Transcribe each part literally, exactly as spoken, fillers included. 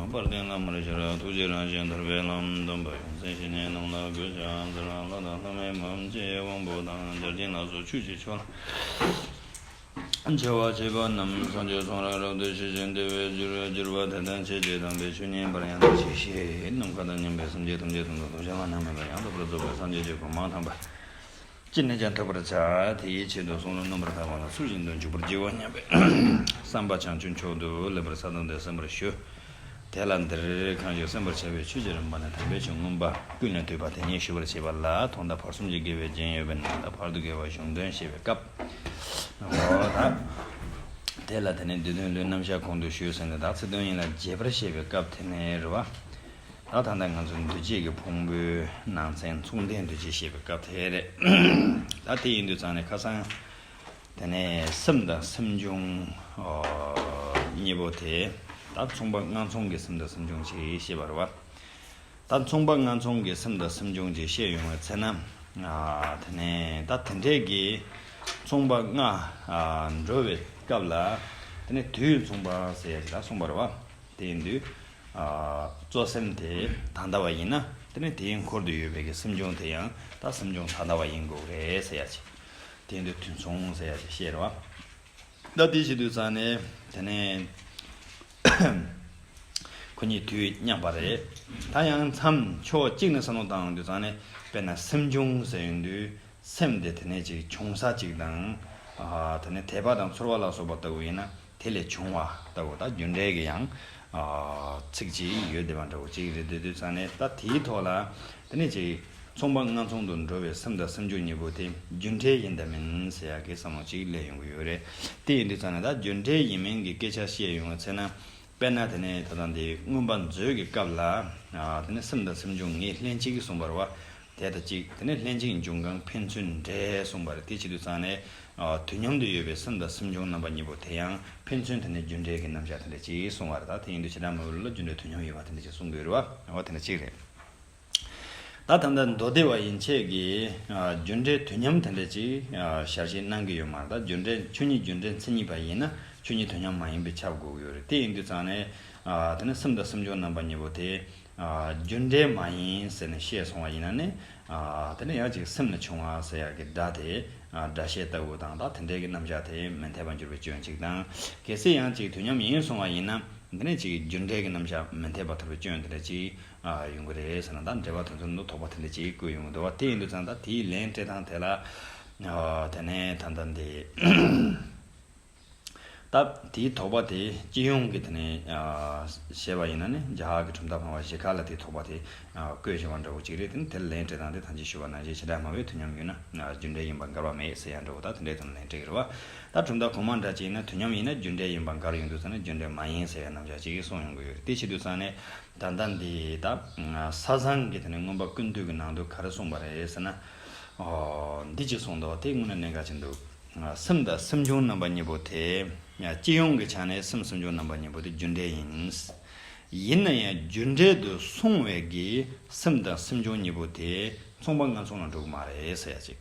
དཔལ་ལྡན་བླ་མར་ཤར། ཐུགས་རྗེ་རང་བཞིན་ཐར་པའི་ལམ། སྟོན་པ་ཡོངས་འཛིན་བཤེས་གཉེན་རྣམས་ལ་གུས་ཕྱག་འཚལ། ལྷ་དང་ལྷ་མིན་བར་ཆད་དབང་པོ་དང་། བརྒྱ་བྱིན་ལ་སོགས་ཆོས་ཀྱི་མཆོག་ལ། མཆེ་བ་ཕྱེད་པ་རྣམས་སངས་རྒྱས་གསུང་རབ་རབ་ཏུ་ཞི་ཞིང་བདེ་བར་འགྱུར། འགྱུར་བ་དེ་དང་ཆོས་ཀྱི་དམ་པའི་ཆོས་ཉན་པར་ཡང་དག་བྱས་ཤིང་། ནམ་མཁའ་དང་མཉམ་པའི་སེམས་ཅན་ཐམས་ཅད་དོན་དུ་ཐོབ་བྱ་བ་རྣམས་མེད་པར་ཡང་དག་པར་རྫོགས་པའི་སངས་རྒྱས་ཀྱི་གོ་འཕང་དམ་པ་ཅི་ནས་ཀྱང་ཐོབ་པར་བྱ། དེའི་ཆེད་དུ་གསུང་རབ་རྣམ་པར་དག་པ་ལ་ཚུལ་བཞིན་དུ་འཇུག་པར་བགྱི་བ་སྙམ་པའི་བསམ་པ་བྱང་ཆུབ་མཆོག་ཏུ་སླེབས་པར་སླར་ལྡང་སྟེ་གསན་པར་ཞུ། དེ་ལ་འདིར་གང་ཞིག་གསན་པར་བྱ་བའི་ཆོས་ཀྱི་རིམ་པ་ནི་དམ་པའི་ཆོས་མངོན་པ་ཀུན་ལས་བཏུས་པ་དེ་ཉིད་ཞུ་བར་བྱེད་པ་ལ། ཐོག་མཐའ་བར་གསུམ་གྱི་དགེ་བའི་རྒྱན་ཡོད་པས་ན། ད་བར་དུ་དགེ་བ་གཞུང་དོན་བཤད་པའི་སྐབས། འོ་ད། དེ་ལ་དེ་ནས་བསྡུས་དོན་ལུས་རྣམ་གཞག་གོང་དུ་ཞུས་ཟིན་ནས། ད་ཚིག་དོན་ཡན་ལག་རྒྱས་པར་བཤད་པའི་སྐབས་དེ་ནས་རེད་བ། ད་ད་ལྟ་ང་ཚོ་འདུས་བྱས་ཀྱི་ཕུང་པོའི་ནང་ཚན་མཚུངས་ལྡན་འདུས་བྱས་བཤད་པའི་སྐབས་དེ་རེད། ད་དེ་ཡིན་དུས་ཙང་ནས་ཁ་སང་། དེ་ནས་སེམས་དང་སེམས་བྱུང་གཉིས་པོ་དེ། ད་མཚུངས་པ་ལྔ་མཚུངས་ཀྱི་སེམས་དང་སེམས་བྱུང་ཅིག་བཤད་པ་རེད་བ། ད་མཚུངས་པ་ལྔ་མཚུངས་ཀྱི་སེམས་དང་སེམས་བྱུང་ཅིག་བཤད་ཡོང་བའི་ཚེ་ན། དེ་ནས་ད་དེ་འདྲའི་གི་མཚུངས་པ་ལྔ་འགྲོ་བའི་སྐབས་ལ། དེ་ནས་དུས་མཚུངས་པ་ཟེར་ཡ་ཅིག་ད་གསུངས་པ་རེད་བ། དེ་ཡིན་དུས། གཙོ་སེམས་དེ་ད་ལྟ་བ་ཡིན་ན། དེ་ནས་དེའི་འཁོར་དུ་ཡོད་པའི་གི་སེམས་བྱུང་དེ་ཡང་ད་སེམས་བྱུང་ད་ལྟ་བ་ཡིན་དགོས་རེད་ཟེར་ཡ་ཅིག་དེ་ཡིན་དུས་དུས་མཚུངས་ཟེར་ཡ་ཅིག་བཤད་རེད་བ། ད་དེ་བྱེད་དུས་ཙང་ནས་དེ་ནས་ཁོ་གཉིས་དུས་མཉམ་པ་རེད། ད་ཡང་མཚམས་ཕྱོགས་གཅིག་ནས་བསམ་བློ་བཏང་ཡོང་དུས་ཙང་ནས། དཔེར་ན་སེམས་བྱུང་ཟེར་ཡོང་དུས། སེམས་དེ་དེ་ནས་ཅིག་བྱུང་ས་ཅིག་དང་། ཨ། དེ་ནས་དད་པ་དང་ཚོར་བ་ལ་སོགས་པ་ལྟ་བུ་ཡིན་ན་དེ་ལས་བྱུང་བ་ལྟ་བུ། ད་རྒྱུ་འབྲས་ཀྱི་ཡང་། ཨ། ཚིག་ཅིག་ཡོད་བསྡད་པ་འདྲ་བོ་ཅིག་རེད། དེ་དུས་ཙང་ནས་ད་དེའི་ཐོག་ལ་དེ་ནས་ཅིག་མཚུངས་པ་ལྔ་མཚུངས་སུ་འགྲོ་བའི་སེམས་དང་སེམས་བྱུང་གཉིས་པོ་དེ་རྒྱུ་འབྲས་ཡིན་དང་མིན་ཟེར་ཡག་གི་བསམ་བློ་ཅིག་སླེབས་ཡོང་གི་ཡོད་རེད། དེ་ཡིན་དུས་ཙང་ནས་ད་རྒྱུ་འབྲས་ཡིན་མིན་གྱི་སྐད་ཆ་བཤད་ཡོང་བའི་ཚེ་ན། དཔེར་ན་དེ་ནས་ད་ལྟ་འདི་མངོན་པ་མཛོད་ཀྱི་སྐབས་ལ། ཨ། དེ་ནས་སེམས་དང་སེམས་བྱུང་ངེས་ལྷན་ཅིག་གསུངས་པ་རེད་བ། དེ་དང་གཅིག་དེ་ནས་ལྷན་ཅིག་འབྱུང་ཁམས་ཕན་ཚུན་འབྲེལ་གསུངས་པ་རེད། དེ་བྱེད་དུས་ཙང་ནས། ཨ། དུས་མཉམ་དུ་ཡོད་པའི་སེམས་དང་སེམས་བྱུང་རྣམ་པ་གཉིས་པོ་དེ་ཡང་ཕན་ཚུན་དེ་ནས་རྒྱུ་འབྲས་ཀྱི་རྣམ་གཞག་དེ་འདྲ་ཅིག་གསུངས་པ་རེད། ད་དེ་ཡིན་དུས་བྱེ་བྲག་སྨྲ་བའི་ལུགས་ལ་རྒྱུ་འབྲས་དུས་མཉམ་ཡོད་པ་དེ་འདྲ་ཅིག་གསུང་གི་ཡོད་རེད་བ། འོ་དེ་འདྲ་ཅིག་རེད། ད་ད་ལྟ་མདོ་སྡེ་པ་ཡན་ཆད་ཀྱིས། ཨ། རྒྱུ་འབྲས་དུས་མཉམ་དེ་འདྲ་ཅིག་ཨ། ཞལ་བཞེས་གནང་གི་ཡོད་མ་རེད། ད་རྒྱུ་འབྲས་ཆོས་ཉིད་རྒྱུ་འབྲས་མཚན་ཉིད་པ་ཡིན་ན་ཆོས་ཉིད་དུས་མཉམ་མ་ཡིན་པས་ཁྱབ་དགོས་ཀྱི་ཡོད་རེད། དེ་ཡིན་དུས་ཙང་ནས། ཨ། དེ་ནས་སེམས་དང་སེམས་བྱུང་རྣམ་པ་གཉིས་པོ་དེ། ཨ། རྒྱུ་འབྲས་མ་ཡིན་ཟེར་ནས་བཤད་སོང་བ་ཡིན་ན་ནི། ཨ། དེ་ནས་ཡང་ཅིག་སེམས་ལ་བྱུང་བ་ཟེར་ཡག་གི་སྒྲ་དེ། ཨ། སྒྲ་བཤད་ལྟ་བུ་དང་། ད་དེ་འདྲའི་གི་རྣམ་གཞག་དེ་མི་འཐད་པར་འགྱུར་བའི་སྐྱོན་ཅིག་དང་། གལ་སྲིད་ཡང་ཅིག་དུས་མཉམ་ཡིན་སོང་བ་ཡིན་ན། དེ་ནས་ཅིག་རྒྱུ་འབྲས་ཀྱི་རྣམ་གཞག་མི་འཐད་པར་ཐལ་བའི་སྐྱོན་དེ་འདྲ་ཅིག་ཨ། ཡོང་གི་རེད་ཟེར་ན། ད་འགྲེལ་པ་དེ་ཚོ་ནང་དོགས་པ་དེ་འདྲ་ཅིག་བཀོད་ཡོང་གི་འདུག་བ། དེ་ཡིན་དུས་ཙང་ད་དེའི་ལན་སྤྲད་སྟངས་དེ་ལ། ཨ། དེ་ནས་ད་ལྟ་འདི། ད་དེའི་དོགས་པ་དེ་སྤྱི་ཡོངས་ཀྱི་དེ་ནས། ཨ། བཤད་པ་ཡིན་ན་ནི་རྒྱ་གར་གྱི་གྲུབ་མཐའ་སྤངས་པ་བཞི་ཀ་ལ་དེའི་དོགས་པ་དེ། ཨ། བཀོད་བཞག་པ་འདྲ་བོ་ཅིག་རེད། དེ་ནི་དེར་ལན་སྤྲད་སྟངས་དེ་ད་ཅི་ཞུས་པ་ནང་བཞིན་བྱེ་བྲག་སྨྲ་བས་དུས་མཉམ་ཡོད་ན། ཨ། རྒྱུ་འབྲས་ཡིན་པར་འགལ་བ་མེད་ཟེར་ཡ་འདྲ་བོ། ད་དེ་འདྲའི་དོན་ལན་སྤྲད་ཀྱི་རེད་བ། ད་གྲུབ་མཐའ་གོང་མ་འདྲ་ཅིག་ཡིན་ན་དུས་མཉམ་ཡིན་ན་རྒྱུ་འབྲས་ཡིན་པར་འགལ་ཡོང་དུས་ཙང་ནས་རྒྱུ་འབྲས་མ་ཡིན་ཟེར་ཡ་རྣམ་གཞག་ཅིག་གསུངས་ཡོང་གི་ཡོད་རེད། དེ་བྱེད་དུས་ཙང་ནས་ད་ལྟ་འདི་ད་ས་བཟང་གི་དེ་ནས་མངོན་པ་ཀུན་བཏུས་ཀྱི་ནང་དུ་ག་རེ་གསུངས་པ་རེད་ཟེར་ན། ཨོ། འདི་ཅིག་གསུངས་འདུག་དེ་དངོས་གནས་གནད་འགག་ཅིག་འདུག་སེམས་དང་སེམས་བྱུང་རྣམ་པ་གཉིས་པོ་དེ། སྤྱི་ཡོངས་ཀྱི་ཆ་ནས་སེམས་སེམས་བྱུང་རྣམ་པ་གཉིས་པོ་དེ་རྒྱུ་འབྲས་ཡིན། ཡིན་ན་ཡང་རྒྱུ་འབྲས་དུ་སོང་བའི་གི་སེམས་དང་སེམས་བྱུང་གཉིས་པོ་དེ་མཚུངས་པ་ལྔ་མཚུངས་ལ་འགྲོ་གི་མ་རེད་ཟེར་ཡ་ཅིག་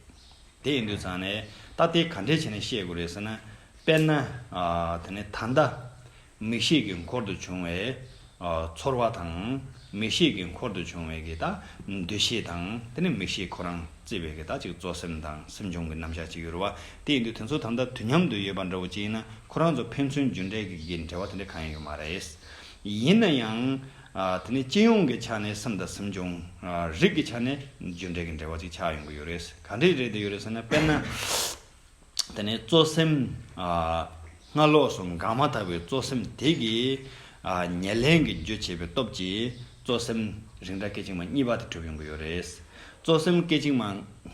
དེ་ཡིན་དུས་ཙང་ནས་ད་དེ་ག་འདྲས་བྱས་ནས་བཤད་དགོས་རེད་ཟེར་ན། དཔེར་ན། ཨ། དེ་ནས་ད་ལྟ་མིག་ཤེས་ཀྱི་འཁོར་དུ་བྱུང་བའི། ཨ། ཚོར་བ་དང་། མིག་ཤེས་ཀྱི་འཁོར་དུ་བྱུང་བའི་གི་ད་འདུ་ཤེས་དང་། དེ་ནས་མིག་ཤེས་ཁོ་རང་བརྩིས་པའི་གི་ད་ཅིག་གཙོ་སེམས་དང་སེམས་བྱུང་གི་རྣམ་གཞག་ཅིག་ཡོད་རེད་བ། དེ་ཡིན་དུས་དེ་ཚོ་ད་ལྟ་དུས་མཉམ་དུ་ཡོད་པ་འདྲ་བོ་ཅིག་ཡིན་ན། ཁོ་རང་ཚོ་ཕན་ཚུན་རྒྱུ་འབྲས་ཀྱི་གི་འབྲེལ་བ་དེ་འདྲ་གང་ཡང་ཡོད་མ་རེད། ཡིན་ན་ཡང་། ཨ། དེ་ནི་སྤྱི་ཡོངས་ཀྱི་ཆ་ནས་སེམས་དང་སེམས་བྱུང་། ཨ། རིགས་ཀྱི་ཆ་ནས་རྒྱུ་འབྲས་ཀྱི་འབྲེལ་བ་ཅིག་ཆགས་ཡོང་གི་ཡོད་རེད། ག་འདྲས་རེད་དེ་ཡོད་རེད་ཟེར་ན། དཔེར་ན། དེ་ནས་གཙོ་སེམས། ཨ། སྔ་ལོགས་སུ་འགགས་མ་ཐག་པའི་གཙོ་སེམས་དེ་གིས། ཨ། ཉེར་ལེན་གྱི་རྒྱུ་བྱེད་པའི་སྟོབས་ཀྱིས་གཙོ་སེམས་རིགས་འདྲ་སྐད་ཅིག་མ་གཉིས་པ་དེ་གྲུབ་ཡོང་གི་ཡོད་རེད། གཙོ་སེམས་སྐད་ཅིག་མ་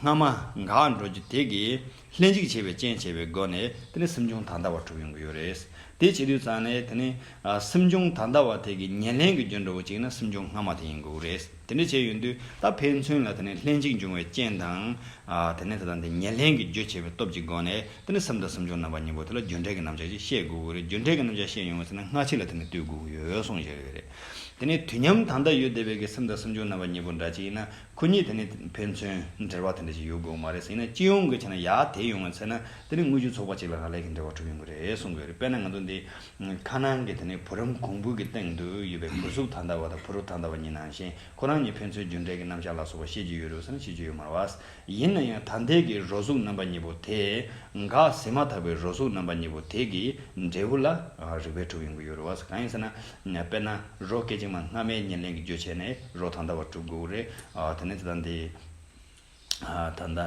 སྔ་མ་འགག་འགྲོ་རྒྱུ་དེ་གིས་ལྷན་ཅིག་བྱེད་པའི་རྐྱེན་བྱས་པའི་སྒོ་ནས་དེ་ནི་སེམས་བྱུང་ད་ལྟ་བ་གྲུབ་ཡོང་གི་ཡོད་རེད། དེ་བྱེད་དུས་ཙང་ནས་དེ་ནི། ཨ། སེམས་བྱུང་ད་ལྟ་བ་དེ་གི་ཉེར་ལེན་གྱི་རྒྱུ་འདྲ་བོ་ཅིག་ན་སེམས་བྱུང་སྔ་མ་དེ་ཡིན་དགོས་རེད། དེ་འདྲ་བྱས་ཡོང་དུས་ད་ཕན་ཚུན་ལ་དེ་ནི་ལྷན་ཅིག་འབྱུང་བའི་རྐྱེན་དང་། ཨ། དེ་ནི་ད་ལྟ་འདི་ཉེར་ལེན་གྱི་རྒྱུ་བྱེད་པའི་སྟོབས་ཀྱི་སྒོ་ནས་དེ་ནི་སེམས་དང་སེམས་བྱུང་རྣམ་པ་གཉིས་པོ་དེ་ལ་རྒྱུ་འབྲས་ཀྱི་རྣམ་གཞག་ཅིག་བཤད་དགོས་ཀྱི་རེད། རྒྱུ་འབྲས་ཀྱི་རྣམ་གཞག་བཤད་ཡོང་བ་ཟེར་ན་སྔ་ཕྱི་ལ་དེ་ནི་ལྟོས་དགོས་ཀྱི་ཡོད་གསུངས་བཞག་ཡོད་རེད། དེ་ནས་དུས་མཉམ་ད་ལྟ་ཡོད་བསྡད་པའི་གི་སེམས་དང་སེམས་བྱུང་རྣམ་པ་གཉིས་པོ་འདྲ་ཅིག་ཡིན་ན། ཁོ་གཉིས་དེ་ནི་ཕན་ཚུན་འབྲེལ་བ་དེ་འདྲ་ཞིག་ཡོད་དགོས་མ་རེད་ཟེར་ན། སྤྱི་ཡོངས་ཀྱི་ཆ་ནས་ཡར་དེད་ཡོང་བ་ཟེར་ན། དེ་ནི་དངོས་བརྒྱུད་ཚོགས་པ་གཅིག་ལ་རག་ལས་ཀྱི་འབྲེལ་བ་གྲུབ་ཡོང་གི་རེད་གསུང་གི་ཡོད་རེད། དཔེར་ན་ང་ཚོ་འདི་ཁ་ནང་གི་དེ་ནི་བུ་རམ་གོང་བུ་གི་སྟེང་དུ་ཡོད་པའི་བུ་གཟུགས་ད་ལྟ་བ་དང་བུ་རུ་ད་ལྟ་བ་གཉིས་ནང་བཞིན། ཁོ་རང་གཉིས་ཕན་ཚུན་རྒྱུ་འབྲས་ཀྱི་རྣམ་གཞག་ལ་སོགས་པ་བཤད་རྒྱུ་ཡོད་རེད་ཟེར་ན་བཤད་རྒྱུ་ཡོད་མ་རེད་བ། ཡིན་ན་ཡང་ད་ལྟའི་གི་རོ་གཟུགས་རྣམ་པ་གཉིས་པོ་དེ། འགག་ཟིན་མ་ཐག་པའི་རོ་གཟུགས་རྣམ་པ་གཉིས་པོ་དེ་གི་འབྲས་བུ་ལ་རིགས་པས་གྲུབ་ཡོང་གི་ཡོད་རེད་བ། གང་ཡིན་ཟེར་ན། དཔེར་ན་རོ་སྐད་ཅིག་མ་སྔ་མའི་ཉེར་ལེན་གྱི་རྒྱུ་བྱས་ནས་རོ་ད་ལྟ་བ་གྲུབ་དགོས་རེད། དེ་ནས་ད་ལྟ་འདི། ད་ལྟ།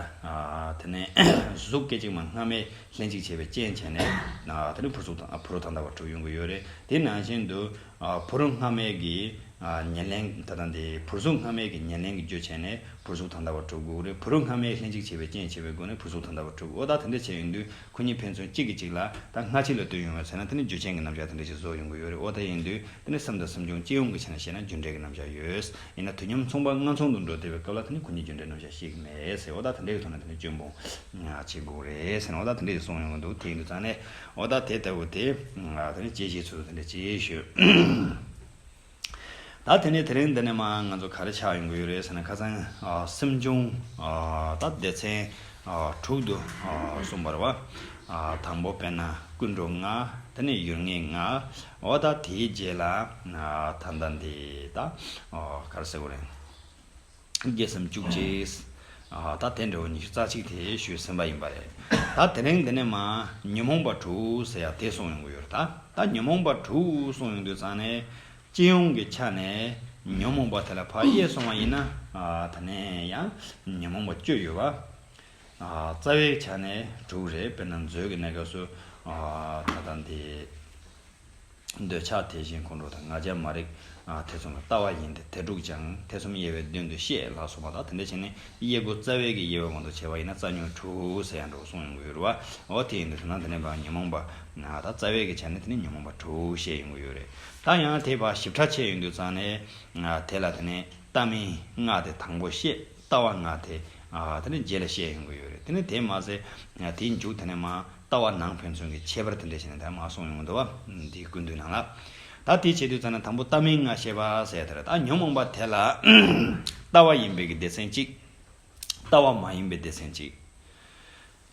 དེ་ནས་གཟུགས་སྐད་ཅིག་མ་སྔ་མའི་ལྷན་ཅིག་བྱས་པའི་རྐྱེན་བྱས་ནས། དེ་ནས་བུ་གཟུགས་དང་བུ་རོ་ད་ལྟ་བ་གྲུབ་ཡོང་གི་ཡོད་རེད། དེ་ནང་བཞིན་དུ། བུ་རོ་སྔ་མའི་གི། ཉེར་ལེན་ད་ལྟ་འདི་བུ་གཟུགས་སྔ་མའི་གི་ཉེར་ལེན་གྱི་རྒྱུ་བྱས་ནས་བུ་གཟུགས་ད་ལྟ་བ་གྲུབ་དགོས་རེད། བུ་རོ་སྔ་མའི་ལྷན་ཅིག་བྱས་པའི་རྐྱེན་བྱས་པའི་སྒོ་ནས་བུ་གཟུགས་ད་ལྟ་བ་གྲུབ། འོ་ད་དེ་འདྲ་བྱས་ཡོང་དུས། ཁོ་གཉིས་ཕན་ཚུན་གཅིག་གིས་གཅིག་ལ་ད་སྔ་ཕྱི་ལ་ལྟོས་ཡོང་བ་ཟེར་ན། དེ་ནི་རྒྱུ་རྐྱེན་གྱི་རྣམ་གཞག་དེ་འདྲ་ཞིག་བཟོ་ཡོང་གི་ཡོད་རེད། འོ་ད་ཡིན་དུས་དེ་ནི་སེམས་དང་སེམས་བྱུང་སྤྱི་ཡོངས་ཀྱི་ཆ་ནས་བཤད་ན་རྒྱུ་འབྲས་ཀྱི་རྣམ་གཞག་ཡོད། ཡིན་ན་དུས་མཉམ་མཚུངས་པ་སྔ་མཚུངས་སུ་འགྲོ་བསྡད་པའི་སྐབས་ལ་དེ་ནི་ཁོ་གཉིས་རྒྱུ་འབྲས་རྣམ་གཞག་ཤེས་ཀྱི་མེད་ཟེར། འོ་ད་དེ་འདྲའི་ཐོག་ནས་དེ་ནི་སྐྱོན་སྤོང་བྱེད་དགོས་རེད་ཟེར་ན། འོ་ད་དེ་འདྲ་ཞིག་གསུངས་ཡོང་གི་འདུག་དེ་ཡིན་དུས་ཙང་ནས། འོ་ད་དེ་ལྟ་བུ་དེ་དེ་ནི་དཔྱད་གཞིའི་ཚུལ་དུ་དེ་འདྲ་ཅིག་ཞུས། ད་དེ་ནས་དེ་རིང་འདི་ནས་མ་ང་ཚོ་ག་རེ་ཆགས་ཡོང་གི་ཡོད་རེད་ཟེར་ན། ཁ་སང་། ཨ། སེམས་བྱུང་། ཨ། ད་སྡེ་ཚན། ཨ། དྲུག་ཏུ། ཨ། གསུངས་པ་རེད་བ། ཨ། དང་པོ་དཔེར་ན་ཀུན་འགྲོ་ལྔ། དེ་ནས་ཡུལ་ངེས་ལྔ། འོ་ད་དེའི་རྗེས་ལ། ཨ། ད་ལྟ་འདི་ད། ཨ། ག་རེ་ཟེར་དགོས་རེད། དགེ་སེམས་བཅུ་གཅིག། ཨ། ད་དེ་འདྲ་བོ་ཉི་ཤུ་རྩ་གཅིག་དེ་ཞུས་ཟིན་པ་ཡིན་པ་རེད། ད་དེ་རིང་འདི་ནས་མ་ཉོན་མོངས་པ་དྲུག་ཟེར་ཡ་དེ་གསུངས་ཡོང་གི་ཡོད་རེད། ད་ད་ཉོན་མོངས་པ་དྲུག་གསུངས་ཡོང་དུས་ཙང་ནས། སྤྱི་ཡོངས་ཀྱི་ཆ་ནས་ཉོན་མོངས་པ་དེ་ལ་ཕར་དབྱེ་སོང་བ་ཡིན་ན། ཨ། ད་ནས་ཡང་ཉོན་མོངས་པ་བཅུ་ཡོད་པ། ཨ། རྩ་བའི་ཆ་ནས་དྲུག་རེད། དཔེར་ན་མཛོད་ཀྱི་གནས་སྐབས་སུ། ཨ། ད་ལྟ་འདི། འདོད་ཆགས་དེ་བཞིན་ཁོང་ཁྲོ་དང་ང་རྒྱལ་མ་རིག་ཨ། ཐེ་ཚོམ་ལ་ལྟ་བ་ཡིན་ཏེ། དེ་དྲུག་ཀྱང་ཐེ་ཚོམ་དབྱེ་བའི་དོན་དུ་བཤད་ལ་སོགས་པ་དང་། དེ་འདྲ་བྱས་ནས་དབྱེ་སྒོ་རྩ་བའི་གི་དབྱེ་བའི་དབང་དུ་བྱས་པ་ཡིན་ན་རྩ་ཉོན་དྲུག་ཟེར་ཡང་འགྲོ་གསུངས་ཡོང་གི་ཡོད་རེད་བ། འོ་དེ་ཡིན་དུས་ན་འདི་ནས་ཕར་ཉོན་མོངས་པ། ད་རྩ་བའི་གི་ཆ་ནས་དེ་ནས་ཉོན་མོངས་པ་དྲུག་བཤད་ཡོང་གི་ཡོད་རེད། ད་ཡང་དེ་ཕར་ཞིབ་ཕྲ་ཕྱེ་ཡོང་དུས་ཙང་ནས། དེ་ལ་དེ་ནས་ལྟ་མིན་ལྔ་དེ་དང་པོ་བཤད། ལྟ་བ་ལྔ་དེ། ཨ། དེ་ནས་རྗེས་ལ་བཤད་ཡོང་གི་ཡོད་རེད། དེ་ནས་དེ་མ་ཟད། དེའི་མཇུག་དེ་ནས་མ་ལྟ་བ་ནང་ཕན་ཚུན་གྱི་ཁྱད་པར་དེ་འདྲ་བྱས་ནས་ད་མ་གསུངས་ཡོང་གི་འདུག་བ། འདིའི་སྐུ་མདུན་ནང་ལ། ད་དེ་བྱེད་དུས་ཙང་ནས་དང་པོ་ལྟ་མིན་ལྔ་བཤད་པ་ཟེར་དེ་རེད། ད་ཉོན་མོངས་པ་དེ་ལ་ལྟ་བ་ཡིན་པའི་གི་སྡེ་ཚན་གཅིག་ལྟ་བ་མ་ཡིན་པའི་སྡེ་ཚན་གཅིག་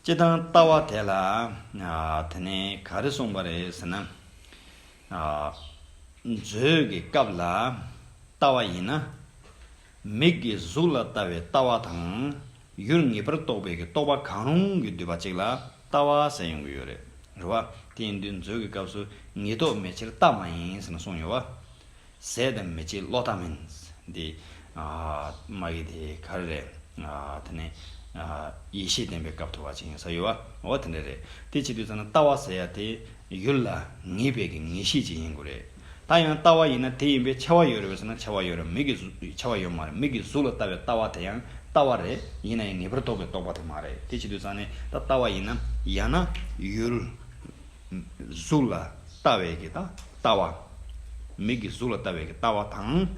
སྤྱིར་བཏང་ལྟ་བ་དེ་ལ། ཨ། དེ་ནས་ག་རེ་གསུངས་པ་རེད་ཟེར་ན། ཨ། མཛོད་ཀྱི་སྐབས་ལ་ལྟ་བ་ཡིན་ན། མིག་གིས་གཟུགས་ལ་ལྟ་བའི་ལྟ་བ་དང་། ཡུལ་ངེས་པར་རྟོགས་པའི་གི་རྟོག་པ་གང་རུང་གིས་བསྡུས་པ་གཅིག་ལ་ལྟ་བ་ཟེར་ཡོང་གི་ཡོད་རེད། རེད་བ། དེ་ཡིན་དུས་མཛོད་ཀྱི་སྐབས་སུ་ངེས་རྟོགས་མེད་ཕྱིར་ལྟ་མ་ཡིན་ཟེར་ནས་གསུངས་ཡོད་བ། ཟད་དང་མི་བྱེད་བློ་ལྟ་མིན། འདི། ཨ། མ་གི་དེ་ག་རེ་རེད། ཨ། དེ་ནས། ཨ། ཡེ་ཤེས་བསྟན་པའི་སྐབས་ཐོབ་པ་ཅིག་ཡིན་ས་ཡོད་བ། འོ་དེ་འདྲ་རེད། དེ་བྱེད་དུས་ཙམ་ན་ལྟ་བ་ཟེར་ཡ་དེ་ཡུལ་ལ་ངེས་པའི་གི་ངེས་ཤེས་ཅིག་ཡིན་དགོས་རེད། ད་ཡང་ལྟ་བ་ཡིན་ན་དེ་ཡིན་པའི་ཁྱབ་པ་ཡོད་རེད་པས་ཟེར་ན་ཁྱབ་པ་ཡོད་རེད། མིག་གིས་གཟུགས་ཁྱབ་པ་ཡོད་མ་རེད། མིག་གིས་གཟུགས་ལ་ལྟ་བའི་ལྟ་བ་དེ་ཡང་ལྟ་བ་རེད། ཡིན་ན་ཡང་ངེས་པར་རྟོགས་པའི་རྟོག་པ་དེ་མ་རེད། དེ་བྱེད་དུས་ཙམ་ནས་ད་ལྟ་བ་ཡིན་ན་ཡང་ན་ཡུལ། གཟུགས་ལ་ལྟ་བའི་གི་ད་ལྟ་བ། མིག་གིས་གཟུགས་ལ་ལྟ་བའི་གི་ལྟ་བ་དང་།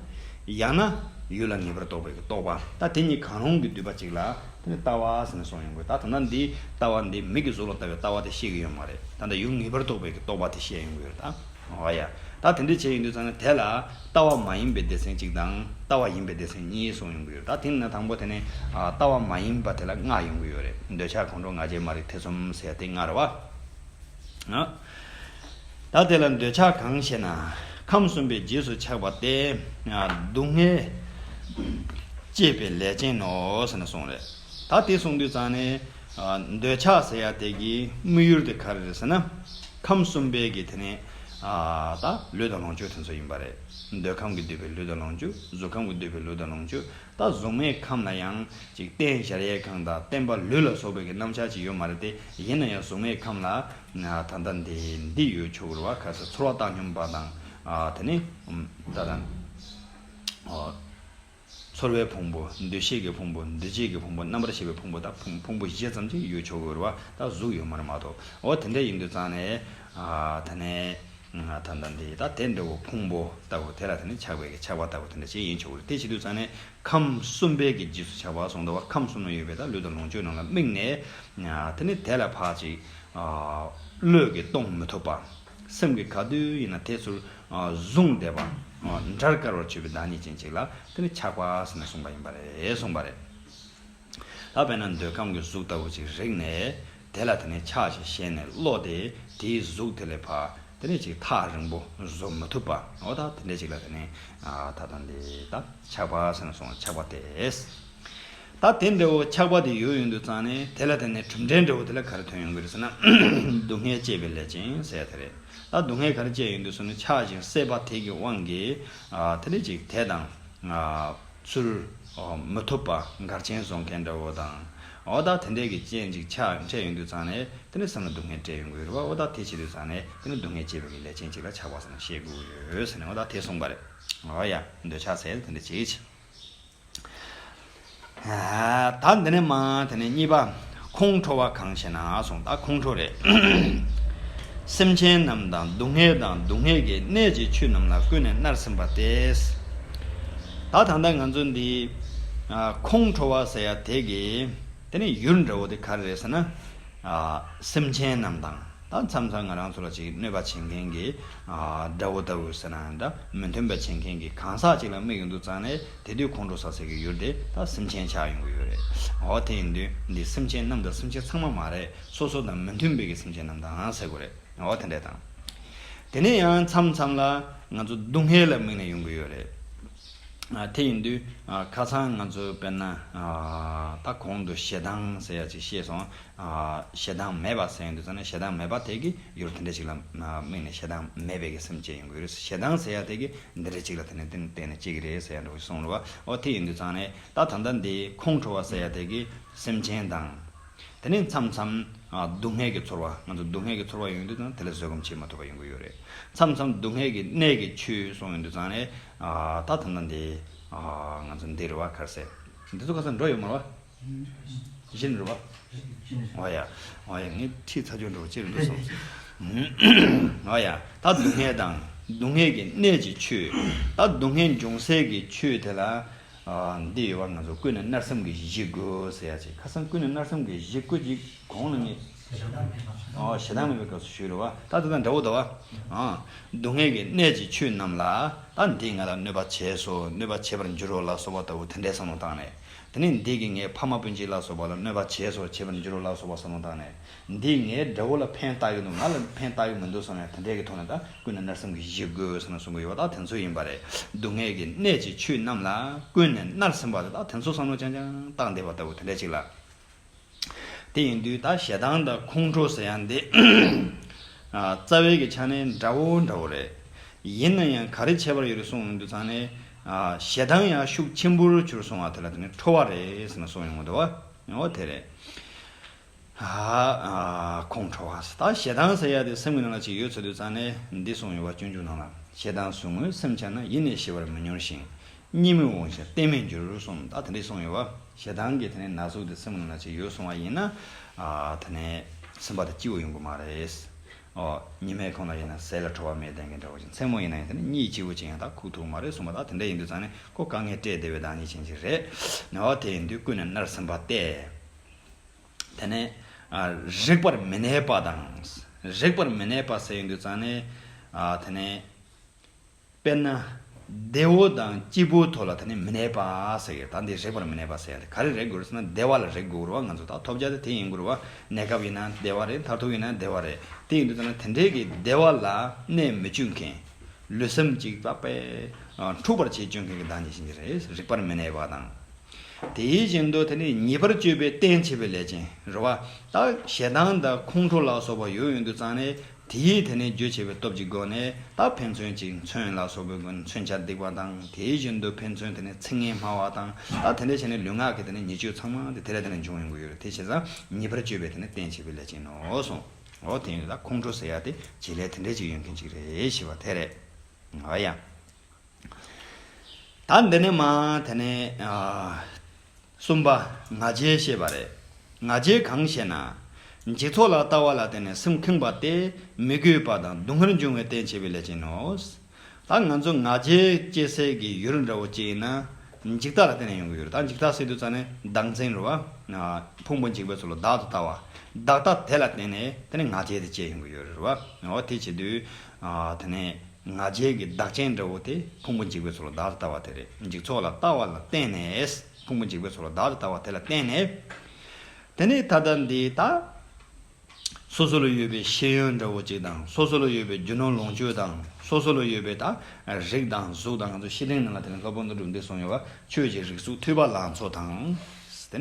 ཡང་ན་ཡུལ་ལ་ངེས་པར་རྟོགས་པའི་གི་རྟོག་པ། ད་དེ་གཉིས་གང་རུང་གིས་བསྡུས་པ་གཅིག་ལ་དེ་ནི་ལྟ་བ་ཟེར་ནས་གསུངས་ཡོང་གི། ད་ད་ལྟ་འདི་ལྟ་བ་འདི་མིག་གིས་གཟུགས་ལ་ལྟ་བའི་ལྟ་བ་དེ་ཤེས་ཀྱི་ཡོད་མ་རེད། ད་ལྟ་ཡུལ་ངེས་པར་རྟོགས་པའི་གི་རྟོག་པ་དེ་ཤེས་ཡོང་གི་ཡོད་རེད། ད། འོ་ཡ། ད་དེ་འདྲ་བྱས་ཡོང་དུས་ཙམ་ནས་དེ་ལ་ལྟ་བ་མ་ཡིན་པའི་སྡེ་ཚན་གཅིག་དང་ལྟ་བ་ཡིན་པའི་སྡེ་ཚན་གཉིས་གསུངས་ཡོང་གི་ཡོད་རེད། ད་དེ་ནི་དང་པོ་དེ་ནི། ཨ། ལྟ་བ་མ་ཡིན་པ་དེ་ལ་ལྔ་ཡོང་གི་ཡོད་རེད། འདོད་ཆགས་ཁོང་ཁྲོ་ང་རྒྱལ་མ་རིག་ཐེ་ཚོམ་ཟེར་ཡ་དེ་ལྔ་རེད་བ། ཨ། ད་དེ་ལ་འདོད་ཆགས་གང་ཞེ་ན། ཁམས་གསུམ་པའི་རྗེས་སུ་ཆགས་པ་སྟེ། སྡུག་བསྔལ་སྐྱེད་པའི་ལས་ཅན་ནོ་ཟེར་ནས་གསུངས་རེད། ད་དེ་གསུངས་དུས་ཙང་ནས། འདོད་ཆགས་ཟེར་ཡ་དེ་གི་དམིགས་ཡུལ་དེ་ག་རེ་རེད་ཟེར་ན། ཁམས་གསུམ་པའི་གི་དེ་ནས། ད་ལུས་དང་ལོངས་སྤྱོད་དེ་ཚོ་ཡིན་པ་རེད། འདོད་ཁམས་ཀྱིས་བསྡུས་པའི་ལུས་དང་ལོངས་སྤྱོད། གཟུགས་ཁམས་ཀྱིས་བསྡུས་པའི་ལུས་དང་ལོངས་སྤྱོད། ད་གཟུགས་མེད་ཁམས་ལ་ཡང་ཅིག་རྟེན་གཞལ་ཡས་ཁང་དང་བརྟེན་པ་ལུས་ལ་སོགས་པའི་གི་རྣམ་གཞག་ཅིག་ཡོད་མ་རེད་དེ། ཡིན་ན་ཡང་གཟུགས་མེད་ཁམས་ལ་ད་ལྟ་འདི་འདི་ཡོད་ཆོག་གི་རེད་བ། ག་ཚོད་ཚོར་བ་བཏང་སྙོམས་པ་དང་། ཨ། དེ་ནི་ད་ལྟ། ཨོ། ཚོར་བའི་ཕུང་པོ། འདུ་ཤེས་ཀྱི་ཕུང་པོ། འདུ་བྱེད་ཀྱི་ཕུང་པོ། རྣམ་པར་ཤེས་པའི་ཕུང་པོ་དང་ཕུང་ཕུང་པོ་བཞི་ཙམ་ཅིག་ཡོད་ཆོག་གི་རེད་བ། ད་གཟུགས་ཡོད་མ་རེད་མ་གཏོགས། འོ་དེ་འདྲ་ཡིན་དུས་ཙང་ནས། ཨ། དེ་ནས། ད་ལྟ་འདི་ད་དེ་འདྲ་བོ་ཕུང་པོ་ལྟ་བུ་དེ་ལ་དེ་ནི་ཆགས་པའི་གི་ཆགས་པ་ལྟ་བུ་དེ་འདྲ་ཅིག་ཡིན་ཆོག་གི་རེད། དེ་བྱེད་དུས་ཙང་ནས། ཁམས་གསུམ་པའི་གི་རྗེས་སུ་ཆགས་པ་གསུངས་འདུག་བ། ཁམས་གསུམ་ན་ཡོད་པའི་ད་ལུས་དང་ལོངས་སྤྱོད་རྣམས་ལ་དམིགས་ནས། དེ་ནི་དེ་ལ་ཕར་ཅིག། ཨ། བློས་ཀྱིས་གཏོང་མི་ཐུབ་པ། སེམས་ཀྱིས་ག་དུས་ཡིན་ན་དེ་ཚུར། ཨ། བཟུང་བསྡད་པ། འདྲར་དཀར་བར་གྱུར་པའི་བདག་ཉིད་ཅན་ཅིག་ལ་དེ་ནི་ཆགས་པ་ཟེར་ནས་གསུངས་པ་ཡིན་པ་རེད། གསུངས་པ་རེད། ད་དཔེར་ན་འདོད་ཁམས་ཀྱི་གཟུགས་ལྟ་བུ་ཅིག་རིག་ནས་དེ་ལ་དེ་ནས་ཆགས་ཤིང་ཞེན་ནས་བློ་དེ་དེའི་གཟུགས་དེ་ལས་ཕར་དེ་ནས་ཅིག་ཐག་རིང་པོ་བཟོ་མི་ཐུབ་པ། འོ་ད་དེ་འདྲ་ཅིག་ལ་དེ་ནས་ད་ལྟ་འདི་ད་ཆགས་པ་ཟེར་ནས་གསུངས། ཆགས་པ་སྟེ། ད་དེ་འདྲ་བོ་ཆགས་པ་དེ་ཡོད་ཡོང་དུས་ཙང་ནས་དེ་ལ་དེ་ནས་གྲུབ་འབྲས་འདྲ་བོ་དེ་ལ་ག་རེ་ཐོན་ཡོང་གི་རེད་ཟེར་ན། སྡུག་བསྔལ་སྐྱེད་པའི་ལས་ཅན་ཟེར་ཡ་དེ་རེད། ད་སྡུག་བསྔལ་ག་རེ་སྐྱེད་ཡོང་དུས་ཟེར་ན་ཆགས་ཤིང་སྲེད་པ་དེ་གི་དབང་གིས་དེ་འདྲ་ཅིག་དེ་དང་། ཚུར་མི་ཐུབ་པ་འགལ་རྐྱེན་བཟོ་མཁན་འདྲ་བོ་དང་། འོ་ད་དེ་འདྲས་ཀྱི་རྐྱེན་ཅིག་ཆགས་འཕྲད་ཡོང་དུས་ཙང་ནས་དེ་ནས་སེམས་ལ་སྡུག་བསྔལ་སྤྲད་ཡོང་གི་ཡོད་རེད་བ། འོ་ད་དེ་བྱེད་དུས་ཙང་ནས་དེ་ནས་སྡུག་བསྔལ་སྐྱེད་པའི་གི་ལས་རྐྱེན་ཅིག་ལ་ཆགས་པ་ཟེར་ནས་བཤད་དགོས་ཡོད་ཟེར་ནས་འོ་ད་དེ་གསུངས་པ་རེད། འོ་ཡ། འདོད་ཆགས་ཟེར་དེ་འདྲ་ཅིག་བྱེད། ད་འདི་ནས་མ་དེ་ནས་གཉིས་པ། ཁོང་ཁྲོ་བ་གང་ཞེ་ན་གསུངས། ད་ཁོང་ཁྲོ་རེད། སེམས་ཅན་རྣམས་དང་སྡུག་བསྔལ་དང་སྡུག་བསྔལ་གྱི་གནས་ཀྱི་ཆོས་རྣམས་ལ་ཀུན་ནས་མནར་སེམས་པ་སྟེ། ད་ད་ལྟ་ང་ཚོ་འདི་ཁོང་ཁྲོ་བ་ཟེར་ཡ་དེ་གི་དེ་ནས་ཡུལ་འདྲ་བོ་དེ་ག་རེ་རེད་ཟེར་ན། སེམས་ཅན་རྣམས་དང་། ད་མཚམས་མཚམས་ང་རང་ཚོ་ལ་ཅིག་གནོད་པ་བྱེད་མཁན་གྱི་དགྲ་བོ་ལྟ་བུ་ཟེར་ན་འདྲ། མི་མཐུན་པ་བྱེད་མཁན་གྱི་གང་ཟག་ཅིག་ལ་དམིགས་ཡོང་དུས་ཙང་ནས་དེ་དུས་ཁོང་ཁྲོ་ཟ་སའི་གི་ཡུལ་དེ་ད་སེམས་ཅན་ཆགས་ཡོང་གི་ཡོད་རེད། འོ་དེ་ཡིན་དུས་འདི་སེམས་ཅན་རྣམས་དང་སེམས་ཅན་ཚང་མ་མ་རེད། སོ་སོ་དང་མི་མཐུན་པའི་གི་སེམས་ཅན་རྣམས་དང་ཟེར་དགོས་རེད། འོ་དེ་འདྲས་དང་། དེ་ནས་ཡང་མཚམས་མཚམས་ལ་ང་ཚོ་སྡུག་བསྔལ་ལ་དམིགས་ནས་ཡོང་གི་ཡོད་རེད། དེ་ཡིན་དུས་ཁ་སང་ང་ཚོས་དཔེར་ན་ད་གོང་དུ་ཞེ་སྡང་ཟེར་ཡ་ཅིག་བཤད་སོང་། ཞེ་སྡང་མེད་པ་ཟེར་ཡོང་དུས་ཙང་ནས་ཞེ་སྡང་མེད་པ་དེ་གི་ཡུལ་དེ་འདྲ་ཅིག་ལ་དམིགས་ནས་ཞེ་སྡང་མེད་པའི་གི་སེམས་སྐྱེ་ཡོང་གི་ཡོད་རེད། ཞེ་སྡང་ཟེར་ཡ་དེ་གི་འདི་འདྲ་ཅིག་ལ་དེ་ནས་བརྟེན་ནས་སྐྱེ་གི་རེད་ཟེར་ཡ་འདྲ་བོ་ཞིག་གསུངས་རེད་བ། འོ་དེ་ཡིན་དུས་ཙང་ནས་ད་ད་ལྟ་འདི་ཁོང་ཁྲོ་བ་ཟེར་ཡ་དེ་གི་སེམས་ཅན་དང་། དེ་ནས་མཚམས་མཚམས་སྡུག་བསྔལ་གྱི་ཚོར་བ། ང་ཚོ་སྡུག་བསྔལ་གྱི་ཚོར་བ་ཡོང་དུས་ཙང་དེ་ལ་བཟོད་སྒོམ་བྱེད་མ་ཐུབ་པ་ཡོང་གི་ཡོད་རེད། མཚམས་མཚམས་སྡུག་བསྔལ་གྱི་གནས་ཀྱི་ཆོས་གསུངས་ཡོང་དུས་ཙང་ནས་ད་ད་ལྟ་འདི་ང་ཚོ་འདི་རེད་བ། ག་རེ་ཟེར། འདི་ཚོ་ཁ་སང་འགྲོ་ཡོད་མ་རེད་བ། བཞིན་རེད་བ། འོ་ཡ། འོ་ཡ། ངས་ཁྲིད་ཚར་རྒྱུ་འགྲོ་ཅེས་རེད་འདུག་སོང་། འོ་ཡ། ད་སྡུག་བསྔལ་དང་སྡུག་བསྔལ་གྱི་གནས་ཀྱི་ཆོས། ད་སྡུག་བསྔལ་འབྱུང་སའི་གི་ཆོས་དེ་ལ། འདི་ཡོད་བ། ང་ཚོ་ཀུན་ནས་མནར་སེམས་ཀྱིས་གཞི་དགོས་ཟེར་ཡ་ཅིག་ཁ་སང་ཀུན་ནས་མནར་སེམས་ཀྱིས་གཞི་དགོས་ཅིག་གོང་ལ་ངས། ཞེ་སྡང་མེད་པའི་སྐབས་སུ་ཞུས་རེད་བ། ད་དེ་དང་འདྲ་བོ་འདུག་བ། སྡུག་བསྔལ་གྱི་གནས་ཀྱི་ཆོས་རྣམས་ལ། ད་འདིས་ང་ལ་གནོད་པ་བྱས་སོ། གནོད་པ་བྱེད་པར་འགྱུར་རོ་ལ་སོགས་པ་ལྟ་བུ་དེ་འདྲའི་བསམ་བློ་བཏང་ནས། དེ་ནས་འདི་གིས་ངའི་ཕ་མ་སྤུན་མཆེད་ལ་སོགས་པ་ལ་གནོད་པ་བྱས་སོ། བྱེད་པར་འགྱུར་རོ་ལ་སོགས་པ་བསམ་བློ་བཏང་ནས། འདིས་ངའི་དགྲ་བོ་ལ་ཕན་བཏགས་ཀྱི་འདུག་ང་ལ་ཕན་བཏགས་ཀྱི་མི་འདུག་བསམ་ནས་དེ་འདྲའི་གི་ཐོག་ནས་ད་ཀུན་ནས་མནར་སེམས་ཀྱིས་གཞི་དགོས་ཟེར་ནས་གསུང་གི་ཡོད་པ། ད་དེ་ཚོ་ཡིན་པ་རེད། སྡུག་བསྔལ་གྱི་གནས་ཀྱི་ཆོས་རྣམས་ལ་ཀུན་ནས་མནར་སེམས་པ་དེ། ད་དེ་ཚོ་བསམ་བློ་རྐྱང་རྐྱང་བཏང་བསྡད་པ་ལྟ་བུ་དེ་འདྲ་ཅིག་ལ། དེ་ཡིན་དུས་ད་ཞེ་སྡང་དང་ཁོང་ཁྲོ་ཟེར་ཡ་འདི། རྩ་བའི་གི་ཆ་ནས་འདྲ་བོ་འདྲ་བོ་རེད། ཡིན་ན་ཡང་ག་རེ་ཁྱད་པར་ཡོད་རེད་གསུངས་ཡོང་དུས་ཙང་ནས། ཞེ་སྡང་ཡང་ཤུགས་ཆེན་པོར་གྱུར་སོང་བ་དེ་ལ་དེ་ནི་ཁྲོ་བ་རེད་ཟེར་ནས་གསུངས་ཡོང་གི་འདུག་བ། འོ་དེ་རེད། ཁོང་ཁྲོ་བ། ད་ཞེ་སྡང་ཟེར་ཡ་དེ་སེམས་ཀྱི་ནང་ལ་ཅིག་ཡོད་ཚར་དུས་ཙང་ནས་འདི་གསུངས་ཡོད་བ། སྤྱོད་འཇུག་ནང་ལ། ཞེ་སྡང་ཟུག་རྔུའི་སེམས་ཆགས་ན། ཡིད་ནི་ཞི་བར་མི་འགྱུར་ཞིང་། གཉིད་མི་འོང་ཞིང་གཏན་མི་འགྱུར་གསུངས། ད་དེ་འདྲ་གསུངས་ཡོད་བ། ཞེ་སྡང་གི་དེ་ནས་ན་ཟུག་དེ་སེམས་ཀྱི་ནང་ལ་ཅིག་ཡོད་སོང་བ་ཡིན་ན། དེ་ནས་སེམས་པ་དེ་སྐྱིད་པོ་ཡོང་གི་མ་རེད། ཨོ། ཉི་མའི་ཁོང་ལ་ཡིན་ན་ཟས་ལ་ཁྲོ་བ་མེད་བསྡད་མཁན་འདྲ་བོ་ཅིག་མཚན་མོ་ཡིན་ན་ཡང་དེ་ནས་གཉིད་སྐྱིད་པོ་ཅིག་ཡང་ད་ཁུག་ཐུབ་མ་རེད་གསུངས་པ། ད་དེ་འདྲ་ཡིན་དུས་ཙང་ནས་ཁོ་དཀའ་ངལ་སྤྲད་བསྡད་པའི་བདག་ཉིད་ཅན་ཅིག་རེད། ཨོ་དེ་ཡིན་དུས་ཀུན་ནས་མནར་སེམས་པ་སྟེ། དེ་ནས། རིག་པར་མི་གནས་པ་དང་། རིག་པར་མི་གནས་པ་ཟེར་ཡོང་དུས་ཙང་ནས། དེ་ནས། དཔེར་ན། བདེ་བོ་དང་སྐྱིད་པོའི་ཐོག་ལ་དེ་ནས་མི་གནས་པ་ཟེར་གི། ད་འདི་རིག་པར་མི་གནས་པ་ཟེར་ཡ་དེ་ག་རེ་རིག་དགོས་རེད་ཟེར་ན་བདེ་བ་ལ་རིག་དགོས་རེད་བ། ང་ཚོ་ད་ཐོབ་བྱ་དེ་དེ་ཡིན་དགོས་རེད་བ། གནས་སྐབས་ཡིན་ན་བདེ་བ་རེད། མཐར་ཐུག་ཡིན་ན་བདེ་བ་རེད། དེ་ཡིན་དུས་ཙང་ནས་དེ་འདྲའི་གི་བདེ་བ་ལ་གནས་མི་བཅུག་མཁན། ལུས་སེམས་ཅིག་ད་དཔེ་འཁྲུག་པར་བྱེད་བཅུག་མཁན་གྱི་བདག་ཉིད་ཅན་ཅིག་རེད། རིག་པར་མི་གནས་པ་དང་། དེ་བཞིན་དུ་དེ་ནི་ཉེས་པར་སྤྱོད་པའི་རྟེན་བྱེད་པའི་ལས་ཅན་རེད་བ། ད་ཞེ་སྡང་དང་ཁོང་ཁྲོ་ལ་སོགས་པ་ཡོད་ཡོང་དུས་ཙང་ནས། དེའི་དེ་ནས་རྒྱུ་བྱེད་པའི་སྟོབས་ཀྱི་སྒོ་ནས་ད་ཕན་ཚུན་གཅིག་མཚོན་ལ་སོགས་པའི་སྒོ་ནས་མཚོན་ཆ་སྡིག་པ་དང་། དེ་བཞིན་དུ་ཕན་ཚུན་དེ་ནས་ཚིག་ངན་སྨྲ་བ་དང་། ད་དེ་འདྲ་བྱས་ནས་ལུས་ངག་གི་དེ་ནས་ཉེས་སྤྱོད་ཚང་མ་དེ་དེ་ལ་དེ་ནས་འབྱུང་ཡོང་གི་ཡོད་རེད། དེ་བྱས་ཙང་ཉེས་པར་སྤྱོད་པའི་དེ་ནས་རྟེན་བྱེད་པའི་ལས་ཅན་ནོ་གསུངས། འོ་དེ་ཡིན་ད་ཁོང་ཁྲོ་ཟེར་ཡ་དེ་བྱེད་ལས་དེ་འདྲ་ཅིག་ཡོད་མཁན་ཅིག་རེད་ཞེས་པ་དེ་རེད། འོ་ཡ། ད་འདི་ནས་མ་དེ་ནས། གསུམ་པ། ང་རྒྱལ་བཤད་པ་རེད། ང་རྒྱལ་གང་ཞེ་ན། འཇིག་ཚོགས་ལ་ལྟ་བ་ལ་བརྟེན་ནས་སེམས་ཁེངས་པ་སྟེ། མི་དགོས་པ་དང་སྡུག་བསྔལ་འབྱུང་བའི་རྟེན་བྱེད་པའི་ལས་ཅན་ནོ། ད་ང་ཚོ་ང་རྒྱལ་སྐྱེ་སའི་གི་ཡུལ་འདྲ་བོ་ཅིག་ཡིན་ན། འཇིག་ལྟ་ལ་བརྟེན་ནས་ཡོང་གི་ཡོད་རེད། ད་འཇིག་ལྟ་ཟེར་དུས་ཙང་ནས་བདག་འཛིན་རེད་བ། ཕུང་པོ་འཇིག་པའི་ཚུལ་ལ་བདག་ཏུ་ལྟ་བ། བདག་ལྟ་དེ་ལ་བརྟེན་ནས་དེ་ནས་ང་རྒྱལ་དེ་སྐྱེ་ཡོང་གི་ཡོད་རེད་བ། འོ་དེ་བྱེད་དུས། དེ་ནས། ང་རྒྱལ་གྱི་བདག་རྐྱེན་འདྲ་བོ་དེ་ཕུང་པོ་འཇིག་པའི་ཚོགས་ལ་བདག་ཏུ་ལྟ་བ་དེ་རེད། འཇིག་ཚོགས་ལ་ལྟ་བ་ལ་བརྟེན་ནས། ཕུང་པོ་འཇིག་པའི་ཚོགས་ལ་བདག་ཏུ་ལྟ་བ་དེ་ལ་བརྟེན་ནས། དེ་ནས་ད་ལྟ་འདི་ད། སོ་སོ་ལ་ཡོད་པའི་ཤེས་ཡོན་འདྲ་བོ་གཅིག་དང་། སོ་སོ་ལ་ཡོད་པའི་རྒྱུ་ནོར་ལོངས་སྤྱོད་དང་། སོ་སོ་ལ་ཡོད་པའི་ད་རིགས་དང་གཟུགས་དང་། ང་ཚོ་བཤེས་སྤྲིང་ནང་ལ་དེ་ནས་སློབ་དཔོན་དུ་གྲུབ་འདི་གསུངས་ཡོད་པ། ཆོས་ཀྱི་རིགས་གཟུགས་ཐོས་པ་ལང་ཚོ་དང་། དེ་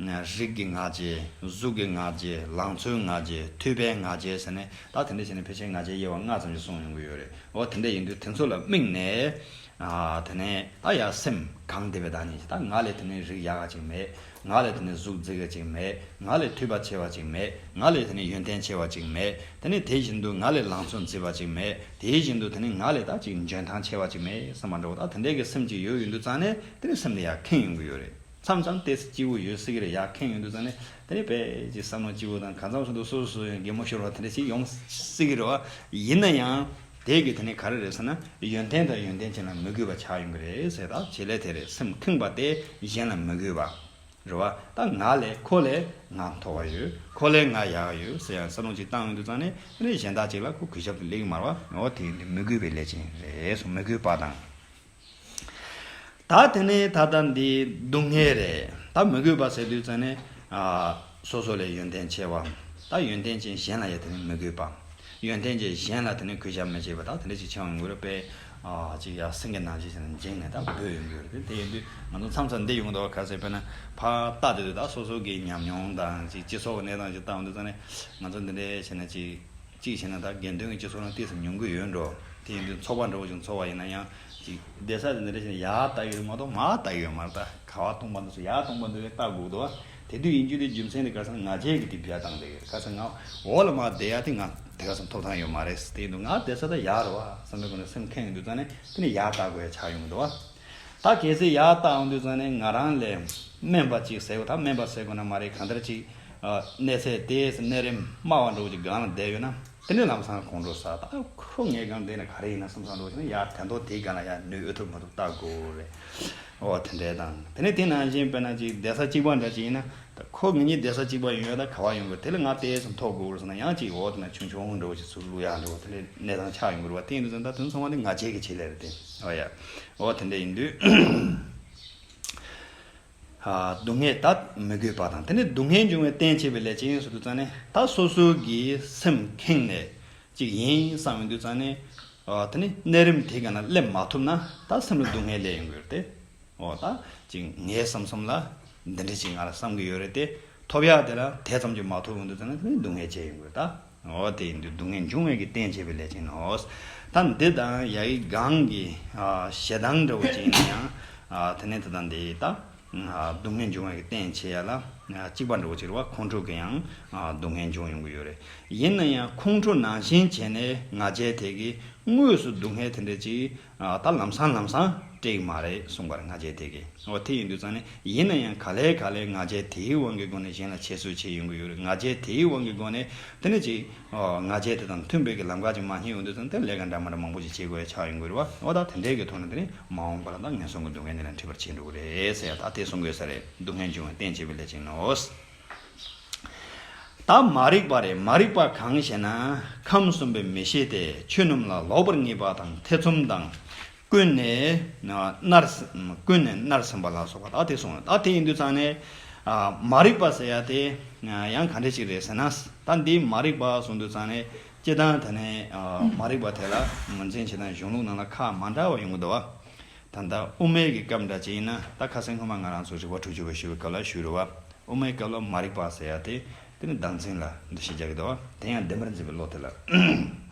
ནས་རིགས་ཀྱི་ང་རྒྱལ། གཟུགས་ཀྱི་ང་རྒྱལ། ལང་ཚོའི་ང་རྒྱལ། ཐོས་པའི་ང་རྒྱལ་ཟེར་ནས། ད་དེ་འདྲ་བྱས་ནས་ཕལ་ཆེར་ང་རྒྱལ་དབྱེ་བ་ལྔ་ཙམ་ཞིག་གསུངས་ཡོང་གི་ཡོད་རེད། འོ་དེ་འདྲ་ཡིན་དུས་དེ་ཚོ་ལ་དམིགས་ནས། ཨ། དེ་ནས་ད་ཡ་སེམས་གང་བདེ་བའི་བདག་ཉིད་ཅིག་ད་ང་ལས་དེ་ནས་རིགས་ཡག་ག་ཅིག་མེད། ང་ལས་དེ་ནས་གཟུགས་མཛེས་ག་ཅིག་མེད། ང་ལས་ཐོས་པ་ཆེ་བ་ཅིག་མེད། ང་ལས་དེ་ནས་ཡོན་ཏན་ཆེ་བ་ཅིག་མེད། དེ་ནས་དེ་བཞིན་དུ་ང་ལས་ལང་ཚོ་མཛེས་པ་ཅིག་མེད། དེ་བཞིན་དུ་དེ་ནས་ང་ལས་ད་ཅིག་འཇོན་ཐང་ཆེ་བ་ཅིག་མེད་བསམ་པ་འདྲ་བོ། ད་དེ་འདྲའི་གི་སེམས་ཅིག་ཡོད་ཡོང་དུས་ཙང་ནས་དེ་ནས་སེམས་ལ་ཡ་ཁེངས་ཡོང་གི་ཡོད་རེད། མཚམས་མཚམས་ཏོག་ཙམ་སྐྱིད་པོ་ཡོད་སྲིད་ཀྱི་རེད། ཡ་ཁེངས་ཡོང་དུས་ཙང་ནས་དེ་ནས་དཔེ་ཅིག་བསམ་བློ་སྐྱིད་པོ་དང་། གང་འཚམ་སོང་དུས་སོ་སོ་སོ་ཡང་གད་མོ་ཤོར་བ་དེ་འདྲ་ཞིག་ཡོང་སྲིད་ཀྱི་རེད་བ། ཡིན་ན་ཡང་དེ་གི་དེ་ནས་ག་རེ་རེད་ཟེར་ན། ཡོན་ཏན་དང་ཡོན་ཏན་ཅན་ལ་མི་གུས་པ་ཆགས་ཡོང་གི་རེད་ཟེར། ད་བྱེད་ལས་དེ་རེད། སེམས་ཁེངས་པ་དེ་གཞན་ལ་མི་གུས་པ་རེད་བ། ད་ང་ལས་ཁོ་ལས་ང་མཐོ་བ་ཡོད། ཁོ་ལས་ང་ཡག་ཡོད་ཟེར་ཡང་བསམ་བློ་ཅིག་བཏང་ཡོང་དུས་ཙང་ནས། དེ་ནས་གཞན་དག་ཅིག་ལ་ཁོ་གུས་ཞབས་དེ་སླེབས་ཀྱི་མ་རེད་བ། འོ་དེ་ཡིན་དུས་མི་གུས་པའི་ལས་ཅན་རེད་གསུངས། མི་གུས་པ་དང་། ད་དེ་ནས་ད་ལྟ་འདི་སྡུག་བསྔལ་རེད། ད་མི་གུས་པ་ཟེར་དུས་ཙང་ནས། ཨ། སོ་སོ་ལས་ཡོན་ཏན་ཆེ་བ། ད་ཡོན་ཏན་ཅན་གཞན་ལ་ཡང་དེ་ནས་མི་གུས་པ། ཡོན་ཏན་ཅན་གཞན་ལ་དེ་ནས་གུས་ཞབས་མི་བྱེད་པ། ད་དེ་འདྲ་ཞིག་ཆགས་ཡོང་གི་རེད་པས། ཨ། ཅིག་ཡ་སེང་གེ་ནང་བཞིན་ཟེར་ན་འགྱིང་ནས་ད་སྡོད་ཡོང་གི་རེད། དེ་ཡིན་དུས་ང་ཚོ་མཚམས་མཚམས་འདི་ཡོང་གི་འདུག་བ། ག་ཚོད་དཔེར་ན་ཕར་ལྟ་དུས་དུས་ད་སོ་སོ་གི་ཉམས་མྱོང་དང་ཅིག་སྤྱི་ཚོགས་ཀྱི་གནས་སྟངས་ཅིག་ལྟ་ཡོང་དུས་ཙང་ནས། ང་ཚོ་འདི་འདྲ་བྱས་ན་ཅིག་གཅིག་བྱས་ན་ད་དགེ་འདུན་གྱི་སྤྱི་ཚོགས་ནང་ཏོག་ཙམ་ཉུང་གི་ཡོད་འགྲོ། དེ་ཡིན་དུས་ཚོགས་པ་འདྲ་བོ་ཞིག་ཚོགས་པ་ཡིན་ན་ཡང་ཅིག་བསྡད་ས་དེ་འདྲ་བྱས་ན་ཡར་ལྟ་གི་རེད་མ་གཏོགས་མར་ལྟ་གི་ཡོད་མ་རེད། ད་ག་བ་སྟོང་པ་འདུག་སོ་ཡར་སྟོང་པ་འདུག་གས་ལྟ་དགོས་འདུག་བ། དེ་དུས་ཡིན་རྒྱུ་དེ་རྒྱུ་མཚན་དེ་ག་རེ་ཟེར་ན་ང་རྒྱལ་གྱི་དེ་བྱས་བཏང་བསྡད་ཡོད། ག་རེ་ཟེར་ན་ང་འོག་ལ་མར་བསྡད་ཡ་དེ་ང་དེ་ག་ཚོད་ཐོབ་ཐང་ཡོད་མ་རེད། དེ་ཡིན་དུས་ང་བསྡད་ས་ད་ཡར་རེད་བ་བསམ་པའི་སྒོ་ནས་སེམས་ཁེངས་ཡོང་དུས་ཙང་ནས་དེ་ནས་ཡར་ལྟ་དགོས་ཡ་ཆགས་ཡོང་གི་འདུག་བ། ད་གལ་སྲིད་ཡར་ལྟ་ཡོང་དུས་ཙང་ནས་ང་རང་ལས་དམན་པ་ཅིག་ཟེར་དགོས། ད་དམན་པ་ཟེར་དགོས་ན་མ་རེད། གང་ལྟར་ཅིག་ཨ། གནས་ཚད་དེ་གནས་རིམ་དམའ་བ་འདྲ་བོ་ཅིག་སྒང་ལ་བསྡད་ཡོད་ན། དེ་ནས་ལམ་སང་ཁོང་ཁྲོ་ཟ། ད་ཁོ་ངའི་སྒང་བསྡད་ན་ག་རེ་ཡིན་ན་བསམ་བསམ་འདྲ་བོ་ཅིག་ན་ཡར་དེ་མདོ་དེའི་སྒང་ལ་ཡར་ནུས་ཨུ་ཐུབ་མ་ཐུབ་ལྟ་དགོས་རེད། འོ་དེ་འདྲ་དང་། དེ་ནས་དེ་ནང་བཞིན་དཔེར་ན་ཅིག་བསྡད་ས་གཅིག་པ་འདྲ་ཅིག་ཡིན་ན། ད་ཁོ་ངེད་གཉིས་བསྡད་ས་གཅིག་པ་ཡོང་ཡོད། ད་ག་བ་ཡོང་དགོས། དེ་ལ་ང་དེ་ཙམ་ཐོབ་དགོས་རེད་ཟེར་ན་ཡང་ཅིག་འོ་དེ་ན་ཆུང་ཆུང་འདྲ་བོ་ཅིག་ཚུར་བླུག་ཡག་འདྲ་བོ་དེ་ལས་གནས་སྟངས་ཆགས་ཡོང་གི་རེད་བ། དེ་ཡིན་དུས་ཙང་ད་དེ་ཚོ་ཚང་མ་དེ་ང་རྒྱལ་གྱི་ཆེད་ལས་རེད་དེ། འོ་ཡ། འོ་དེ་འདྲ་ཡིན་དུས། ཨ། སྡུག་བསྔལ་ད་མི་དགོས་པ་དང་། དེ་ནས་སྡུག་བསྔལ་འབྱུང་བའི་རྟེན་བྱེད་པའི་ལས་ཅན་ཟེར་དུས་ཙང་ནས། ད་སོ་སོ་གི་སེམས་ཁེངས་ནས་ཅིག་ཡིན་བསམ་ཡོང་དུས་ཙང་ནས། ཨ། དེ་ནས་གནས་རིམ་དེ་ག་ན་སླེབས་མ་ཐུབ་ན་ད་སེམས་ལ་སྡུག་བསྔལ་སླེབས་ཡོང་གི་རེད་དེ། འོ་ད་ཅིག་ངའི་བསམ་བསམ་ལ་འདི་འདྲ་ཅིག་ང་ལ་བསམ་གི་ཡོད་རེད་དེ། ཐོབ་ཡག་དེ་ལ་དེ་ཙམ་གྱིས་མ་ཐོབ་ཡོང་དུས་ཙང་ནས་དེ་ནས་སྡུག་བསྔལ་སྐྱེ་ཡོང་གི་རེད་ད། འོ་དེ་ཡིན་དུས་སྡུག་བསྔལ་འབྱུང་བའི་གི་རྟེན་བྱེད་པའི་ལས་ཅན་ནོ། ད་འདི་དང་ཡ་གི་སྒང་གི། ཨ། ཞེ་སྡང་འདྲ་བོ་ཅིག་ཡིན་ན་ཡང་། ཨ། དེ་ནས་དེ་དང་འདི་ད། ཨ། སྡུག་བསྔལ་འབྱུང་བའི་གི་རྟེན་བྱེད་ཡ་ལ། ཨ། གཅིག་པ་འདྲ་བོ་ཅིག་རེད་བ། ཁོང་ཁྲོ་གི་ཡང་། ཨ། སྡུག་བསྔལ་འབྱུང་ཡོང་གི་ཡོད་རེད། ཡིན་ན་ཡང་ཁོང་ཁྲོ་ནང་བཞིན་བྱས་ནས་ང་རྒྱལ་དེ་གིས་དངོས་སུ་སྡུག་བསྔལ་དེ་འདྲ་ཅིག་ཨ། ད་ལམ་སང་ལམ་སང་སྤྲད་ཀྱི་མ་རེད་གསུངས་པ་རེད། ང་རྒྱལ་དེ་གིས། འོ་དེ་ཡིན་དུས་ཙང་ནས་ཡིན་ན་ཡང་ག་ལེ་ག་ལེ་ང་རྒྱལ་དེའི་དབང་གི་སྒོ་ནས་གཞན་ལ་ཁྱད་གསོད་བྱེད་ཡོང་གི་ཡོད་རེད། ང་རྒྱལ་དེའི་དབང་གི་སྒོ་ནས་དེ་ནས་ཅིག་ཨ། ང་རྒྱལ་དེ་དང་མཐུན་པའི་གི་ལམ་ཁ་ཅིག་མ་རྙེད་ཡོང་དུས་ཙང་དེ་ལས་ཀ་འདྲ་མི་འདྲ་མང་པོ་ཅིག་བྱེད་དགོས་ཡ་ཆགས་ཡོང་གི་རེད་བ། འོ་ད་དེ་འདྲའི་གི་ཐོག་ནས་དེ་ནས་མ་འོངས་པ་ལ་ད་ངན་སོང་གི་སྡུག་བསྔལ་འདི་ལ་འཁྲིད་པར་བྱེད་འགྲོ་གི་རེད་ཟེར་ཡ། ད་དེ་གསུང་དགོས་ས་རེད། སྡུག་བསྔལ་འབྱུང་བའི་རྟེན་བྱེད་པའི་ལས་ཅན་ནོ། ད་མ་རིག་པ་རེད། མ་རིག་པ་གང་ཞེ་ན། ཁམས་གསུམ་པའི་མི་ཤེས་ཏེ། ཆོས་རྣམས་ལ་ལོག་པར་ངེས་པ་དང་། ཐེ་ཚོམ་དང་། ཀུན་ནས་མནར། ཀུན་ནས་མནར་སེམས་པ་ལ་སོགས་པ། ད་དེ་གསུངས། ད་དེ་ཡིན་དུས་ཙང་ནས། ཨ། མ་རིག་པ་ཟེར་ཡ་དེ་ཡང་ག་འདྲ་ཞིག་རེད་ཟེར་ན། ད་འདི་མ་རིག་པ་གསུངས་དུས་ཙང་ནས་སྤྱིར་བཏང་དེ་ནས། ཨ། མ་རིག་པ་དེ་ལ་ངོས་འཛིན་བྱེད་སྟངས་གཞུང་ལུགས་ནང་ལ་ཁག་མ་འདྲ་བ་ཡོང་གི་འདུག་བ། ད་ལྟ་དབུ་མའི་གི་སྐབས་འདྲ་ཅིག་ཡིན་ན། ད་ཁ་སང་སྔོན་མ་ང་རང་ཚོ་རིགས་པ་དྲུག་ཅུ་པ་ཞུ་བའི་སྐབས་ལ་ཞུས་རེད་བ། དབུ་མའི་སྐབས་ལ་མ་རིག་པ་ཟེར་ཡ་དེ་དེ་ནི་བདག་འཛིན་ལ་འདུ་ཤེས་རྒྱག་གི་འདུག་བ། དེ་ཡང་བདེན་པར་འཛིན་པའི་བློ་དེ་ལ།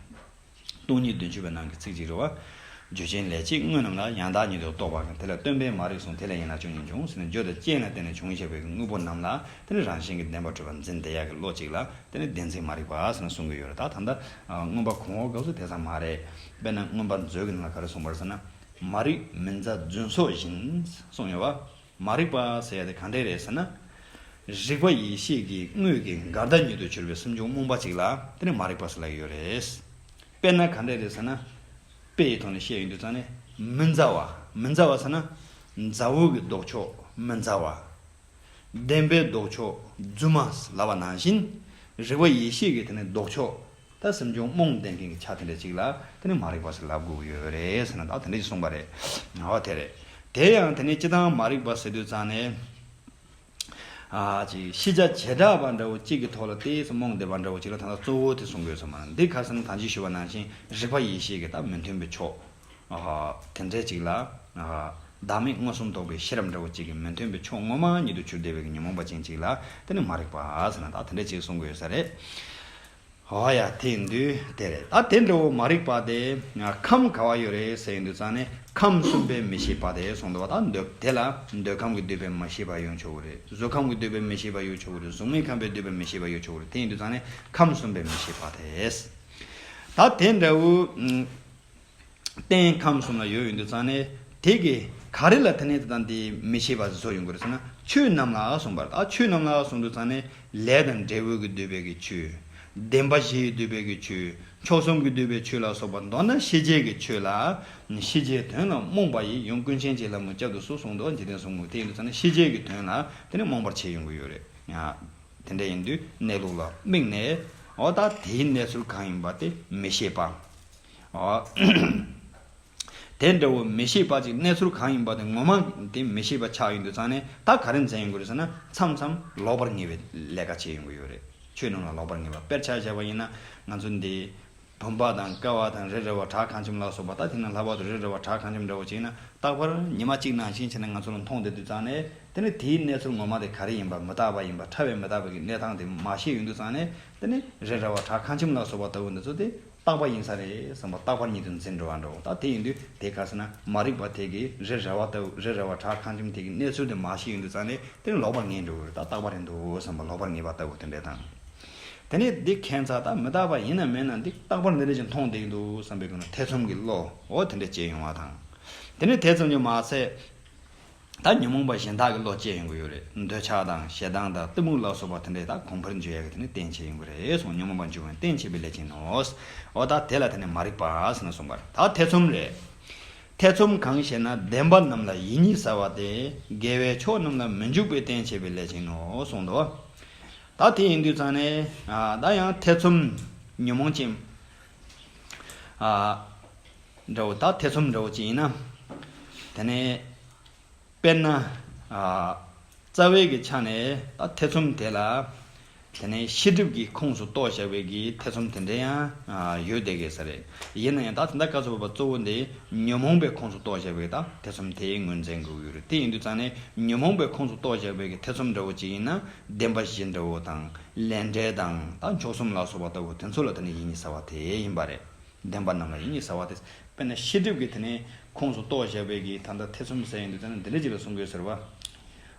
སྟོང་ཉིད་བདུན་ཅུ་པའི་ནང་གི་ཚིག་ཅིག་རེད་བ། རྒྱུ་ཅན་ལས་བྱེད་དངོས་རྣམས་ལ། ཡང་དག་ཉིད་དུ་རྟོག་པ་གང་། དེ་ལ་སྟོན་པས་མ་རིག་གསུངས། དེ་ལས་ཡིན་ན་བཅུ་གཉིས་འབྱུང་ཟེར་ནས། རྒྱུ་དང་རྐྱེན་ལ་བརྟེན་ནས་བྱུང་བའི་དངོས་པོ་རྣམས་ལ་དེ་ནི་རང་བཞིན་གྱིས་བདེན་པར་གྲུབ་པར་འཛིན་བསྡད་ཡག་གི་བློ་གཅིག་ལ་དེ་ནི་བདེན་འཛིན་མ་རིག་པ་ཟེར་ནས་གསུང་གི་ཡོད་རེད། ད་ད་ལྟ་མངོན་པ་གོང་འོག་སྐབས་སུ་དེ་ཙམ་མ་རེད། དཔེར་ན་མངོན་པ་མཛོད་ཀྱི་ནང་ལ་ག་རེ་གསུངས་པ་རེད་ཟེར་ན། མ་རིག་མི་མཛའ་རྫུན་སོགས་བཞིན་གསུངས་ཡོད་བ། མ་རིག་པ་ཟེར་ཡ་དེ་གང་འདྲ་རེད་ཟེར་ན། རིག་པ་ཡེ་ཤེས་ཀྱི་དངོས་ཀྱི་འགལ་ཟླ་ཉིད་དུ་གྱུར་པའི་སེམས་བྱུང་རྨོངས་པ་ཅིག་ལ་དེ་ནི་མ་རིག་པ་ཟེར་ལབ་ཀྱི་ཡོད་རེད། དཔེར་ན་གང་འདྲ་རེད་ཟེར་ན། དཔེ་ཡི་ཐོག་ནས་བཤད་ཡོང་དུས་ཙང་ནས་མི་མཛའ་བ། མི་མཛའ་བ་ཟེར་ན། མཛའ་བོ་གི་ལྡོག་ཕྱོགས་མི་མཛའ་བ། བདེན་པའི་ལྡོག་ཕྱོགས་རྫུན་མ་ལབ་པ་ནང་བཞིན། རིག་པ་ཡེ་ཤེས་ཀྱི་དེ་ནི་ལྡོག་ཕྱོགས་ ད་སེམས་བྱུང་རྨོངས་ལྡན་མཁན་གྱི་ཆ་དེ་འདྲ་ཅིག་ལ་དེ་ནི་མ་རིག་པ་ཟེར་ལབ་དགོས་ཀྱི་ཡོད་རེད་ཟེར་ན། ད་དེ་འདྲ་ཅིག་གསུངས་པ་རེད། འོ་དེ་རེད། དེ་ཡང་དེ་ནི་སྤྱིར་བཏང་མ་རིག་པ་ཟེར་དུས་ཙང་ནས། ཨ་ཅིག་ཤེས་བྱ་བྱེ་བྲག་པ་འདྲ་བོ་གཅིག་གི་ཐོག་ལ་ཏོག་ཙམ་རྨོངས་བསྡད་པ་འདྲ་བོ་ཅིག་ལ་ད་ལྟ་གཙོ་བོ་དེ་གསུང་གི་ཡོད་ས་མ་རེད། འདི་ཁ་སང་ད་ཅི་ཞུས་པ་ནང་བཞིན་རིག་པ་ཡེ་ཤེས་ཀྱི་ད་མི་མཐུན་པའི་ཕྱོགས། ཨ་དེ་འདྲའི་ཅིག་ལ། ཨ་བདག་མེད་མངོན་སུམ་རྟོགས་པའི་ཤེས་རབ་འདྲ་བོ་ཅིག་གི་མི་མཐུན་པའི་ཕྱོགས་ངོ་མ་ཉིད་དུ་གྱུར་བསྡད་པའི་ཉོན་མོངས་པ་ཅན་ཅིག་ལ་དེ་ནི་མ་རིག་པ་ཟེར་ན། ད་དེ་འདྲའི་ཅིག་གསུང་གི་ཡོད་ས་རེད། འོ་ཡ། དེ་ཡིན་དུས་དེ་རེད། ད་དེ་འདྲ་བོ་མ་རིག་པ་དེ་ཁམས་ག་བ་ཡོད་རེད་ཟེར་ཡིན་དུས་ཙང་ནས་ཁམས་གསུམ་པའི་མི་ཤེས་པ་དེ་གསུངས་འདུག་བ། ད་འདོད་དེ་ལ་འདོད་ཁམས་ཀྱིས་བསྡུས་པའི་མ་ཤེས་པ་ཡང་ཆོག་གི་རེད། གཟུགས་ཁམས་ཀྱིས་བསྡུས་པའི་མི་ཤེས་པ་ཡང་ཆོག་གི་རེད། གཟུགས་མེད་ཁམས་པས་བསྡུས་པའི་མི་ཤེས་པ་ཡང་ཆོག་གི་རེད། དེ་ཡིན་དུས་ཙང་ནས་ཁམས་གསུམ་པའི་མི་ཤེས་པ་དེ། ད་དེ་འདྲ་བོ། རྟེན་ཁམས་གསུམ་ལ་ཡོད་ཡོང་དུས་ཙང་ནས་དེ་གི་ག་རེ་ལ་དེ་ནས་དེ་དང་དེ་མི་ཤེས་པ་བཟོ་ཡོང་གི་རེད་ཟེར་ན། ཆོས་རྣམས་ལ་གསུངས་པ་རེད། ད་ཆོས་རྣམས་ལ་གསུངས་དུས་ཙང་ནས་ལས་དང་འབྲས་བུ་གིས་བསྡུས་པའི་གི་ཆོས། བདེན་པ་བཞི་ཡིས་བསྡུས་པའི་གི་ཆོས། མཆོག་གསུམ་གྱིས་བསྡུས་པའི་ཆོས་ལ་སོགས་པ། མདོར་ན་ཤེས་བྱའི་གི་ཆོས་ལ། ཤེས་བྱའི་དོན་ལ་རྨོངས་པ་ཡིས། ཡང་ཀུན་མཁྱེན་གྱིས་ལམ་ལྔ་བསྐྱར་དུ་གསུངས། གསུངས་འདུག་འཇིག་རྟེན་གསུམ་མགོན། དེ་ཡིན་དུས་ཙང་ནས་ཤེས་བྱའི་གི་དོན་ལ་དེ་ནས་རྨོངས་པར་བྱེད་ཡོང་གི་ཡོད་རེད། ཡ། དེ་འདྲ་ཡིན་དུས་གནས་ལུགས་ལ་དམིགས་ནས། འོ་ད་དེའི་གནས་ཚུལ་གང་ཡིན་པ་དེ་མི་ཤེས་པ། འོ། དེ་འདྲ་བོ་མི་ཤེས་པ་ཅིག་གནས་ཚུལ་གང་ཡིན་པ་དེ་ངོ་མ་དེ་མི་ཤེས་པ་ཆགས་ཡོང་དུས་ཙང་ནས་ད་ག་རེ་མཛད་ཡོང་གི་རེད་ཟེར་ན། མཚམས་མཚམས་ལོག་པར་ངེས་པའི་ལས་ཀ་བྱེད་ཡོང་གི་ཡོད་རེད། ཆོས་རྣམས་ལ་ལོག་པར་ངེས་པ། དཔེར་ཆ་བཞག་པ་ཡིན་ན། ང་ཚོ་འདི་བུམ་པ་དང་ཀ་བ་དང་རི་ར་བ་བྲག་ཁང་ཁྱིམ་ལ་སོགས་པ། ད་དེ་ནི་ལྷག་པར་དུ་རི་ར་བ་བྲག་ཁང་ཁྱིམ་འདྲ་བོ་ཅིག་ན། རྟག་པར་ཉི་མ་གཅིག་ནང་བཞིན་བྱས་ནས་ང་ཚོ་ལ་མཐོང་བསྡད་དུས་ཙང་ནས། དེ་ནི་དེའི་གནས་ཚུལ་ངོ་མ་དེ་ག་རེ་ཡིན་པ། མི་རྟག་པ་ཡིན་པ། ཕྲ་བའི་མི་རྟག་པའི་གི་གནས་སྟངས་དེ་མ་ཤེས་ཡོང་དུས་ཙང་ནས། དེ་ནི་རི་ར་བ་བྲག་ཁང་ཁྱིམ་ལ་སོགས་པ་ལྟ་བུ་འདི་ཚོ་དེ་རྟག་པ་ཡིན་ས་རེད་བསམ་པ། རྟག་པར་ཉིད་དུ་འཛིན་འགྲོ་བ་འདྲ་བོ། ད་དེ་ཡིན་དུས་དེ་ག་ཟེར་ན་མ་རིག་པ་དེ་གིས་རི་ར་བ་ལྟ་བུ། རི་ར་བ་བྲག་ཁང་ཁྱིམ་དེ་གི་གནས་ཚུལ་དེ་མ་ཤེས་ཡོང་དུས་ཙང་ནས་དེ་ནི་ལོག་པར་ངེས་འགྲོ་གི་རེད། ད་རྟག་པ་རེད་འདུག་བསམ་པ་ལོག་པར་ངེས་པ་ལྟ་བུ་དེ་འདྲ་དང་། དེ་ནས་འདི་ཁྱད་མཚར། ད་མི་རྟག་པ་ཡིན་ན་མིན་ན་འདི་རྟག་པར་འདི་འདྲ་ཞིག་མཐོང་བསྡད་ཀྱི་འདུག་བསམ་པའི་སྒོ་ནས་ཐེ་ཚོམ་གྱི་བློ། འོ་དེ་འདྲ་སྐྱེ་ཡོང་བ་དང་། དེ་ནས་དེ་ཙམ་གྱིས་མ་ཚད། ད་ཉོན་མོངས་པ་གཞན་དག་གི་བློ་སྐྱེ་ཡོང་གི་ཡོད་རེད། འདོད་ཆགས་དང་ཞེ་སྡང་དང་གཏི་མུག་ལ་སོགས་པ་དེ་འདྲས་ད་གོང་འཕེལ་འགྱུར་ཡག་གི་དེ་ནི་རྟེན་བྱེད་ཡོང་གི་རེད་གསུངས། ཉོན་མོངས་པ་འཇུག་པའི་རྟེན་བྱེད་པའི་ལས་ཅན་ནོ། འོ་ད་དེ་ལ་དེ་ནི་མ་རིག་པ་ཟེར་ནས་གསུངས་པ་རེད། ད་ཐེ་ཚོམ་རེད། ཐེ་ཚོམ་གང་ཞེ་ན། བདེན་པ་རྣམས་ལ་ཡིད་གཉིས་ཟ་བ་སྟེ། དགེ་བའི་ཕྱོགས་རྣམས་ལ་མི་འཇུག་པའི་རྟེན་བྱེད་པའི་ལས་ཅན་ནོ་གསུངས་འདུག་ད་དེ་ཡིན་དུས་ཙང་ནས། ཨ་ད་ཡང་ཐེ་ཚོམ་ཉོན་མོངས་ཅན། ཨ་འདྲ་བོ། ད་ཐེ་ཚོམ་འདྲ་བོ་ཅིག་ཡིན་ན། དེ་ནས། དཔེར་ན། ཨ་རྩ་བའི་གི་ཆ་ནས་ད་ཐེ་ཚོམ་དེ་ལ། དེ་ནས་ཤེས་སྒྲིབ་ཀྱི་ཁོངས་སུ་གཏོགས་བཞག་པའི་གི་ཐེ་ཚོམ་དེ་འདྲ་ཡང་ཨ་ཡོད་བསྡད་ཀྱི་ས་རེད། ཡིན་ན་ཡང་ད་དེ་འདྲ་སྐབས་སུ་བབ་པ་གཙོ་བོ་འདི་ཉོན་མོངས་པའི་ཁོངས་སུ་གཏོགས་བཞག་པའི་ད་ཐེ་ཚོམ་དེ་ངོས་འཛིན་དགོས་ཀྱི་ཡོད་རེད། དེ་ཡིན་དུས་ཙང་ནས་ཉོན་མོངས་པའི་ཁོངས་སུ་གཏོགས་བཞག་པའི་གི་ཐེ་ཚོམ་འདྲ་བོ་ཅིག་ཡིན་ན། བདེན་པ་བཞི་འདྲ་བོ་དང་། ལས་འབྲས་དང་། ད་མཆོག་གསུམ་ལ་སོགས་པ་ལྟ་བུ་དེ་ཚོ་ལ་དེ་ནི་ཡིད་གཉིས་ཟ་བ་དེ་ཡིན་པ་རེད། བདེན་པ་རྣམས་ལ་ཡིད་གཉིས་ཟ་བ་སྟེ། དཔེར་ན་ཤེས་སྒྲིབ་ཀྱི་དེ་ནས་ཁོངས་སུ་གཏོགས་བཞག་པའི་གི་ད་ལྟ་ཐེ་ཚོམ་ཟེར་ཡོང་དུས་ཙང་ནས་འདི་འདྲ་ཅིག་ལ་གསུང་དགོས་ཟེར་བ།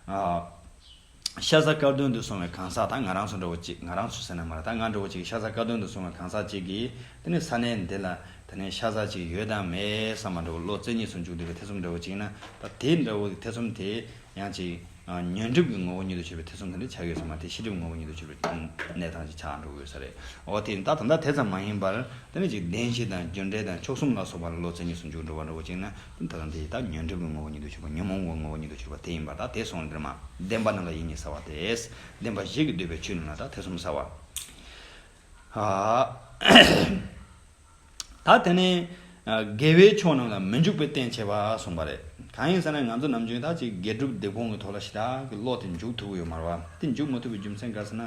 ཨ་ཤ་ཟ་དཀར་འདོན་དུ་སོང་བའི་གང་ཟག། ད་ང་རང་ཚོ་འདྲ་བོ་ཅིག་ང་རང་ཚོ་ཟེར་ན་མ་རེད། ད་ང་འདྲ་བོ་ཅིག་ཤ་ཟ་དཀར་འདོན་དུ་སོང་བའི་གང་ཟག་ཅིག་གིས་དེ་ནས་ས་གནས་འདི་ལ་དེ་ནས་ཤ་ཟ་ཅིག་ཡོད་དམ་མེད་བསམ་པ་འདྲ་བོ་བློ་རྩེ་གཉིས་སུ་འཇུག་བསྡད་པའི་ཐེ་ཚོམ་འདྲ་བོ་ཅིག་ཡིན་ན། ད་དེ་འདྲ་བོ་གི་ཐེ་ཚོམ་དེ་ཡང་ཅིག་ཨ་ཉོན་སྒྲིབ་ཀྱི་ངོ་བོ་ཉིད་དུ་གྱུར་པའི་ཐེ་ཚོམ་དེ་འདྲ་ཆགས་ཡོད་ས་མ་རེད། ཤེས་སྒྲིབ་ངོ་བོ་ཉིད་དུ་གྱུར་པའི་གནས་སྟངས་ཅིག་ཆགས་འགྲོ་གི་ཡོད་ས་རེད། འོ་དེ་ད་ད་ལྟ་དེ་ཙམ་མ་ཡིན་པར། དེ་ནི་ཅིག་བདེན་བཞི་དང་རྒྱུ་འབྲས་དང་མཆོག་གསུམ་ལ་སོགས་པ་ལ་བློ་རྩེ་གཉིས་སུ་འཇུག་འགྲོ་བ་འདྲ་བོ་ཅིག་ན། ད་ལྟ་འདི་ད་ཉོན་སྒྲིབ་ཀྱི་ངོ་བོ་ཉིད་དུ་གྱུར་པ། ཉོན་མོངས་ཀྱི་ངོ་བོ་ཉིད་དུ་གྱུར་པ་དེ་ཡིན་པར། ད་དེ་སོང་འདིར་མ། བདེན་པ་རྣམས་ལ་ཡིད་གཉིས་ཟ་བ་སྟེ། བདེན་པ་བཞི་གིས་བསྡུས་པའི་ཆོས་རྣམས་ལ་ད་ཐེ་ཚོམ་ཟ་བ། ཨ། ད་དེ་ནས་ཨ་དགེ་བའི་ཕྱོགས་རྣམས་ལ་མི་འཇུག་པའི་རྟེན་བྱེད་པ་གསུངས་པ་རེད། གང་ཡིན་ཟེར་ན་ང་ཚོ་ནམ་རྒྱུན་ད་ཅིག་དགེ་སྒྲུབ་སྡིག་སྤོང་གི་ཐོག་ལ་ཞེ་དྲག་གི་བློ་དེ་འཇུག་ཐུབ་ཀྱི་ཡོད་མ་རེད་བ། དེ་འཇུག་མི་ཐུབ་པའི་རྒྱུ་མཚན་ག་ཟེར་ན།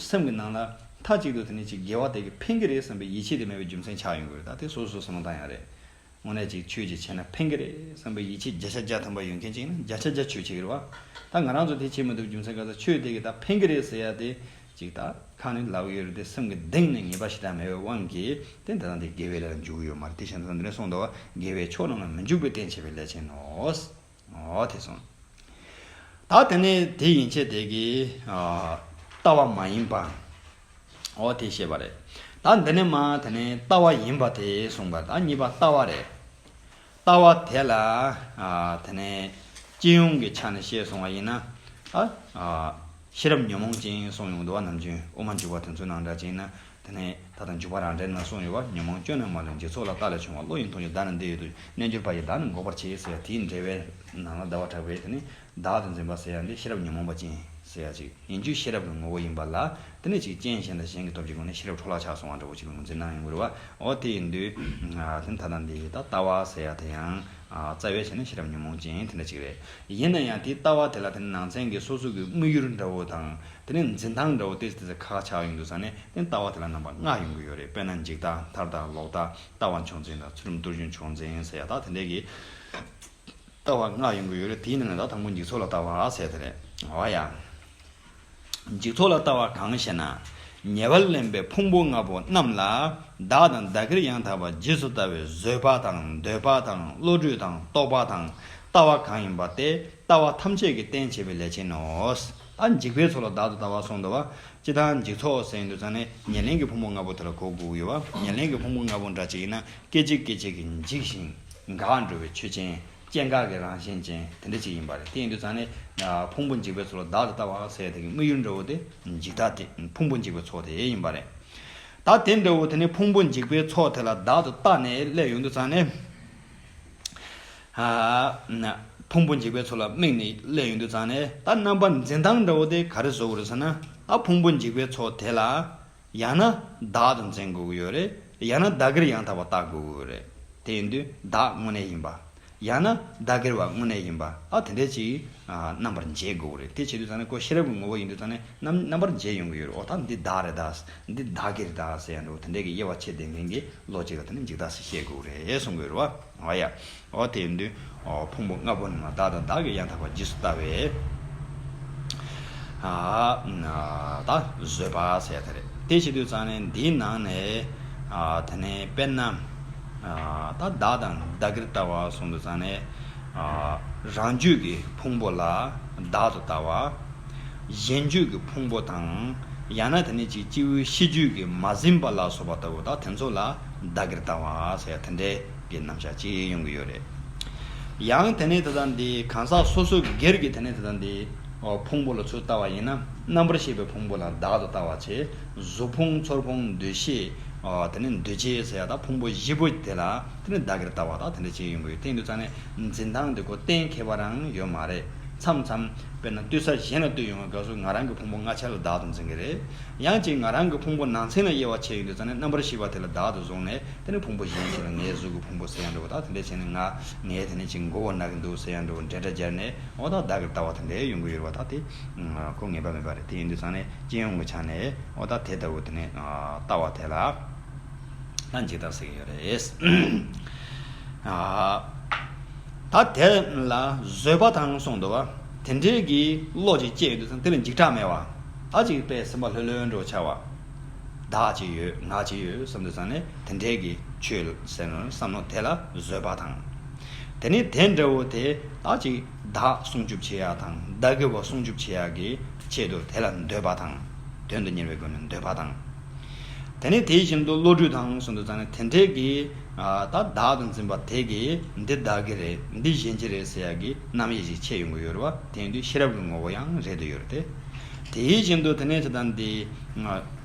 སེམས་ཀྱི་ནང་ལ་མཐའ་གཅིག་ཏུ་དེ་ནས་ཅིག་དགེ་བ་དེ་གིས་ཕན་གྱི་རེད་བསམ་པའི་ཡིད་ཆེས་དེ་མེད་པའི་རྒྱུ་མཚན་ཆགས་ཡོང་གི་རེད། ད་དེ་སོ་སོ་བསམ་བློ་བཏང་ཡག་རེད། དངོས་གནས་ཅིག་ཆོས་ཅིག་བྱས་ན་ཕན་གྱི་རེད་བསམ་པའི་ཡིད་ཆེས་བརྒྱ་ཆ་བརྒྱ་ཐམ་པ་ཡོད་མཁན་ཅིག་ཡིན་ན་བརྒྱ་ཆ་བརྒྱ་ཆོས་བྱེད་ཀྱི་རེད་བ། ད་ང་རང་ཚོ་དེ་བྱེད་མི་ཐུབ་རྒྱུ་མཚན་ག་ཟེར། ཆོས་དེ་གིས་ད་ཕན་གྱི་རེད་ཟེར་ཡ་དེ་ཅིག་ད་ཁ་ནས་ལབ་ཡོད་རེད་དེ། སེམས་ཀྱི་གཏིང་ནས་ངེས་པ་ཞེ་དྲག་མེད་པའི་དབང་གིས་དེ་ད་ལྟ་འདི་དགེ་བའི་ལས་ལ་འཇུག་གི་ཡོད་མ་རེད། དེ་བཞིན་དུ་འདི་ནས་གསུངས་འདུག་བ། དགེ་བའི་ཕྱོགས་རྣམས་ལ་མི་འཇུག་པའི་རྟེན་བྱེད་པའི་ལས་ཅན་ནོ། འོ་དེ་གསུངས། ད་དེ་ནས་དེ་ཡན་ཆད་དེ་གི་ཨ་ལྟ་བ་མ་ཡིན་པ། འོ་དེ་བཤད་པ་རེད། ད་འདི་ནས་མ་དེ་ནས་ལྟ་བ་ཡིན་པ་དེ་གསུངས་པ་རེད། ད་གཉིས་པ་ལྟ་བ་རེད། ལྟ་བ་དེ་ལ་ཨ་དེ་ནས་སྤྱི་ཡོངས་ཀྱི་ཆ་ནས་བཤད་སོང་བ་ཡིན་ན། ཨ་ཨ་ཤེས་རབ་ཉོན་མོངས་ཅན་གསུངས་ཡོང་འདུག་བ། ནམ་རྒྱུན་དབུ་མ་འཇུག་པ་དེ་ཚོའི་ནང་འདྲ་ཅིག་ཡིན་ན། དེ་ནས་ད་ལྟ་འཇུག་པ་རང་འགྲེལ་ནང་གསུངས་ཡོད་པ། ཉོན་མོངས་སྐྱོན་རྣམས་མ་ལུས་འཇིག་ཚོགས་ལ། རྟག་ལས་བྱུང་བ་བློ་ཡིས་མཐོང་ཞིང་བདག་ནི་འདི་ཡོད་དོ། རྣལ་འབྱོར་པ་ཡིས་བདག་ནི་འགོག་པར་བྱེད་ཟེར་ཡ་དེའི་འགྲེལ་པའི་ནང་ལ་ཟླ་བ་གྲགས་པས་དེ་ནི་བདག་ཏུ་འཛིན་པ་ཟེར་ཡ་འདི་ཤེས་རབ་ཉོན་མོངས་པ་ཅན་ ཟེར་ཡ་ཅིག་ཡིན་རྒྱུ་ཤེས་རབ་ཀྱི་ངོ་བོ་ཡིན་པ་ལ། དེ་ནས་ཅིག་རྐྱེན་གཞན་དང་གཞན་གྱི་སྟོབས་ཀྱི་སྒོ་ནས་ཤེས་རབ་འཕྲོ་བརླག་ཆགས་སོང་བ་འདྲ་བོ་ཅིག་ལུང་འཛིན་གནང་ཡོང་གི་རེད་བ། འོ་དེ་ཡིན་དུས། དེ་ད་ལྟ་འདི་ད་ལྟ་བ་ཟེར་ཡ་དེ་ཡང་རྩ་བའི་ཆ་ནས་ཤེས་རབ་ཉོན་མོངས་ཅན་དེ་འདྲ་ཅིག་རེད། ཡིན་ན་ཡང་དེ་ལྟ་བ་དེ་ལ་དེ་ནས་ནང་ཚན་གྱི་སོ་སོ་གི་དམིགས་ཡུལ་འདྲ་བོ་དང་དེ་ནས་འཛིན་སྟངས་འདྲ་བོ་ཏོག་ཙམ་ཏོག་ཙམ་ཁག་ཁག་ཆགས་ཡོང་དུས་ཙང་ནས། དེ་ལྟ་བ་དེ་ལ་རྣམ་པ་ལྔ་ཡོང་གི་ཡོད་རེད། དཔེར་ན་འཇིག་ལྟ། མཐར་ལྟ། ལོག་ལྟ། ལྟ་བ་མཆོག་འཛིན་དང་ཚུལ་ཁྲིམས་རྟོག་ཞིབ་མཆོག་འཛིན་ཟེར་ཡ་ད་དེ་འདྲའི་གི་ལྟ་བ་ལྔ་ཡོང་གི་ཡོད་རེད། དེའི་ནང་ནས་ད་དང་པོ་འཇིག་ཚོགས་ལ་ལྟ་བ་ཟེར་དེ་རེད། འོ་ཡ། འཇིག་ཚོགས་ལ་ལྟ་བ་གང་ཞེ་ན། ཉེ་བར་ལེན་པའི་ཕུང་པོ་ལྔ་པོ་རྣམས་ལ་བདག་དང་བདག་གིར་ཡང་དག་པར་རྗེས་སུ་ལྟ་བའི་བཟོད་པ་དང་འདོད་པ་དང་བློ་གྲོས་དང་རྟོག་པ་དང་ལྟ་བ་གང་ཡིན་པ་སྟེ། ལྟ་བ་ཐམས་ཅད་ཀྱི་རྟེན་བྱེད་པའི་ལས་ཅན་ནོ། ད་འཇིག་པའི་ཚོགས་ལ་བདག་ཏུ་ལྟ་བ་གསུངས་འདུག་བ། སྤྱིར་བཏང་འཇིག་ཚོགས་ཟེར་ཡོང་དུས་ཙང་ནས་ཉེར་ལེན་གྱི་ཕུང་པོ་ལྔ་པོ་དེ་ལ་གོ་དགོས་ཀྱི་ཡོད་བ། ཉེར་ལེན་གྱི་ཕུང་པོ་ལྔ་པོ་འདྲ་ཅིག་ཡིན་ན་སྐད་ཅིག་སྐད་ཅིག་གིས་འཇིག་ཞིང་འགག་འགྲོ་བའི་ཆོས་ཅན། སྐྱེ་འགག་གི་རང་བཞིན་ཅན་དེ་འདྲ་ཅིག་ཡིན་པ་རེད། དེ་ཡིན་དུས་ཙང་ནས་ཕུང་པོ་འཇིག་པའི་ཚོགས་ལ་བདག་ཏུ་ལྟ་བ་ཟེར་དེ་གི་དམིགས་ཡུལ་འདྲ་བོ་དེ་འཇིག་ལྟ་དེ་ཕུང་པོ་འཇིག་པའི་ཚོགས་དེ་ཡིན་པ་རེད། ད་དེ་འདྲ་བོ་དེ་ནི་ཕུང་པོ་འཇིག་པའི་ཚོགས་དེ་ལ་བདག་ཏུ་ལྟ་ནས་སླེབས་ཡོང་དུས་ཙང་ནས། ཕུང་པོ་འཇིག་པའི་ཚོགས་ལ་དམིགས་ནས་སླེབས་ཡོང་དུས་ཙང་ནས། ད་རྣམ་པ་འཛིན་སྟངས་འདྲ་བོ་དེ་ག་རེ་བཟོ་དགོས་རེད་ཟེར་ན། ཨ་ཕུང་པོ་འཇིག་པའི་ཚོགས་དེ་ལ་ཡང་ན་བདག་ཏུ་འཛིན་དགོས་ཀྱི་ཡོད་རེད། ཡང་ན་བདག་གིར་ཡང་དག་པར་བལྟ་དགོས་ཀྱི་ཡོད་རེད། དེ་ཡིན་དུས་བདག་དངོས་གནས་ཡིན་པ། ཡང་ན་བདག་གིར་བ་དངོས་གནས་ཡིན་པ། ཨ་དེ་འདྲས་ཅིག་རྣམ་པར་འབྱེད་དགོས་ཀྱི་རེད། དེ་བྱེད་དུས་ཙང་ནས་ཁོ་ཤེས་རབ་ཀྱི་ངོ་བོ་ཡིན་དུས་ཙང་ནས་རྣམ་རྣམ་པར་འབྱེད་ཡོང་གི་ཡོད་རེད། འོ་ད་འདི་བདག་རེད་ད། འདི་བདག་གིར་ད་ཟེར་ཡང་འགྲོ། དེ་འདྲས་ཀྱི་དབྱེ་བ་ཕྱེ་བསྡད་མཁན་གྱི་ལོ་གཅིག་ལ་དེ་ནི་འཇིག་ལྟ་ཟེར་བཤད་དགོས་རེད་གསུང་གི་ཡོད་རེད་བ། འོ་ཡ། འོ་དེ་ཡིན་དུས། འོ་ཕུང་པོ་ལྔ་པོ་རྣམས་ལ་བདག་དང་བདག་གིར་ཡང་དག་པར་རྗེས་སུ་ལྟ་བའི། ཨ་ད་བཟོད་པ་ཟེར་དེ་རེད། དེ་བྱེད་དུས་ཙང་ནས་འདིའི་ནང་ནས། ཨ་དེ་ནས་དཔེར་ན། ཨ་ད་བདག་དང་བདག་གིར་ལྟ་བ་གསུངས་དུས་ཙང་ནས། ཨ་རང་རྒྱུད་ཀྱི་ཕུང་པོ་ལ་བདག་ཏུ་ལྟ་བ། གཞན་རྒྱུད་ཀྱི་ཕུང་པོ་དང་། ཡང་ན་དེ་ནས་ཅིག་སྤྱི་བོའི་ཤེས་རྒྱུད་ཀྱིས་མ་ཟིན་པ་ལ་སོགས་པ་ལྟ་བུ་དག་དེ་ཚོ་ལ་བདག་གིར་ལྟ་བ་ཟེར་དེ་འདྲའི་གི་རྣམ་གཞག་ཅིག་ཡོང་གི་ཡོད་རེད། ཡང་དེ་ནས་དེ་དང་འདི་གང་ཟག་སོ་སོ་སྒེར་གྱི་དེ་ནས་དེ་དང་འདི་ཕུང་པོ་ལ་ཚུར་ལྟ་བ་ཡིན་ན། རྣམ་པར་ཤེས་པའི་ཕུང་པོ་ལ་བདག་ཏུ་ལྟ་བ་བྱས། གཟུགས་ཕུང་ཚོར་ཕུང་འདུ་ཤེས། དེ་ནས་འདུ་བྱེད་ཟེར་ཡ་དག་ཕུང་པོ་བཞི་པོ་དེ་ལ་དེ་ནས་བདག་གིར་ལྟ་བ་དག་དེ་འདྲ་ཅིག་ཡོང་གི་ཡོད། དེ་ཡིན་དུས་ཙང་ནས། འཛིན་སྟངས་འདི་ཁོ་གཏན་འཁེལ་བ་རང་ཡོད་མ་རེད། མཚམས་མཚམས་དཔེར་ན་ལྟོས་ས་གཞན་ལ་ལྟོས་ཡོང་བའི་སྐབས་སུ་ང་རང་གི་ཕུང་པོ་ལྔ་ཆ་ལ་བདག་ཏུ་འཛིན་གྱི་རེད། ཡང་ཅིག་ང་རང་གི་ཕུང་པོ་ནང་ཚན་ལ་དབྱེ་བ་ཕྱེ་ཡོང་དུས་ཙང་ནས་རྣམ་པར་ཤེས་པ་དེ་ལ་བདག་ཏུ་བཟུང་ནས་དེ་ནས་ཕུང་པོ་གཞན་ཞིག་ལ་ངའི་གཟུགས་ཀྱི་ཕུང་པོ་ཟེར་ཡང་འགྲོ་བ་དག་དེ་འདྲ་བྱས་ནས་ང་ངའི་དེ་ནས་ཅིག་མགོ་བོ་ན་གི་འདུག་ཟེར་ཡང་འགྲོ་བ་འདྲེ་འདྲ་སྦྱར་ནས་འོ་ད་བདག་གིར་ལྟ་བ་དེ་འདྲ་ཡོང་གི་ཡོད་རེད་བ། ད་དེ་ཁོ་ངེས་པ་མེད་པ་རེད། དེ་ཡིན་དུས་ཙང་ནས་སྤྱི་ཡོངས་ཀྱི་ཆ་ནས་འོ་ད་དེ་ལྟ་བུ་དེ་ནས་ལྟ་བ་དེ་ལ། ད་འཇིག་ལྟ་ཟེར་གྱི་ཡོད་རེད། ཨ། ད་དེ་ལ་བཟོད་པ་དང་གསུངས་འདུག་བ། དེ་འདྲའི་གི་བློ་ཅིག་སྐྱེས་ཡོང་དུས་ཙང་དེ་ལ་འཇིགས་སྐྲག་མེད་པ། ད་ཅིག་དཔེ་སེམས་པ་ལྷོད་ལྷོད་འགྲོ་ཆགས་པ། བདག་ཅིག་ཡོད་ང་ཅིག་ཡོད་བསམ་དུས་ཙང་ནས་དེ་འདྲའི་གི་ཆོས་ཟེར་ནས་བསམ་མནོ་དེ་ལ་བཟོད་པ་དང་། དེ་ནས་དེ་འདྲ་བོ་དེ་ད་ཅིག་བདག་སྲུང་སྐྱོབ་བྱེད་ཡ་དང་བདག་གི་བ་སྲུང་སྐྱོབ་བྱེད་ཡ་གི་ཆེད་དུ་དེ་ལ་འདོད་པ་དང་། དོན་དུ་གཉེར་བའི་སྒོ་ནས་འདོད་པ་དང་། དེ་ནས་དེའི་བཞིན་དུ་བློ་གྲོས་དང་གསུངས་དུས་ཙང་ནས་དེ་འདྲའི་གི། ཨ་ད་བདག་ཏུ་འཛིན་པ་དེ་གིས་འདི་བདག་གི་རེད། འདི་གཞན་གྱི་རེད་ཟེར་ཡ་གི་རྣམ་དབྱེ་ཞིག་ཕྱེ་ཡོང་གི་ཡོད་རེད་བ། དེ་ཡིན་དུས་ཤེས་རབ་ཀྱི་ངོ་བོ་ཡང་རེད་དུ་ཡོད་རེད་དེ། དེའི་བཞིན་དུ་དེ་ནས་དེ་དང་འདི།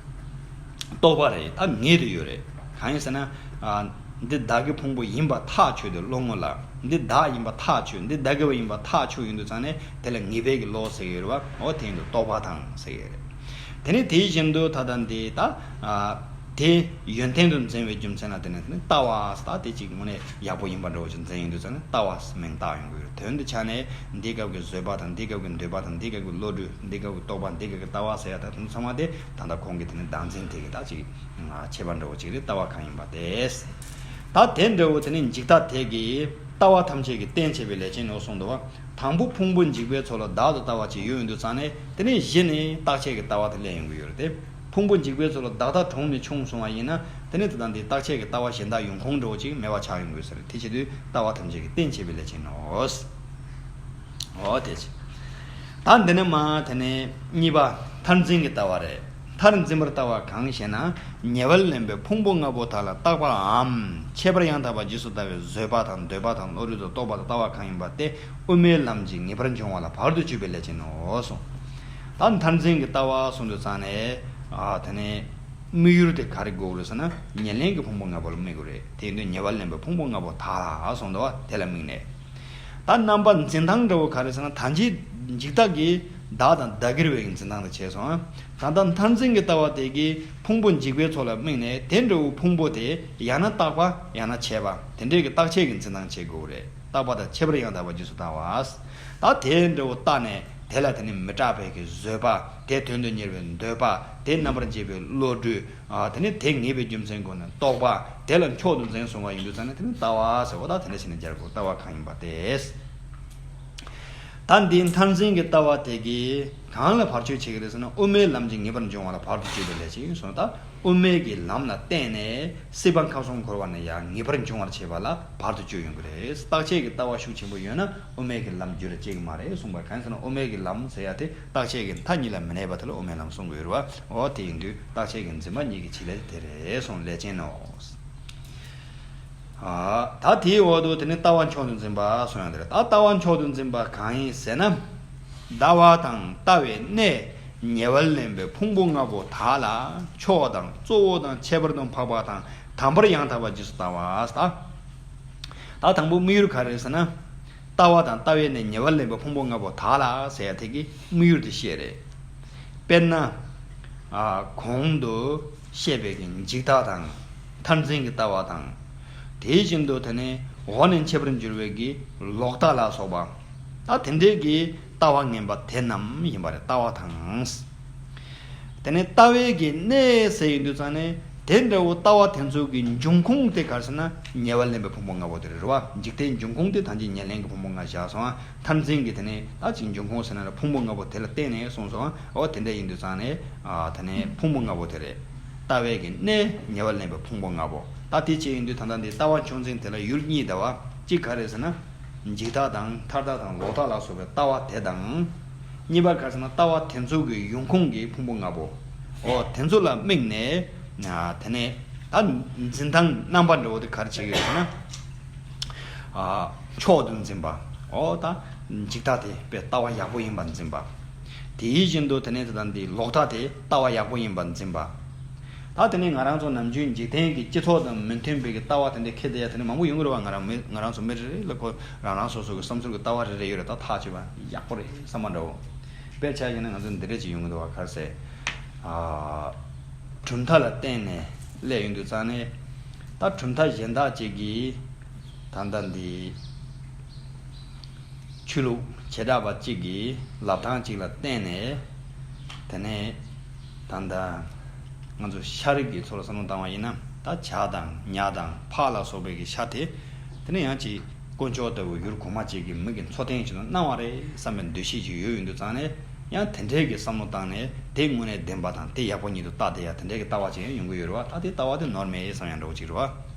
རྟོག་པ་རེད། ད་ངེས་དུ་ཡོད་རེད། གང་ཡིན་ཟེར་ན། ཨ་འདི་བདག་གི་ཕུང་པོ་ཡིན་པ་ཐག་ཆོད་དུ་བློ་ངོ་ལ། འདི་བདག་ཡིན་པ་ཐག་ཆོད། འདི་བདག་གི་བ་ཡིན་པ་ཐག་ཆོད་ཡོང་དུས་ཙང་ནས་དེ་ལ་ངེས་པའི་གི་བློ་ཟེར་གི་ཡོད་རེད་བ། འོ་དེ་ཡིན་དུས་རྟོག་པ་དང་ཟེར་གི་རེད། དེ་ནས་དེའི་བཞིན་དུ་ད་ལྟ་འདི་ད། ཨ་དེ་ཡོན་ཏན་དུ་འཛིན་པའི་རྒྱུ་མཚན་ལ་བརྟེན་ནས་དེ་ནི་ལྟ་བ་ཟེར་ད་དེ་གཅིག་དངོས་གནས་ཡག་པོ་ཡིན་པ་འདྲ་བོ་ཅིག་འཛིན་ཡོང་དུས་ཙང་ནས་ལྟ་བ་ཟེར་མིང་བཏགས་ཡོང་གི་ཡོད་རེད། དོན་དུ་ཆ་ནས་འདིའི་སྐབས་ཀྱི་བཟོད་པ་དང་འདིའི་སྐབས་ཀྱི་འདོད་པ་དང་འདིའི་སྐབས་ཀྱི་བློ་གྲོས་འདིའི་སྐབས་ཀྱི་རྟོག་པ་འདིའི་སྐབས་ཀྱི་ལྟ་བ་ཟེར་ཡ་ད་དེ་ཚང་མ་དེ་ད་ལྟ་གོང་གི་དེ་ནི་བདག་འཛིན་དེ་གི་ད་ཅིག་ཁྱད་པར་འདྲ་བོ་ཅིག་རེད། ལྟ་བ་གང་ཡིན་པ་དེ། ད་དེ་འདྲ་བོ་དེ་ནི་འཇིག་ལྟ་དེ་གི་ལྟ་བ་ཐམས་ཅད་ཀྱི་རྟེན་བྱེད་པའི་ལས་ཅན་ནོ་གསུངས་འདུག་བ། དང་པོ་ཕུང་པོ་འཇིག་པའི་ཚོགས་ལ་བདག་ཏུ་ལྟ་བ་ཅིག་ཡོད་ཡོང་དུས་ཙང་ནས་དེ་ནས་གཞི་ནས་རྟག་ཆད་ཀྱི་ལྟ་བ་དེ་སླེབས་ཡོང་གི་ཡོད་རེད་དེ། ཕུང་པོ་འཇིག་པའི་ཚོགས་ལ་བདག་ལྟ་གྲོངས་ནས་ཆུང་སོང་བ་ཡིན་ན་དེ་ནས་དེ་དང་དེའི་རྟག་ཆད་ཀྱི་ལྟ་བ་གཞན་དག་ཡོང་ཁུངས་འདྲ་བོ་ཅིག་མེད་པ་ཆགས་ཡོང་གི་ཡོད་ས་རེད། དེ་བྱེད་དུས་ལྟ་བ་ཐམས་ཅད་ཀྱི་རྟེན་བྱེད་པའི་ལས་ཅན་ནོ། འོ་དེ་ཅི། ད་འདི་ནས་མ་དེ་ནས་གཉིས་པ་མཐར་འཛིན་གྱི་ལྟ་བ་རེད། མཐར་འཛིན་པར་ལྟ་བ་གང་ཞེ་ན། ཉེ་བར་ལེན་པའི་ཕུང་པོ་ལྔ་པོ་དག་ལ་རྟག་པའམ་ཁྱད་པར་ཡང་དག་པར་རྗེས་སུ་ལྟ་བའི་བཟོད་པ་དང་འདོད་པ་དང་བློ་གྲོས་དང་རྟོག་པ་དང་ལྟ་བ་གང་ཡིན་པ་སྟེ། དབུ་མའི་ལམ་གྱིས་ངེས་པར་འབྱུང་བ་ལ་བར་དུ་གཅོད་པའི་ལས་ཅན་ནོ་གསུངས། ད་མཐར་འཛིན་གྱི་ལྟ་བ་གསུངས་དུས་ཙང་ནས། ཨ་དེ་ནས་དམིགས་ཡུལ་དེ་ག་རེ་དགོས་རེད་ཟེར་ན། ཉེར་ལེན་གྱི་ཕུང་པོ་ལྔ་པོ་ལ་དམིགས་དགོས་རེད། དེ་ཡིན་དུས་ཉེ་བར་ལེན་པའི་ཕུང་པོ་ལྔ་པོ་དག་ལ་གསུངས་འདུག་བ། དེ་ལ་དམིགས་ནས། ད་རྣམ་པ་འཛིན་སྟངས་འདྲ་བོ་ག་རེ་ཟེར་ན། ད་ཅི་འཇིག་ལྟ་གི་ བདག་དང་བདག་གིར་བའི་འཛིན་སྟངས་དེ་བྱས་སོང་། ད་ལྟ་མཐར་འཛིན་གྱི་ལྟ་བ་དེ་གིས་ཕུང་པོ་འཇིག་པའི་ཚོགས་ལ་དམིགས་ནས་དེ་འདྲ་བོའི་ཕུང་པོ་དེ་ཡང་ན་རྟག་པ་ཡང་ན་ཆད་པ་དེ་འདྲའི་གི་རྟག་ཆད་ཀྱི་འཛིན་སྟངས་བྱེད་དགོས་རེད། རྟག་པ་དང་ཁྱད་པར་ཡང་དག་པ་རྗེས་སུ་ལྟ་བ། ད་དེ་འདྲ་བོ་བལྟས་ནས་དེ་ལ་དེ་ནི་མི་རྟག་པའི་གི་བཟོད་པ། དེ་དོན་དུ་གཉེར་བའི་འདོད་པ། དེ་རྣམ་པར་འབྱེད་པའི་བློ་གྲོས། ཨ། དེ་ནི་དེ་ངེས་པའི་རྒྱུ་མཚན་སྒོ་ནས་རྟོག་པ། དེ་ལ་མཆོག་ཏུ་འཛིན་གསུངས་པ་ཡིན་དུས་ཙང་ནས་དེ་ནི་ལྟ་བ་ཟེར་བ་དང་དེ་འདྲ་བྱས་ནས་སྦྱར་དགོས། ལྟ་བ་གང་ཡིན་པ་དེས། ད་འདིའི་མཐར་འཛིན་གྱི་ལྟ་བ་དེ་གིས་གང་ལ་བར་གཅོད་བྱེད་ཀྱི་རེད་ཟེར་ན། དབུ་མའི་ལམ་གྱི་ངེས་པར་འབྱུང་བ་ལ་བར་དུ་གཅོད་པའི་ལས་བྱེད་ཡིན་གསུངས། ད་དབུ་མའི་གི་ལམ་ལ་བརྟེན་ནས་སྲིད་པ་ཁམས་གསུམ་འཁོར་བ་ནས་ཡང་ངེས་པར་འབྱུང་བར་བྱེད་པ་ལ་བར་དུ་གཅོད་ཡོང་གི་རེད། རྟག་ཆད་ཀྱི་ལྟ་བ་ཤུགས་ཆེན་པོ་ཡོད་ན་དབུ་མའི་གི་ལམ་རྒྱུད་ལ་སྐྱེ་གི་མ་རེད་གསུངས་པ། གང་ཡིན་ཟེར་ན་དབུ་མའི་གི་ལམ་ཟེར་ཡ་དེ་རྟག་ཆད་ཀྱི་མཐའ་གཉིས་ལ་མི་གནས་པ་དེ་ལ་དབུ་མའི་ལམ་གསུང་གི་ཡོད་རེད་བ། འོ་དེ་ཡིན་དུས་རྟག་ཆད་ཀྱི་འཛིན་པ་གཉིས་ཀྱི་བྱེད་ལས་དེ་རེད་གསུངས། ལས་ཅན་ནོ། ཨ། ད་དེའི་འོག་ཏུ་དེ་ནི་ལྟ་བ་མཆོག་ཏུ་འཛིན་པ་གསུངས་ཡོད་རེད། ད་ལྟ་བ་མཆོག་ཏུ་འཛིན་པ་གང་ཡིན་ཟེར་ན། ཟླ་བ་དང་ལྟ་བའི་གནས་ཉེ་བར་ལེན་པའི་ཕུང་པོ་ལྔ་པོ་དག་ལ་མཆོག་དང་གཙོ་བོ་དང་ཁྱད་པར་དུ་འཕགས་པ་དང་དམ་པར་ཡང་དག་པར་རྗེས་སུ་ལྟ་བ། ད་དང་པོ་དམིགས་ཡུལ་ག་རེ་རེད་ཟེར་ན། ལྟ་བ་དང་ལྟ་བའི་གནས་ཉེ་བར་ལེན་པའི་ཕུང་པོ་ལྔ་པོ་དག་ལ་ཟེར་ཡ་དེ་གི་དམིགས་ཡུལ་དེ་བཤད་རེད། དཔེར་ན། ཨ། གོང་དུ་བཤད་པའི་གི་འཇིག་ལྟ་དང་། མཐར་འཛིན་གྱི་ལྟ་བ་དང་། དེ་བཞིན་དུ་དེ་ནས་འོག་ནས་འཆད་པར་འགྱུར་བའི་གི་ལོག་ལྟ་ལ་སོགས་པ། ད་དེ་འདྲའི་གི་ལྟ་བ་ངན་པ་དེ་རྣམས་ཡིན་པ་རེད། ལྟ་བ་དང་། དེ་ནས་ལྟ་བའི་གི་གནས་ཟེར་ཡོང་དུས་ཙང་ནས་དེ་འདྲ་བོ་ལྟ་བ་དེ་ཚོ་གི་འབྱུང་ཁུངས་དེ་ག་རེ་ཟེར་ན་ཉེ་བར་ལེན་པའི་ཕུང་པོ་ལྔ་པོ་དེ་རེད་བ། འཇིག་རྟེན་འབྱུང་ཁུངས་དེ་ཐམས་ཅད་ཉེར་ལེན་གྱི་ཕུང་པོ་ལྔ་བཞག་སོང་། མཐར་འཛིན་གྱི་དེ་ནས་ད་ཅིག་འབྱུང་ཁུངས་ཟེར་ན་ཕུང་པོ་ལྔ་པོ་དེ་ལ་བརྟེན་ནས་གསུངས་སོང་། འོ་དེ་འདྲ་ཡིན་དུས་ཙང་ནས། ཨ། དེ་ནས་ཕུང་པོ་ལྔ་པོ་དེ་རེད། ལྟ་བའི་གི་གནས་ཉེ་བར་ལེན་པའི་ཕུང་པོ་ལྔ་པོ། ད་དེ་བྱས་ཡིན་དུས་ད་ལྟ་འདི་ལྟ་བ་མཆོག་འཛིན་དེ་ལ་ཡུལ་གཉིས་འདུག་བ། གཅིག་ག་རེ་ཟེར་ན། འཇིག་ལྟ་དང་མཐར་ལྟ་དང་ལོག་ལྟ་ལ་སོགས་པའི་ལྟ་བ་དེ་དང་། གཉིས་པ་ག་རེ་ཟེར་ན་ལྟ་བ་དེ་ཚོ་གི་ཡོང་ཁུངས་ཀྱི་ཕུང་པོ་ལྔ་པོ། འོ་དེ་ཚོ་ལ་དམིགས་ནས། ཨ། དེ་ནས་ད་འཛིན་སྟངས་རྣམ་པ་འདྲ་བོ་དེ་ག་རེ་བྱེད་ཀྱི་ཡོད་ཟེར་ན། ཨ། མཆོག་ཏུ་འཛིན་པ། འོ་ད་འཇིག་ལྟ་དེ་དཔེ་ལྟ་བ་ཡག་པོ་ཡིན་པར་འཛིན་པ། དེ་བཞིན་དུ་དེ་ནས་དེ་དང་དེའི་ལོག་ལྟ་དེ་ལྟ་བ་ཡག་པོ་ཡིན་པར་འཛིན་པ། ད་དེ་ནས་ང་རང་ཚོ་ནམ་རྒྱུན་འཇིག་རྟེན་གྱི་སྤྱི་ཚོགས་དང་མི་མཐུན་པའི་གི་ལྟ་བ་དེ་འདྲ་འཁྱེར་བསྡད་ཡ་དེ་འདྲ་མང་པོ་ཡོང་གི་རེད་བ། ང་རང་མི་ང་རང་ཚོ་མི་རེ་རེ་ལ་ཁོ་རང་རང་སོ་སོ་གི་བསམ་ཚུལ་གྱི་ལྟ་བ་རེ་རེ་ཡོད་རེད། ད་ཐག་ཆོད་པ་ཡག་པོ་རེད་བསམ་པ་འདྲ་བོ། དཔེར་ཆ་བཞག་ན་ང་ཚོ་འདི་འདྲ་ཅིག་ཡོང་གི་འདུག་བ། ག་རེ་ཟེར། ཨ། གྲུབ་མཐའ་ལ་བརྟེན་ནས་སླེབས་ཡོང་དུས་ཙང་ནས། ད་གྲུབ་མཐའ་གཞན་དག་ཅིག་གིས་ད་ལྟ་འདི་ཆོས་ལུགས་བྱེ་བྲག་པ་གཅིག་གི་ལབ་སྟངས་གཅིག་ལ་བརྟེན་ནས། དེ་ནས་ད་ལྟ་ང་ཚོ་ཤ་རིགས་ཀྱི་ཚོ་ལ་བསམ་བློ་བཏང་བ་ཡིན་ན། ད་བྱ་དང་ཉ་དང་ཕག་ལ་སོགས་པའི་གི་ཤ་དེ། དེ་ནས་ཡང་ཅིག་དཀོན་མཆོག་ལྟ་བུ་ཡུལ་གོང་མ་ཅིག་གི་མི་གི་འཚོ་རྟེན་ཞིག་ཏུ་གནང་བ་རེད་བསམ་པའི་འདུ་ཤེས་ཅིག་ཡོད་ཡོང་དུས་ཙང་ནས། ཡང་དེ་འདྲའི་གི་བསམ་བློ་བཏང་ནས་དེ་དངོས་གནས་བདེན་པ་དང་དེ་ཡག་པོ་ཉིད་དུ་བལྟ་བསྡད་ཡ་དེ་འདྲའི་གི་ལྟ་བ་ཅིག་ཡང་ཡོང་གི་ཡོད་རེད་བ། ད་དེ་ལྟ་བ་དེ་ནོར་མེད་བསམ་ཡ་འདྲ་བོ་ཅིག་རེད་བ།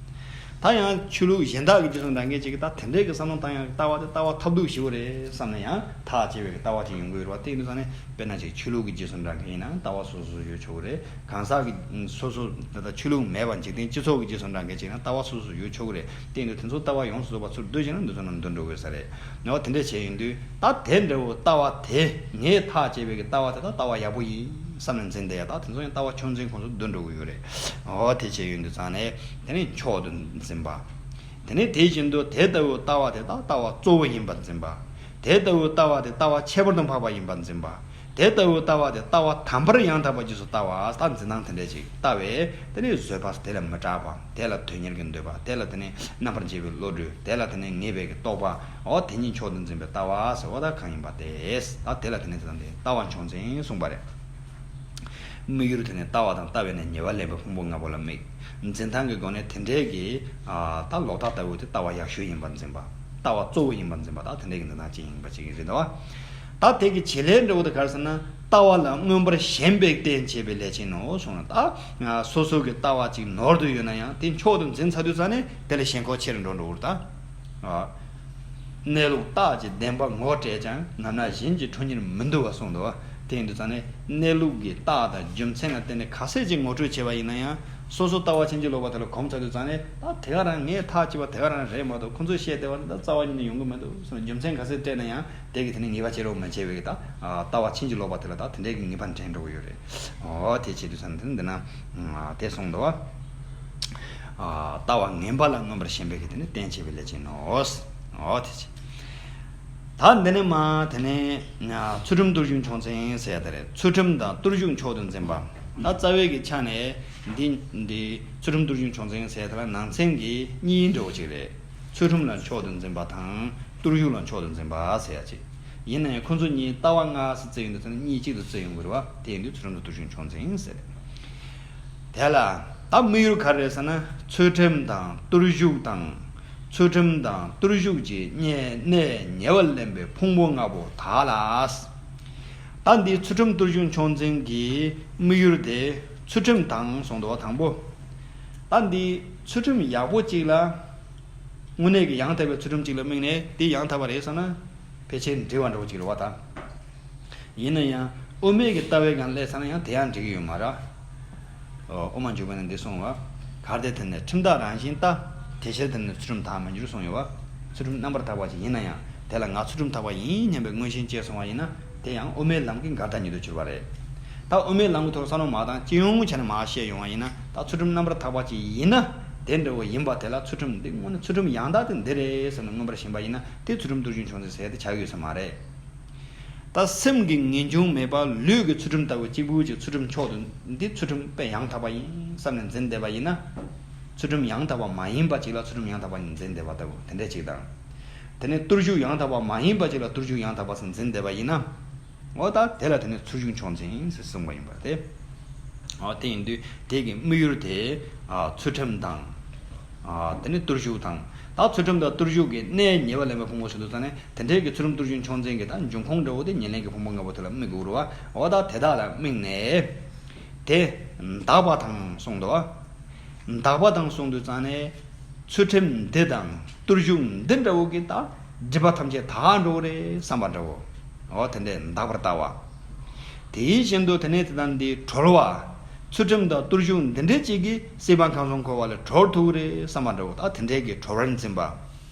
ད་ཡང་ཆོས་ལུགས་གཞན་དག་གི་རྗེས་སུ་འབྲང་མཁན་ཅིག་གིས་ད་དེ་འདྲའི་གི་བསམ་བློ་བཏང་ཡ་གི་ལྟ་བ་དེ་ལྟ་བ་ཐབས་སྡུག་ཞེ་པོ་རེད་བསམ་ནས་ཡང་ཐག་བཅད་པའི་གི་ལྟ་བ་ཅིག་ཡོང་གི་ཡོད་རེད་བ། དེ་ཡིན་དུས་ཙང་ནས་དཔེར་ན་ཅིག་ཆོས་ལུགས་ཀྱི་རྗེས་སུ་འབྲང་མཁན་ཡིན་ན་ལྟ་བ་སོ་སོ་ཡོད་ཆོག་གི་རེད། གང་ཟག་གི་སོ་སོ་ད་ལྟ་ཆོས་ལུགས་མེད་པ་འཇིག་རྟེན་སྤྱི་ཚོགས་ཀྱི་རྗེས་སུ་འབྲང་མཁན་ཅིག་ན་ལྟ་བ་སོ་སོ་ཡོད་ཆོག་གི་རེད། དེ་ཡིན་དུས་དེ་ཚོ་ལྟ་བ་ཡོངས་སུ་རྫོགས་པ་ཚུར་བསྡུ་བྱས་ན་འདི་ཚོ་རྣམས་འདུ་འགྲོ་དགོས་ས་རེད། འོ་དེ་འདྲ་བྱས་ཡིན་དུས་ད་དེ་འདྲ་བོ་ལྟ་བ་དེ་ངས་ཐག་བཅད་པའི་གི་ལྟ་བ་དེ་ད་ལྟ་བ་ཡག་པོ་ཡིན་བསམ་ནས་འཛིན་བསྡད་ཡ། ད་དེ་ཚོ་ཡང་ལྟ་བ་མཆོག་འཛིན་ཁོངས་སུ་འདུ་འགྲོ་གི་ཡོད་རེད། འོ་དེ་བྱས་ཡོང་དུས་ཙང་ནས་དེ་ནས་མཆོག་ཏུ་འཛིན་པ། དེ་ནས་དེ་བཞིན་དུ་དེ་ལྟ་བུའི་ལྟ་བ་དེ་ད་ལྟ་བ་གཙོ་བོ་ཡིན་པར་འཛིན་པ། དེ་ལྟ་བུའི་ལྟ་བ་དེ་ལྟ་བ་ཁྱད་པར་དུ་འཕགས་པ་ཡིན་པར་འཛིན་པ། དེ་ལྟ་བུའི་ལྟ་བ་དེ་ལྟ་བ་དམ་པར་ཡང་དག་པར་རྗེས་སུ་ལྟ་བ། ད་འཛིན་སྟངས་དེ་འདྲ་ཅིག་ལྟ་བས་དེ་ནས་བཟོད་པ། དེ་ལ་མི་སྐྲག་པ། དེ་ལ་དོན་གཉེར་གྱི་འདོད་པ། དེ་ལ་དེ་ནས་རྣམ་པར་འབྱེད་པའི་བློ་གྲོས། དེ་ལ་དེ་ནས་ངེས་པའི་གི་རྟོག་པ། འོ་དེ་ཉིད་མཆོག་ཏུ་འཛིན་པའི་ལྟ་བ་ཟེར་བ་ད་གང་ཡིན་པ་དེ། ད་དེ་ལ་དེ་ནས་དེ་དང་དེ་ལྟ་བ་མཆོག་འཛིན་གསུངས་པ་རེད། དམིགས་ཡུལ་དེ་ནི་ལྟ་བ་དང་ལྟ་བའི་གནས་ཉེ་བར་ལེན་པའི་ཕུང་པོ་ལྔ་པོ་ལ་དམིགས། འཛིན་སྟངས་ཀྱི་སྒོ་ནས་དེ་འདྲའི་གི། ཨ། ད་ལོག་ལྟ་ལྟ་བུ་དེ་ལྟ་བ་ཡག་ཤོས་ཡིན་པར་འཛིན་པ། ལྟ་བ་གཙོ་བོ་ཡིན་པར་འཛིན་པ། ད་དེ་འདྲའི་གི་འཛིན་སྟངས་ཅིག་ཡིན་པ་ཅིག་རེད་འདུག་བ། ད་དེ་གི་བྱེད་ལས་འདྲ་བོ་དེ་ག་རེ་ཟེར་ན། ལྟ་བ་ལ་མངོན་པར་ཞེན་པའི་རྟེན་བྱེད་པའི་ལས་ཅན་ནོ་གསུངས་ན། ད་སོ་སོ་གི་ལྟ་བ་ཅིག་ནོར་དུ་ཡོད་ན་ཡང་དེ་མཆོག་ཏུ་འཛིན་ཚར་དུས་ཙང་ནས་དེ་ལ་ཞེན་ཁོག་ཆེ་རུ་འགྲོ་འགྲོ་གི་རེད་ད། ཨ། གནས་ལུགས་རྟག་གཅིག་བདེན་པ་ངོ་སྤྲད་ཀྱང་། ནམ་ན་གཞན་གྱི་ཁྲོ་གཉེར་མི་འདུལ་བ་གསུངས་འདུག་བ། དེ་ཡིན་དུས་ཙང་ནས་གནས་ལུགས་ཀྱི་རྟགས་དང་རྒྱུ་མཚན་ལ་བརྟེན་ནས་ག་ཚད་ཅིག་ངོ་སྤྲོད་བྱས་པ་ཡིན་ན་ཡང་། སོ་སོ་ལྟ་བ་ཕྱིན་ཅི་ལོག་པ་དེ་ལ་གོམས་ཚར་དུས་ཙང་ནས། ད་དེ་ག་རང་ངས་ཐག་བཅད་པ་དེ་ག་རང་རེད་མ་གཏོགས། ཁོ་ཚོས་བཤད་བསྡད་པ་འདི་ད་རྩ་བ་ཉིད་ནས་ཡོང་གི་མི་འདུག་ཟེར་ནས་རྒྱུ་མཚན་ག་ཚད་སྤྲད་ན་ཡང་དེ་གི་དེ་ནས་ངེས་པ་བྱེད་རོགས་མི་བྱེད་པའི་གི་ད། ཨ། ལྟ་བ་ཕྱིན་ཅི་ལོག་པ་དེ་ལ་ད་དེ་འདྲའི་གི་ངེས་པ་འདྲེན་འགྲོ་གི་ཡོད་རེད། འོ་དེ་བྱེད་དུས་ཙང་ནས་འདི་ན། ཨ། དེ་གསུངས་འདུག་བ། ཨ། ལྟ་བ་ངན་པ་ལ་མངོན་པར་ཞེན་པའི་གི་དེ་ནི་རྟེན་བྱེད་པའི་ལས་ཅན་ནོ། འོ་དེ་བྱེད། ད་འདི་ནས་མ་དེ་ནས་ཚུལ་ཁྲིམས་བརྟུལ་ཞུགས་མཆོག་འཛིན་ཟེར་ཡ་དེ་རེད། ཚུལ་ཁྲིམས་དང་བརྟུལ་ཞུགས་མཆོག་ཏུ་འཛིན་པ། ད་རྩ་བའི་གི་ཆ་ནས་འདི་འདི་ཚུལ་ཁྲིམས་བརྟུལ་ཞུགས་མཆོག་འཛིན་ཟེར་ཡ་དེ་ལ་ནང་ཚན་གྱི་གཉིས་འདྲ་བོ་ཅིག་རེད། ཚུལ་ཁྲིམས་ལ་མཆོག་ཏུ་འཛིན་པ་དང་བརྟུལ་ཞུགས་ལ་མཆོག་ཏུ་འཛིན་པ་ཟེར་ཡ་ཅིག་ཡིན་ན་ཡང་ཁོ་ཚོ་གཉིས་ལྟ་བ་སྔ་སེ་བརྩི་ཡོང་དུས་ཚོད་ནི་གཉིས་གཅིག་ཏུ་བརྩི་ཡོང་གི་རེད་བ། དེ་ཡིན་དུས་ཚུལ་ཁྲིམས་དང་བརྟུལ་ཞུགས་མཆོག་འཛིན་ཟེར། དེ་ལ་ད་དམིགས་ཡུལ་ག་རེ་རེད་ཟེར་ན། ཚུལ་ཁྲིམས་དང་བརྟུལ་ཞུགས་དང་། ཚུལ་ཁྲིམས་དང་བརྟུལ་ཞུགས་ཀྱི་གནས་གནས་ཉེ་བར་ལེན་པའི་ཕུང་པོ་ལྔ་པོ་དག་ལ། ད་འདི་ཚུལ་ཁྲིམས་བརྟུལ་ཞུགས་མཆོག་འཛིན་གྱི་དམིགས་ཡུལ་དེ་ཚུལ་ཁྲིམས་དང་གསུངས་འདུག་བ། དང་པོ། ད་འདི་ཚུལ་ཁྲིམས་ཡག་པོ་གཅིག་ལ། དངོས་གནས་ཀྱི་ཡང་དག་པའི་ཚུལ་ཁྲིམས་གཅིག་ལ་དམིགས་ནས་དེ་ཡང་དག་པ་རེད་བསམ་ན། ཕལ་ཆེར་འགྲིག་པ་འདྲ་བོ་ཅིག་རེད་བ་ད། ཡིན་ན་ཡང་དབུ་མའི་གི་ལྟ་བའི་སྒང་སླེབས་ཚར་ན་ཡང་དེ་ཡང་འགྲིག་གི་ཡོད་མ་རེད། ཨོ། དབུ་མ་འཇུག་པ་ནས་འདི་གསུངས་བ། གལ་ཏེ་དེ་ནི་ཁྲིམས་བདག་རང་བཞིན་ལྟ། དེ་ཕྱིར་དེ་ནི་ཚུལ་ཁྲིམས་དག་མི་འགྱུར་གསུངས་ཡོད་བ། ཚུལ་ཁྲིམས་རྣམ་པར་དག་པ་ཅིག་ཡིན་ན་ཡང་དེ་ལ་ང་ཚུལ་ཁྲིམས་དག་པ་ཡིན་སྙམ་པའི་མངོན་ཞེན་སྐྱེས་སོང་བ་ཡིན་ན། དེ་ཡང་དབུ་མའི་ལམ་གྱི་འགལ་ཟླ་ཉིད་དུ་གྱུར་པ་རེད། ད་དབུ་མའི་ལམ་གྱི་ཐོག་བསམ་བློ་མ་བཏང་སྤྱི་ཡོངས་བྱས་ནས་མར་བཤད་ཡོང་བ་ཡིན་ན། ད་ཚུལ་ཁྲིམས་རྣམ་པར་དག་པ་ཅིག་ཡིན་ན། དེ་འདྲ་བོ་ཡིན་པ་དེ་ལ་ཚུལ་ཁྲིམས་འདི་དངོས་གནས་ཚུལ་ཁྲིམས་ཡང་དག་དེ་འདི་རེད་ཟེར་ནས་མངོན་པར་ཞེན་པ་ཡིན་ན། དེ་ཚུལ་ཁྲིམས་བརྟུལ་ཞུགས་མཆོག་འཛིན་ཟེར་ཡ་དེ་ཆགས་ཡོད་ས་མ་རེད། ད་སེམས་ཀྱི་ངེས་འབྱུང་མེད་པར་ལུས་ཀྱི་ཚུལ་ཁྲིམས་ལྟ་བུ་གཅིག་པུ་གཅིག་ཚུལ་ཁྲིམས་མཆོག་ཏུ་འདི་ཚུལ་ཁྲིམས་དཔེ་ཡང་དག་པ་ཡིན་བསམ་ནས་འཛིན་བསྡད་པ་ཡིན་ན། ཚུལ་ཁྲིམས་ཡང་དག་པ་མ་ཡིན་པ་གཅིག་ལ་ཚུལ་ཁྲིམས་ཡང་དག་པ་ཡིན་འཛིན་བསྡད་པ་ལྟ་བུ་དེ་འདྲ་གཅིག་དང་། དེ་ནས་བརྟུལ་ཞུགས་ཡང་དག་པ་མ་ཡིན་པ་གཅིག་ལ་བརྟུལ་ཞུགས་ཡང་དག་པ་ཟེར་འཛིན་བསྡད་པ་ཡིན་ན། འོ་ད་དེ་ལ་དེ་ནས་ཚུལ་ཞུགས་མཆོག་འཛིན་ཟེར་གསུངས་པ་ཡིན་པ་སྟེ། འོ་དེ་ཡིན་དུས་དེ་གི་དམིགས་ཡུལ་དེ་ཚུལ་ཁྲིམས་དང་། དེ་ནས་བརྟུལ་ཞུགས་དང་། ད་ཚུལ་ཁྲིམས་དང་བརྟུལ་ཞུགས་ཀྱི་གནས་ཉེ་བར་ལེན་པའི་ཕུང་པོ་ཟེར་དུས་ཙང་ནས་དེ་འདྲའི་གི་ཚུལ་ཁྲིམས་བརྟུལ་ཞུགས་མཆོག་འཛིན་གྱི་ད་འབྱུང་ཁུངས་འདྲ་བོ་དེ་ཉེར་ལེན་གྱི་ཕུང་པོ་ལྔ་པོ་དེ་ལ་དམིགས་དགོས་རེད་བ། འོ་ད་དེ་དག་ལ་དམིགས་ནས། དེ་འདག་པ་དང་གསུངས་འདུག་བ། འདག་པ་དང་གསུངས་དུས་ཙང་ནས། ཚུལ་ཁྲིམས་འདི་དང་བརྟུལ་ཞུགས་འདི་འདྲ་བོ་གི་ད་སྒྲིབ་པ་ཐམས་ཅད་དག་འགྲོ་གི་རེད་བསམ་པ་འདྲ་བོ། འོ་དེ་འདྲས་འདག་པར་ལྟ་བ། དེ་བཞིན་དུ་དེ་ནས་དེ་དང་འདི་གྲོལ་བ། ཚུལ་ཁྲིམས་དང་བརྟུལ་ཞུགས་འདི་འདྲས་གཅིག་གིས་སྲིད་པ་ཁམས་གསུམ་འཁོར་བ་ལས་གྲོལ་ཐུབ་ཀྱི་རེད་བསམ་པ་འདྲ་བོ། ད་དེ་འདྲས་ཀྱི་གྲོལ་བར་འཛིན་པ།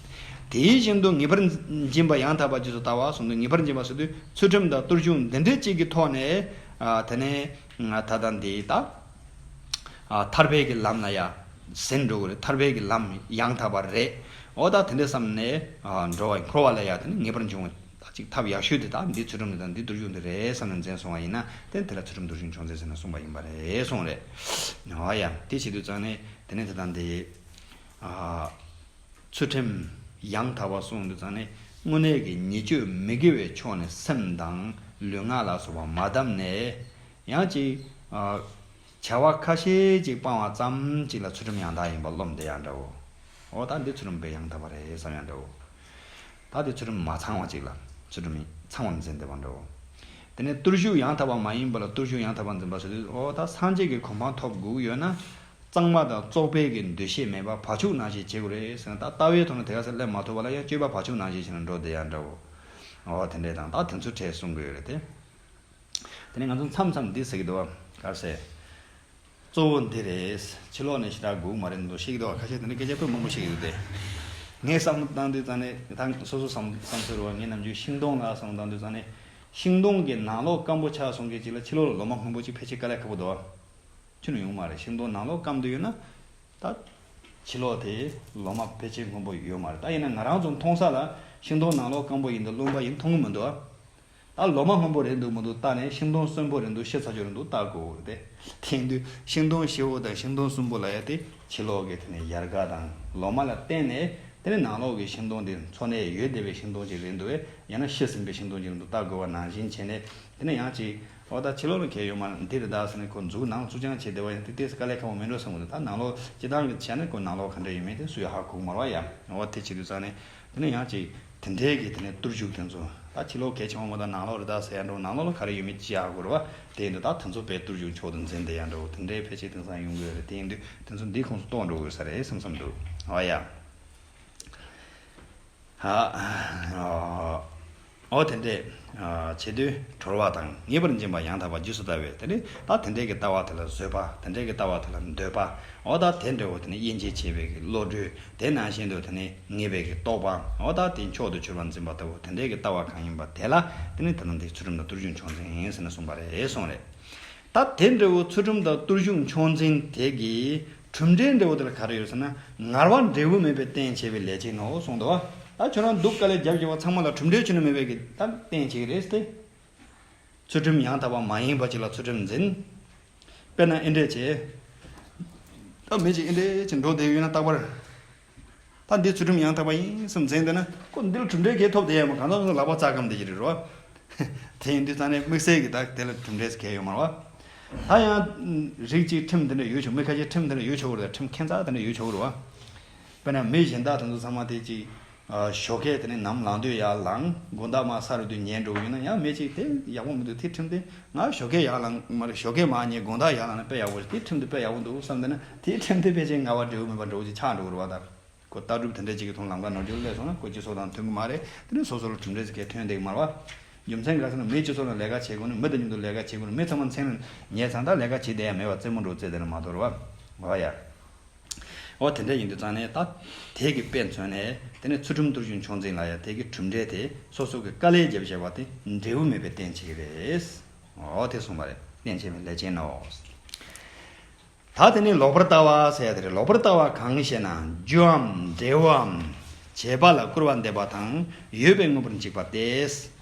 དེ་བཞིན་དུ་ངེས་པར་འབྱིན་པ་ཡང་དག་པ་རྗེས་སུ་ལྟ་བ་གསུངས་དུས་ངེས་པར་འབྱིན་པ་ཟེར་དུས་ཚུལ་ཁྲིམས་དང་བརྟུལ་ཞུགས་འདི་འདྲས་གཅིག་གི་ཐོག་ནས། དེ་ནས་ད་ལྟ་འདི་ད། ཐར་པའི་གི་ལམ་ལ་ཡ་ཟིན་འགྲོ་གི་རེད། ཐར་པའི་གི་ལམ་ཡང་དག་པ་རེད། འོ་ད་དེ་འདྲ་བསམ་ནས་འགྲོ་བ་འཁོར་བ་ལ་ཡ་དེ་ནི་ངེས་པར་འབྱུང་བ་ད་ཅིག་ཐབས་ཡག་ཤོས་དེ་ད་འདི་ཚུལ་ཁྲིམས་འདི་དང་འདི་བརྟུལ་ཞུགས་འདི་རེད་བསམ་ནས་འཛིན་སོང་བ་ཡིན་ན་དེ་དེ་ལ་ཚུལ་ཁྲིམས་བརྟུལ་ཞུགས་མཆོག་འཛིན་ཟེར་ནས་གསུངས་པ་ཡིན་པ་རེད་གསུངས་རེད། འོ་ཡ་དེ་བྱེད་དུས་ཙང་ནས་དེ་ནས་དེ་དང་འདི་ཚུལ་ཁྲིམས་ཡང་དག་པ་གསུངས་དུས་ཙང་ནས་དངོས་གནས་ཀྱི་ཉེས་སྤྱོད་མི་དགེ་བའི་ཕྱོགས་ནས་སེམས་དང་ལུས་ངག་ལ་སོགས་པ་མ་བསྡམས་ནས་ཡང་ཅིག་བྱ་བ་ཁ་ཤས་ཅིག་སྤང་བ་ཙམ་ཅིག་ལ་ཚུལ་ཁྲིམས་ཡང་དག་ཡིན་པ་རློམ་བསྡད་ཡ་འདྲ་བོ། འོ་ད་འདི་ཚུལ་ཁྲིམས་དཔེ་ཡང་དག་པ་རེད་བསམ་ཡ་འདྲ་བོ། ད་འདི་ཚུལ་ཁྲིམས་མ་ཚང་བ་ཅིག་ལ་ཚུལ་ཁྲིམས་ཚང་བར་འཛིན་བསྡད་པ་འདྲ་བོ། དེ་ནས་བརྟུལ་ཞུགས་ཡང་དག་པ་མ་ཡིན་པ་ལ་བརྟུལ་ཞུགས་ཡང་དག་པ་འཛིན་པ་ཟེར་དུས་འོ་ད་སངས་རྒྱས་ཀྱི་གོ་འཕང་ཐོབ་དགོས་ཀྱི་ཡོད་ན། གཙང་མ་དང་བཙོག་པའི་གི་འདུ་ཤེས་མེད་པར་བག་ཆགས་ནང་བཞིན་བྱེད་དགོས་རེད་ཟེར་ན་ད་ལྟ་བའི་ཐོག་ནས་དེ་ག་ཚོད་སླེབས་མ་ཐུབ་པ་ལ་ཡང་སྤྱོད་པ་བག་ཆགས་ནང་བཞིན་བྱས་ནས་འགྲོ་བསྡད་ཡ་འདྲ་བོ། འོ་དེ་འདྲས་དང་ད་དེ་ཚོ་གྲས་གསུང་གི་ཡོད་རེད་དེ། དེ་ནས་ང་ཚོ་མཚམས་མཚམས་འདི་ཟེར་གི་འདུག་བ། ག་རེ་ཟེར། གཙོ་བོ་འདི་རེད། ཕྱི་ལོགས་ནས་ཞེ་དྲག་སྒུག་མ་རེད་འདུག་བཤད་ཀྱི་འདུག་བ། ཁ་ཤས་དེ་འདྲ་སྐད་ཆ་དཔེ་མང་པོ་བཤད་ཀྱི་འདུག་སྟེ། ངས་བསམ་བློ་བཏང་དུས་ཙང་ནས་ད་སོ་སོ་བསམ་བསམ་ཚུལ་རེད་བ། ངས་ནམ་རྒྱུན་ཤིང་སྡོང་ལ་བསམ་བློ་བཏང་དུས་ཙང་ནས། ཤིང་སྡོང་གི་ནང་ལོགས་སྐམ་པོ་ཆགས་སོང་གི་ཅིག་ལ་ཕྱི་ལོགས་ལ་ལོ་མ་སྔོན་པོ་ཅིག་ཕལ་ཆེར་དཀའ་ལས་ཁག་པོ་འདུག་བ། ཁྱོན་ནས་ཡོང་མ་རེད། ཤིང་སྡོང་ནང་ལོགས་སྐམ་དུ་ཡོད་ན། ད། ཕྱི་ལོགས་དེ་ལོ་མ་ཕལ་ཆེར་སྔོན་པོ་ཡོད་མ་རེད། ད་ཡིན་ན་ང་རང་ཚོ་མཐོང་ས་ལ་ཤིང་སྡོང་ནང་ལོགས་སྐམ་པོ་ཡིན་འདུག་རློན་པ་ཡིན་མཐོང་གི་མི་འདུག་ད་ལོ་མ་སྔོན་པོ་རེད་འདུག་མི་འདུག་ལྟ་ནས་ཤིང་སྡོང་གསོན་པོ་རེད་འདུག་ཤི་ཚར་རྒྱུ་རེད་འདུག་ལྟ་དགོས་རེད་དེ། དེ་ཡིན་དུས་ཤིང་སྡོང་ཤི་བོ་དང་ཤིང་སྡོང་གསོན་པོ་ལབ་ཡ་དེ་ཕྱི་ལོགས་ཀྱི་དེ་ནས་ཡལ་ག་དང་ལོ་མ་ལ་བརྟེན་ནས་དེ་ནས་ནང་ལོགས་ཀྱི་ཤིང་སྡོང་དེ་འཚོ་གནས་ཡོད་བསྡད་པའི་ཤིང་སྡོང་ཅིག་རེད་འདུག་བས་ཡང་ན་ཤི་ཟིན་པའི་ཤིང་སྡོང་ཅིག་རེད་འདུག་ལྟ་དགོས་པ་ནང་བཞིན་བྱས་ནས། དེ་ནས་ཡང་ཅིག་འོ་ད་ཕྱི་ལོགས་ལ་གལ་ཡོད་མ་རེད་འདི་རེད་ད་ཟེར་ནས་ཁོ་མཛུབ་ནང་བཙུགས་རྐྱང་བྱས་བསྡད་པ་ཡིན་དེ་ཏོག་ཙམ་དཀའ་ལས་ཁག་པོ་མིན་འགྲོ་བསམ་གི་འདུག་ད་ནང་ལོགས་སྤྱིར་བཏང་གི་བྱས་ན་ཁོ་ནང་ལོགས་ག་འདྲ་ཡོད་མེད་དེ་སུས་ཧ་གོ་གི་མ་རེད་བ་ཡ། འོ་དེ་བྱེད་དུས་ཙང་ནས་དེ་ནས་ཡང་ཅིག་དེ་འདྲའི་གི་དེ་ནས་བརྟུལ་ཞུགས་དེ་ཚོ་ད་ཕྱི་ལོགས་གལ་ཆེ་བ་མ་ད་ནང་ལོགས་རེད་ད་ཟེར་ཡ་འགྲོ་ནང་ལོགས་ལ་ག་རེ་ཡོད་མེད་ཅི་ཧ་གོ་རེད་བ། དེ་ཡིན་དུས་ད་དེ་ཚོ་དཔེ་བརྟུལ་ཞུགས་མཆོག་ཏུ་འཛིན་བསྡད་ཡ་འགྲོ་དེ་འདྲའི་ཕལ་ཆེར་དེང་སང་ཡོང་གི་ཡོད་རེད། དེ་ཡིན་དུས་དེ་ཚོ་འདིའི་ཁོངས་སུ་གཏོགས་འགྲོ་དགོས་ས་རེད་བསམ་བསམ་འདུག་འོ་ཡ། ཨ། འོ་དེ་འདྲས་བྱེད་དུས་གྲོལ་བ་དང་ངེས་པར་འབྱིན་པ་ཡང་དག་པ་རྗེས་སུ་ལྟ་བས་དེ་ནི་ད་དེ་འདྲས་ཀྱི་ལྟ་བ་དེ་ལ་བཟོད་པ་དེ་འདྲས་ཀྱི་ལྟ་བ་དེ་ལ་འདོད་པ་འོ་ད་དེ་འདྲ་བོ་དེ་ནི་དབྱེ་འབྱེད་བྱེད་པའི་གི་བློ་གྲོས་དེ་ནང་བཞིན་དུ་དེ་ནི་ངེས་པའི་གི་རྟོག་པ་འོ་ད་དེ་མཆོག་ཏུ་གྱུར་པར་འཛིན་པ་ལྟ་བུ་དེ་འདྲས་ཀྱི་ལྟ་བ་གང་ཡིན་པ་དེ་ལ་དེ་ནི་ད་ལྟ་འདི་ཚུལ་ཁྲིམས་དང་བརྟུལ་ཞུགས་མཆོག་འཛིན་ཟེར་ནས་གསུངས་པ་རེད་གསུངས་རེད། ད་དེ་འདྲ་བོ་ཚུལ་ཁྲིམས་དང་བརྟུལ་ཞུགས་མཆོག་འཛིན་དེ་གི་གྲུབ་འབྲས་འདྲ་བོ་དེ་ལ་ག་རེ་ཡོད་ཟེར་ན་ངལ་བ་འབྲས་བུ་མེད་པའི་རྟེན་བྱེད་པའི་ལས་ཅན་ནོ་གསུངས་འདུག་ད་ཁྱོད་རང་སྡུག་དཀའ་ལས་རྒྱབ་བཞག་པ་ཚང་མ་ལ་གྲུབ་འབྲས་ཁྱོན་ནས་མེད་པའི་གི་ད་རྟེན་བྱེད་ཀྱི་རེད་དེ། ཚུལ་ཁྲིམས་ཡང་དག་པ་མ་ཡིན་པ་ཅིག་ལ་ཚུལ་ཁྲིམས་འཛིན། དཔེར་ན་ཨེ་འདྲས་བྱས། ད་མི་ཅིག་ཨེ་འདྲས་ཅིག་འགྲོ་བསྡད་ཡོད་ན་རྟག་པར། ད་འདི་ཚུལ་ཁྲིམས་ཡང་དག་པ་ཡིན་བསམ་འཛིན་བསྡད་ན་ཁོ་འདི་ལ་གྲུབ་འབྲས་གས་ཐོབ་བསྡད་ཡ་མ་གང་ལྟར་ལག་པ་རྩ་སྐམ་བསྡད་ཀྱི་རེད་རོ། དེ་ཡིན་དུས་ཙང་ནས་དམིགས་བསལ་གྱི་ད་དེ་ལ་གྲུབ་འབྲས་གས་ཡོད་མ་རེད་བ། ད་ཡང་རིགས་གཅིག་ཁྲིམས་དེ་འདྲ་ཡོད་ཆོག་མི་ཁ་ཤས་ཁྲིམས་དེ་འདྲ་ཡོད་ཆོག་གི་རེད། ཁྲིམས་ཁྱད་མཚར་དེ་འདྲ་ཡོད་ཆོག་གི་རེད་བ། དཔེར་ན་མི་གཞན་དག་དེ་ཚོ་ཚང་མ་དེ་ཅིག་ཨ། ཞོགས་ཀས་དེ་ནས་ནམ་ལངས་དུས་ཡར་ལངས། དགོང་དག་མར་ས་རུབ་དུས་ཉལ་འགྲོ་གི་ཡོད་ན་ཡང་མི་གཅིག་དེ་ཡག་པོ་མི་འདུག་དེ་ཁྲིམས་དེ་ང་ཞོགས་ཀས་ཡར་ལངས་མ་རེད། ཞོགས་ཀས་མར་ཉལ། དགོང་དག་ཡར་ལངས་ན་དཔེ་ཡག་པོ་རེད། དེ་ཁྲིམས་དེ་དཔེ་ཡག་པོ་འདུག་བསམ་བསྡད་ན་དེ་ཁྲིམས་དེ་ཕལ་ཆེར་ངེས་པར་འབྲས་བུ་མེད་པ་འདྲ་བོ་ཅིག་ཆགས་འགྲོ་གི་རེད་བ། ད་ཁོ་ལྟ་གྲུབ་དེ་འདྲ་ཅིག་གི་ཐོག་ལམ་ཁ་ནོར་འཁྲུལ་སླེབས་སོང་ན་ཁོ་སྤྱི་ཚོགས་དང་མཐུན་གི་མ་རེད། དེ་ནས་སོ་སོ་ལ་གྲུབ་འབྲས་ཅིག་གས་ཐོན་བསྡད་གི་མ་རེད་བ། རྒྱུ་མཚན་ག་ཟེར་ན་མི་སྤྱི་ཚོགས་ནང་ལས་ཀ་བྱེད་དགོས་ན། མི་དང་མཉམ་དུ་ལས་ཀ་བྱེད་དགོས་ན། མི་ཚང་མ་མཚན་ལ་ཉལ་ཚང་ད་ལས་ཀ་བྱེད་བསྡད་ཡ་མེད་བ། རྩེད་མོ་འགྲོ་རྩེད་བསྡད་ན་མ་གཏོགས་རེད་བ། འོ་ཡ། འོ་དེ་འདྲ་ཡིན་དུས་ཙང་ནས་ད་དེ་གི་དཔེ་མཚོན་ནས་དེ་ནས་ཚུལ་ཁྲིམས་གཏོར་བཅོམ་མཆོག་འཛིན་ལ་ཡང་དེ་གི་གྲུབ་འབྲས་དེ་སོ་སོ་གི་དཀའ་ལས་བརྒྱབ་བྱས་པ་དེ་འབྲས་བུ་མེད་པའི་རྟེན་བྱེད་ཀྱི་རེད། འོ་དེ་གསུངས་པ་རེད། རྟེན་བྱེད་མིན་ལས་བྱེད་ནོ། ད་དེ་ནས་ལོག་པར་ལྟ་བ་ཟེར་ཡ་དེ་རེད། ལོག་པར་ལྟ་བ་གང་ཞེ་ན། རྒྱུའམ་འབྲས་བུའམ་བྱེད་པ་ལ་སྐུར་བ་འདེབས་པ་དང་ཡོད་པའི་དངོས་པོར་འཇིག་པ་སྟེ།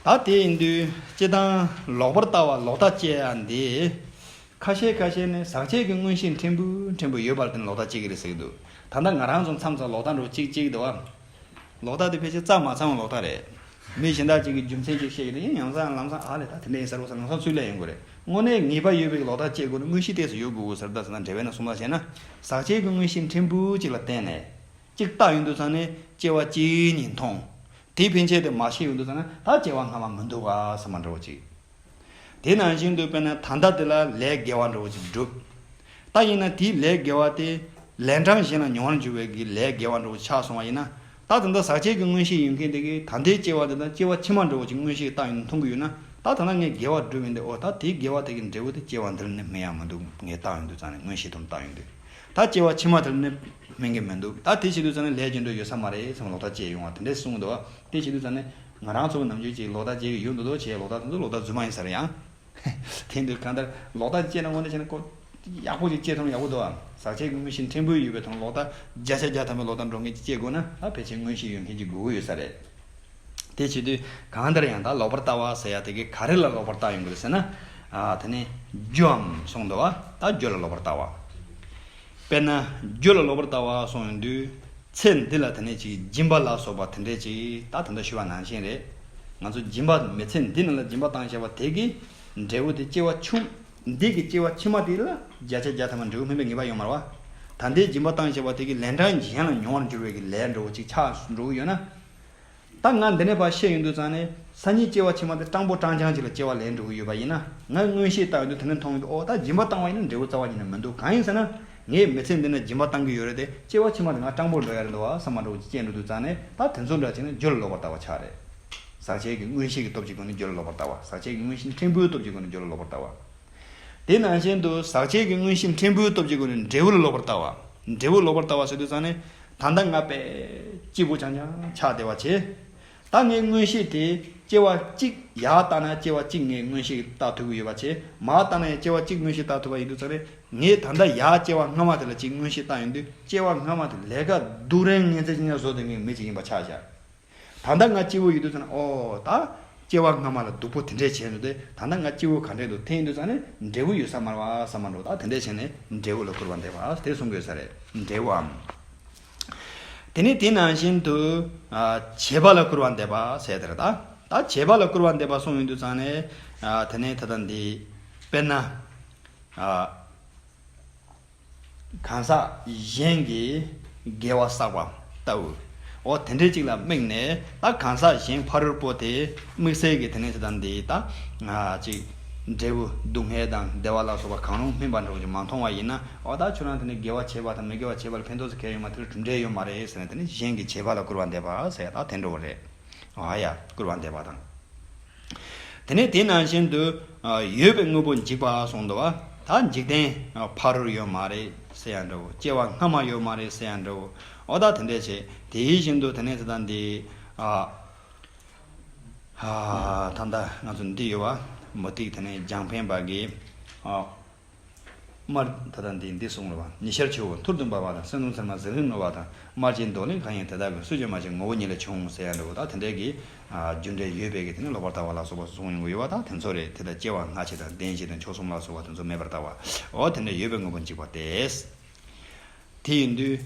ད་དེ་ཡིན་དུས་སྤྱིར་བཏང་ལོག་པར་ལྟ་བ་ལོག་ལྟ་སྐྱེ་ཡ་འདི། ཁ་ཤས་ཁ་ཤས་ནི་ཟག་བཅས་ཀྱི་མངོན་ཤེས་ཕྲན་བུ་ཕྲན་བུ་ཡོད་པར་བརྟེན་ལོག་ལྟ་སྐྱེ་གི་རེད་ཟེར་གི་འདུག་ད་ལྟ་ང་རང་ཚོ་མཚམས་མཚམས་ལོག་ལྟ་འགྲོ་གཅིག་གཅིག་འདུག་བ། ལོག་ལྟ་དེ་ཕལ་ཆེར་རྩ་མ་ཚང་བའི་ལོག་ལྟ་རེད། མི་གཞན་དག་ཅིག་གིས་རྒྱུ་མཚན་ཅིག་བཤད་ཡོད་ན་ཡང་ཡང་སང་ལམ་སང་ཨ་ལས་ད་དེ་འདྲ་ཡིན་ས་རེད་བསམ་ལམ་སང་ཚུར་སླེབས་ཡོང་གི་རེད། དངོས་གནས་ངེས་པ་ཡོད་པའི་ལོག་ལྟ་སྐྱེ་དགོས་ན་མངོན་ཤེས་ཏོག་ཙམ་ཡོད་དགོས་ཟེར། ད་ཟེར་ན་འགྲེལ་པ་ནང་གསུངས་པ་བྱས་ན། ཟག་བཅས་ཀྱི་མངོན་ཤེས་ཕྲན་བུ་གཅིག་ལ་བརྟེན་ནས་གཅིག་བལྟས་ཡོང་དུས་ཙང་ནས་སྐྱེ་བ་གཅིག་ཉིད་མཐོང་། དེའི་ཕན་ཆད་དེ་མ་ཤེས་ཡོང་དུས་ཙང་ན་ད་སྐྱེ་བ་སྔ་མ་མི་འདུག་ག་བསམ་པ་འདྲ་བོ་ཅིག་དེ་ནང་བཞིན་དུ་དཔེར་ན་ད་ལྟ་དེ་ལ་ལས་དགེ་བ་འདྲ་བོ་ཅིག་བསྒྲུབས། ད་ཡིན་ན་དེའི་ལས་དགེ་བ་དེ་ལན་གྲངས་གཞན་ལ་མྱོང་བར་འགྱུར་བའི་གི་ལས་དགེ་བ་འདྲ་བོ་ཆགས་སོང་བ་ཡིན་ན། ད་ད་ལྟ་ཟག་བཅས་ཀྱི་མངོན་ཤེས་ཡོད་མཁན་དེ་གིས་ད་ལྟའི་སྐྱེ་བ་དེ་དང་སྐྱེ་བ་ཕྱི་མ་འདྲ་བོ་ཅིག་མངོན་ཤེས་བཏང་ཡོང་མཐོང་གི་ཡོད་ན། ད་ད་ལྟ་ངས་དགེ་བ་བསྒྲུབས་ཡིན་ཏེ། ཨོ་ད་དེའི་དགེ་བ་དེ་གི་འབྲས་བུ་དེ་སྐྱེ་བ་འདིར་ནི་སྨིན་ཡ་མི་འདུག་ངས་བཏང་ཡོང་དུས་ཙང་ནས། མངོན་ཤེས་ཐོག་ནས་བཏང་ཡོང་དུས། ད་སྐྱེ་བ་ཕྱི་མ་དེར་ནི་སྨིན་གི་མི་འདུག་ད་དེ་བྱེད་དུས་ཙང་ནས་ལས་རྒྱུ་འབྲས་ཡོད་ས་མ་རེད་བསམ་ལོག་ལྟ་སྐྱེ་ཡོང་བ་དེ་འདྲས་གསུངས་འདུག་བ། དེ་བྱེད་དུས་ཙང་ནས་ང་རང་ཚོ་ནམ་རྒྱུན་ཅིག་ལོག་ལྟ་སྐྱེ་གི་ཡོད་འདུག་དོ་བྱས། ལོག་ལྟ་དེ་ཚོ་ལོག་ལྟ་རྫུན་མ་ཡིན་ས་རེད་ཡང་། དེ་འདུག་གང་ལྟར་ལོག་ལྟ་སྐྱེས་ན་དངོས་གནས་བྱས་ན་ཁོ་ཡག་པོ་ཅིག་སྐྱེས་ཐོན་ཡག་པོ་འདུག་ཨ། ཟག་བཅས་ཀྱི་མངོན་ཤེས་ཕྲན་བུ་ཡོད་པའི་ཐོག་ལོག་ལྟ་བརྒྱ་ཆ་བརྒྱ་ཐམ་པའི་ལོག་ལྟ་འགྲོ་མཁན་ཅིག་སྐྱེ་དགོས་ན། ད་ཕལ་ཆེར་མངོན་ཤེས་ཡོད་མཁན་ཅིག་དགོས་ཀྱི་ཡོད་ས་རེད། དེ་བྱེད་དུས་གང་ལྟར་ཡང་ད་ལོག་པར་ལྟ་བ་ཟེར་ཡ་དེ་གི་ག་རེ་ལ་ལོག་པར་ལྟ་ཡོང་གི་རེད་ཟེར་ན། ཨ། དེ་ནི་རྒྱུའམ་གསུངས་འདུག་བ། ད་རྒྱུ་ལ་ལོག་པར་ལྟ་བ། དཔེར་ན་རྒྱུ་ལ་ལོག་པར་ལྟ་བ་གསུངས་ཡོང་དུས། ཚེ་འདི་ལ་དེ་ནས་ཅིག་སྦྱིན་པ་ལ་སོགས་པ་དེ་འདྲས་ཅིག་ད་ད་ལྟ་ཞུས་པ་ནང་བཞིན་རེད། ང་ཚོ་སྦྱིན་པ་མི་ཚེ་འདི་ནང་ལ་སྦྱིན་པ་བཏང་བྱས་པ་དེ་གི་འབྲས་བུ་དེ་སྐྱེ་བ་ཆུང་འདི་གི་སྐྱེ་བ་ཕྱི་མ་དེ་ལ་བརྒྱ་ཆ་བརྒྱ་ཐམ་པ་འབྲས་བུ་སྨིན་པའི་ངེས་པ་ཡོད་མ་རེད་བ། ད་ལྟའི་སྦྱིན་པ་བཏང་བྱས་པ་དེ་གི་ལན་གྲངས་གཞན་ལ་མྱོང་བར་འགྱུར་བའི་གི་ལས་འདྲ་བོ་ཅིག་ཆགས་འགྲོ་གི་ཡོད་ན། ད་ང་འདི་ནས་ཕར་བཤད་ཡོང་དུས་ཙང་ནས་སང་ཉིན་སྐྱེ་བ་ཕྱི་མ་དེ་སྤྲང་པོ་སྤྲང་རྐྱང་ཅིག་ལ་སྐྱེ་བ་ལེན་འགྲོ་གི་ཡོད་པ་ཡིན་ན། ང་མངོན་ཤེས་བཏང་ཡོང་དུས་དེ་ནས་མཐོང་ཡོང་དུས། ཨོ་ད་སྦྱིན་པ་བཏང་བ་ཡིན་ན་འབྲས་བུ་རྩ་བ་ཉིད་ནས་མི་འདུག་གང་ཡིན་ཟེར་ན། ངས་མི་ཚེ་འདི་ནས་སྦྱིན་པ་བཏང་གི་ཡོད་རེད་དེ། སྐྱེ་བ་ཕྱི་མ་དེ་ང་སྤྲང་པོར་འགྲོ་ཡ་རེད་འདུག་བ་བསམ་པ་འདྲ་བོ་ཅིག་སྐྱེས་འགྲོ་དུས་ཙང་ནས། ད་དེ་ཚོ་འདྲ་བྱས་ན་རྒྱུ་ལ་ལོག་པར་ལྟ་བ་ཆགས་རེད། ཟག་བཅས་ཀྱི་མངོན་ཤེས་ཀྱི་སྟོབས་ཀྱི་སྒོ་ནས་རྒྱུ་ལ་ལོག་པར་ལྟ་བ། ཟག་བཅས་ཀྱི་མངོན་ཤེས་ཕྲན་བུའི་སྟོབས་ཀྱི་སྒོ་ནས་རྒྱུ་ལ་ལོག་པར་ལྟ་བ། དེ་ནང་བཞིན་དུ་ཟག་བཅས་ཀྱི་མངོན་ཤེས་ཕྲན་བུའི་སྟོབས་ཀྱི་སྒོ་ནས་འབྲས་བུ་ལ་ལོག་པར་ལྟ་བ། འབྲས་བུ་ལ་ལོག་པར་ལྟ་བ་ཟེར་དུས་ཙང་ནས། ད་ལྟ་ང་དཔེ་སྐྱིད་པོ་རྐྱང་རྐྱང་ཆགས་བསྡད་པ་བྱས། ད་ངའི་མངོན་ཤེས་དེ་སྐྱེ་བ་གཅིག་ཡར་བལྟས་ན་སྐྱེ་བ་གཅིག་ངའི་མངོན་ཤེས་ཀྱིས་བལྟ་ཐུབ་ཀྱི་ཡོད་པ་བྱས། མར་བལྟས་ན་ཡང་སྐྱེ་བ་གཅིག་མངོན་ཤེས་བལྟ་ཐུབ་པ་ཡིན་དུས་ཙང་ནས། ངས་ད་ལྟ་ཡར་སྐྱེ་བ་སྔ་མ་དེ་ལ་གཅིག་མངོན་ཤེས་བཏང་ཡོང་དུས། སྐྱེ་བ་སྔ་མ་དེ་ལས་ཀ་སྡུག་རུས་ངན་ཚད་ཅིག་ཡང་བཟོ་བསྡད་མཁན་མི་གཅིག་ཡིན་པ་ཆགས་བཞག་ད་ལྟ་ང་སྐྱིད་པོ་ཡོད་དུས་ཙང་ནས། ཨོ་ད་སྐྱེ་བ་སྔ་མ་ལ་སྡུག་པོ་དེ་འདྲས་བྱས་འདུག་སྟེ། ད་ལྟ་ང་སྐྱིད་པོ་ག་འདྲས་འདུག་དེ་ཡིན་དུས་ཙང་ནས་འབྲས་བུ་ཡོད་ས་མ་རེད་བ་བསམ་པ་འདྲ་བོ། ད་དེ་འདྲས་བྱས་ནས་འབྲས་བུ་ལ་སྐུར་བ་འདེབས་པ་དེ་གསུང་དགོས་ས་རེད། འབྲས་བུའམ། དེ་ནས་དེ་ནང་བཞིན་དུ། ཨ། བྱེད་པ་ལ་སྐུར་བ་འདེབས་པ་ཟེར་དེ་རེད་ད། ད་བྱེད་པ་ལ་སྐུར་བ་འདེབས་པ་གསུངས་ཡོང་དུས་ཙང་ནས། ཨ། དེ་ནས་ད་ལྟ་འདི། དཔེར་ན། ཨ། གང་ཟག་གཞན་གྱི་དགེ་བ་བསགས་པ་ལྟ་བུ། འོ་དེ་འདྲའི་ཅིག་ལ་དམིགས་ནས། ད་གང་ཟག་གཞན་ཕ་རོལ་པོ་དེ་དམིགས་བསལ་གྱི་དེ་ནས་དེ་དང་འདི་ད་ང་ཅིག་འབྲས་བུ་སྡུག་བསྔལ་དང་བདེ་བ་ལ་སོགས་པ་གང་རུང་སྨིན་པ་འདྲ་བོ་ཅིག་མ་མཐོང་བ་ཡིན་ན། འོ་ད་ཁྱོད་རང་དེ་ནས་དགེ་བ་བྱས་པ་དང་མི་དགེ་བ་བྱས་པ་ལ་ཕན་ཐོགས་ཟེར་གང་ཡང་ཡོད་མ་རེད། དེ་ལ་གྲུབ་འབྲས་ཡོད་མ་རེད་ཟེར་ནས། དེ་ནས་གཞན་གྱི་བྱེད་པ་ལ་སྐུར་བ་འདེབས་པ་ཟེར་ཡ་ད་དེ་འདྲ་བོ་རེད། ཨ་ཡ། སྐུར་བ་འདེབས་པ་དང་། དེ་ནས་དེ་ནང་བཞིན་དུ། ཨ། ཡོད་པའི་དངོས་པོ་འཇིག་པ་གསུངས་འདུག་བ། ད་འཇིག་རྟེན་ཕ་རོལ་ཡོད་མ་རེད་ཟེར་ཡ་འདྲ་བོ། སྐྱེ་བ་སྔ་མ་ཡོད་མ་རེད་ཟེར་ཡ་འདྲ་བོ། འོ་ད་དེ་འདྲས་བྱས། དེ་བཞིན་དུ་དེ་ནས་དེ་དང་འདི། ཨ། ཨ། ད་ལྟ་ང་ཚོ་འདི་ཡོད་བ། མུ་སྟེགས་དེ་ནས་རྒྱང་འཕེན་པ་གི། ཨ། དམར། ད་ལྟ་འདི་འདི་གསུངས་རེད་བ། ཉི་ཤར་ཆུ་བོ་ཐུར་དུ་འབར་བ་དང་། སེང་གདོང་ཚེར་མ་ཟིལ་གྱིས་གནོན་པ་དང་། དམར་གྱི་འདོད་ལན་གང་ཡིན་དེ་དག་གི། སུ་བྱོན་མ་བྱོན་ངོ་བོ་ཉིད་ལས་བྱུང་། ཟེར་ཡ་འདྲ་བོ། ད་དེ་འདྲའི་གི་ཨ་རྒྱུ་འབྲས་ཡོད་པའི་གི་དེ་ནི་ལོག་པར་ལྟ་བ་ལ་སོགས་པ་གསུངས་ཡོང་གི་ཡོད་པ། ད་དེ་ཚོ་རེད། དེ་དག་སྐྱེ་བ་སྔ་ཕྱི་དང་། བདེན་བཞི་དང་ཕྱོགས་གསུམ་ལ་སོགས་པ་དེ་ཚོ་མེད་པར་ལྟ་བ། འོ་དེ་འདྲ་ཡོད་པའི་དངོས་པོ་འཇིག་པ་སྟེ། དེ་ཡིན་དུས་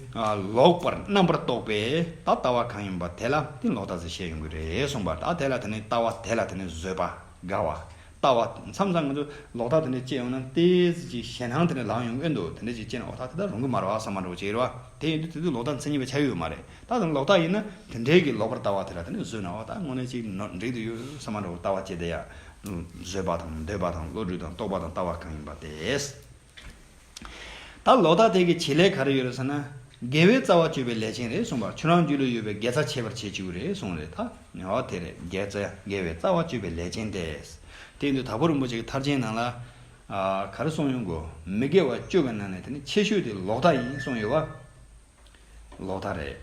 ལོག་པར་རྣམ་པར་རྟོག་པས་ད་ལྟ་བ་གང་ཡིན་པ་དེ་ལ་དེ་ལོག་ལྟ་ཟེར་བཤད་ཡོང་གི་རེད་གསུངས་པ། ད་དེ་ལ་དེ་ནི་ལྟ་བ་དེ་ལ་དེ་ནི་བཟོད་པ་དགའ་བ། ལྟ་བ་མཚམས་མཚམས་ང་ཚོ་ལོག་ལྟ་དེ་འདྲ་སྐྱེ་ཡོང་ན་ཏོག་ཙམ་ཅིག་ཞེད་སྣང་དེ་འདྲ་ལངས་ཡོང་གི་འདུག་དེ་འདྲ་ཅིག་སྐྱེས་ན་འོ་ད་དེ་ལྟར་རུང་གི་མ་རེད་བསམ་པ་འདྲ་བོ་ཅིག་རེད་བ། དེ་ཡིན་དུས་དེ་དུས་ལོག་ལྟ་མཚན་ཉིད་པ་ཆགས་ཡོད་མ་རེད། ད་དེ་ལོག་ལྟ་ཡིན་ན་དེ་འདྲའི་གི་ལོག་པར་ལྟ་བ་དེ་ལ་དེ་ནི་བཟོད་ན་འོ་ད་དངོས་གནས་ཅིག་ནོར་འགྲིག་འདུག་ཡོད་བསམ་པ་འདྲ་བོ་ལྟ་བ་སྐྱེ་བསྡད་ཡ། བཟོད་པ་དང་འདོད་པ་དང་བློ་གྲོས་དང་རྟོག་པ་དང་ལྟ་བ་གང་ཡིན་པ་སྟེ། ད་ལོག་ལྟ་དེ་གི་བྱེད་ལས་ག་རེ་ཡོད་རེད་ཟེར་ན། དགེ་བའི་རྩ་བ་གཅོད་པའི་ལས་ཅན་རེད་གསུངས་པ། ཁྱོད་རང་རྒྱུད་ལ་ཡོད་པའི་དགེ་རྩ་ཆད་པར་བྱེད་བཅུག་རེད་གསུངས་རེད་ད། འོ་དེ་རེད། དགེ་རྩ་དགེ་བའི་རྩ་བ་གཅོད་པའི་ལས་ཅན་ཏེ། དེ་ཡིན་དུས་དྭགས་པོ་རིན་པོ་ཆེ་གི་ཐར་རྒྱན་ནང་ལ། ཨ་ག་རེ་གསུངས་ཡོང་གོ། མི་དགེ་བ་བཅུ་གི་ནང་ནས་དེ་ནི་ཆེ་ཤོས་དེ་ལོག་ལྟ་ཡིན་གསུངས་ཡོད་བ། ལོག་ལྟ་རེད།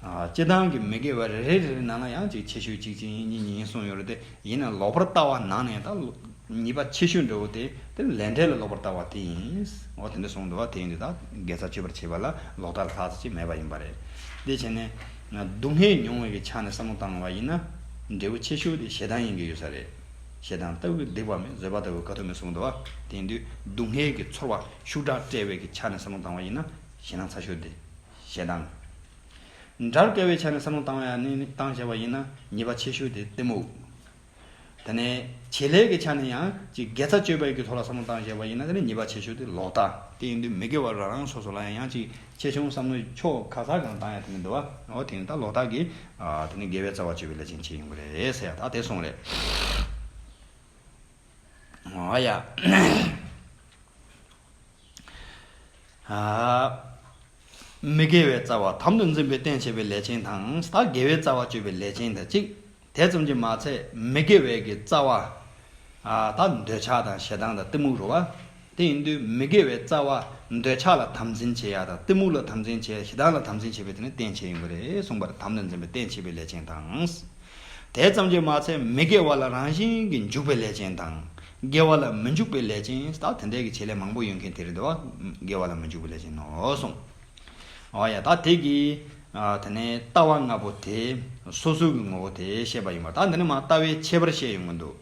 ཨ་སྤྱིར་བཏང་གི་མི་དགེ་བ་རེ་རེ་རེ་རེ་ནང་ལ་ཡང་ཅིག་ཆེ་ཤོས་གཅིག་གཅིག་གཉིས་གཉིས་གསུངས་ཡོད་རེད་དེ། ཡིན་ན་ལོག་པར་ལྟ་བ་ནང་ནས་ད་ལོ་ཉེས་པ་ཆེ་ཤོས་འདྲ་བོ་དེ་དེ་ལས་འབྲས་ལ་ལོག་པར་ལྟ་བ་དེ་ཡིན། འོ་དེ་འདྲ་གསུངས་འདུག་བ། དེ་ཡིན་དུས་ད་དགེ་རྩ་གཅོད་པར་བྱེད་པ་ལ་ལོག་ལྟ་ལ་ལྷག་ཙམ་ཅིག་མེད་པ་ཡིན་པ་རེད། དེ་བྱས་ནས་སྡུག་བསྔལ་མྱོང་བའི་གི་ཆ་ནས་བསམ་བློ་བཏང་བ་ཡིན་ན། འབྲས་བུ་ཆེ་ཤོས་དེ་ཞེ་སྡང་ཡིན་གྱི་ཡོད་ས་རེད། ཞེ་སྡང་ལྟ་བུའི་སྡིག་པ་མེད། བཟོད་པ་ལྟ་བུའི་དཀའ་ཐུབ་མེད་གསུངས་འདུག་བ། དེ་ཡིན་དུས་སྡུག་བསྔལ་གྱི་ཚོར་བ་ཤུགས་དྲག་སྤྲད་པའི་གི་ཆ་ནས་བསམ་བློ་བཏང་བ་ཡིན་ན། ཞེ་སྡང་ཚ་ཤོས་དེ་ཞེ་སྡང་། དགྲར་དགའ་བའི་ཆ་ནས་བསམ་བློ་བཏང་ཡ་ནི་བཏང་བྱས་པ་ཡིན་ན་ཉེས་པ་ཆེ་ཤོས་དེ་གཏི་མུག་དེ་ནས་བྱེད་ལས་ཀྱི་ཆ་ནས་ཡང་ཅིག་དགེ་རྩ་གཅོད་པའི་གི་ཐོག་ལ་བསམ་བློ་བཏང་བྱས་པ་ཡིན་ན་དེ་ནི་ཉེས་པ་ཆེ་ཤོས་དེ་ལོག་ལྟ། དེ་ཡིན་དུས་མི་དགེ་བ་རང་རང་སོ་སོ་ལ་ཡང་ཡང་ཅིག་ཆེ་ཆུང་བསམ་བློའི་ཕྱོགས་ག་ས་གང་བཏང་ཡ་དེ་ནི་འདུག་བ། འོ་དེ་ནི་ད་ལོག་ལྟ་གི་ཨ་དེ་ནི་དགེ་བའི་རྩ་བ་གཅོད་པའི་ལས་ཅན་ཅིག་ཡིན་དགོས་རེད་ཟེར་ཡ་ད་དེ་གསུངས་རེད། འོ་ཡ། ཨ། མི་དགེ་བའི་རྩ་བ་དམ་དུ་འཛིན་པའི་རྟེན་བྱེད་པའི་ལས་ཅན་དང་། ད་དགེ་བའི་རྩ་བ་གཅོད་པའི་ལས་ཅན་དང་གཅིག་དེ་ཙམ་གྱིས་མ་ཚད་མི་དགེ་བའི་གི་རྩ་བ། ཨ་ད་འདོད་ཆགས་དང་ཞེ་སྡང་དང་གཏི་མུག་རེད་བ། དེ་ཡིན་དུས་མི་དགེ་བའི་རྩ་བ་འདོད་ཆགས་ལ་དམ་འཛིན་བྱེད་ཡ་དང་གཏི་མུག་ལ་དམ་འཛིན་བྱེད་ཡ་ཞེ་སྡང་ལ་དམ་འཛིན་བྱེད་པའི་དེ་ནི་རྟེན་བྱེད་ཡོང་གི་རེད་གསུངས་པར་དམ་དུ་འཛིན་པའི་རྟེན་བྱེད་པའི་ལས་ཅན་དང་། དེ་ཙམ་གྱིས་མ་ཚད་མི་དགེ་བ་ལ་རང་བཞིན་གྱིས་འཇུག་པའི་ལས་ཅན་དང་། དགེ་བ་ལ་མི་འཇུག་པའི་ལས་ཅན་ད་དེ་འདྲའི་གི་བྱེད་ལས་མང་པོ་ཡོད་མཁན་དེ་རེད་དོ། དགེ་བ་ལ་མི་འཇུག་པའི་ལས་ཅན་ནོ་གསུངས། འོ་ཡ་ད་དེ་གི་ཨ་དེ་ནས་ལྟ་བ་ལྔ་པོ་དེ་སོ་སོའི་གི་ངོ་བོ་དེ་བཤད་པ་ཡིན་པ། ད་འདི་ནི་མ་ལྟ་བའི་ཁྱད་པར་བཤད་ཡོང་གི་འདུག་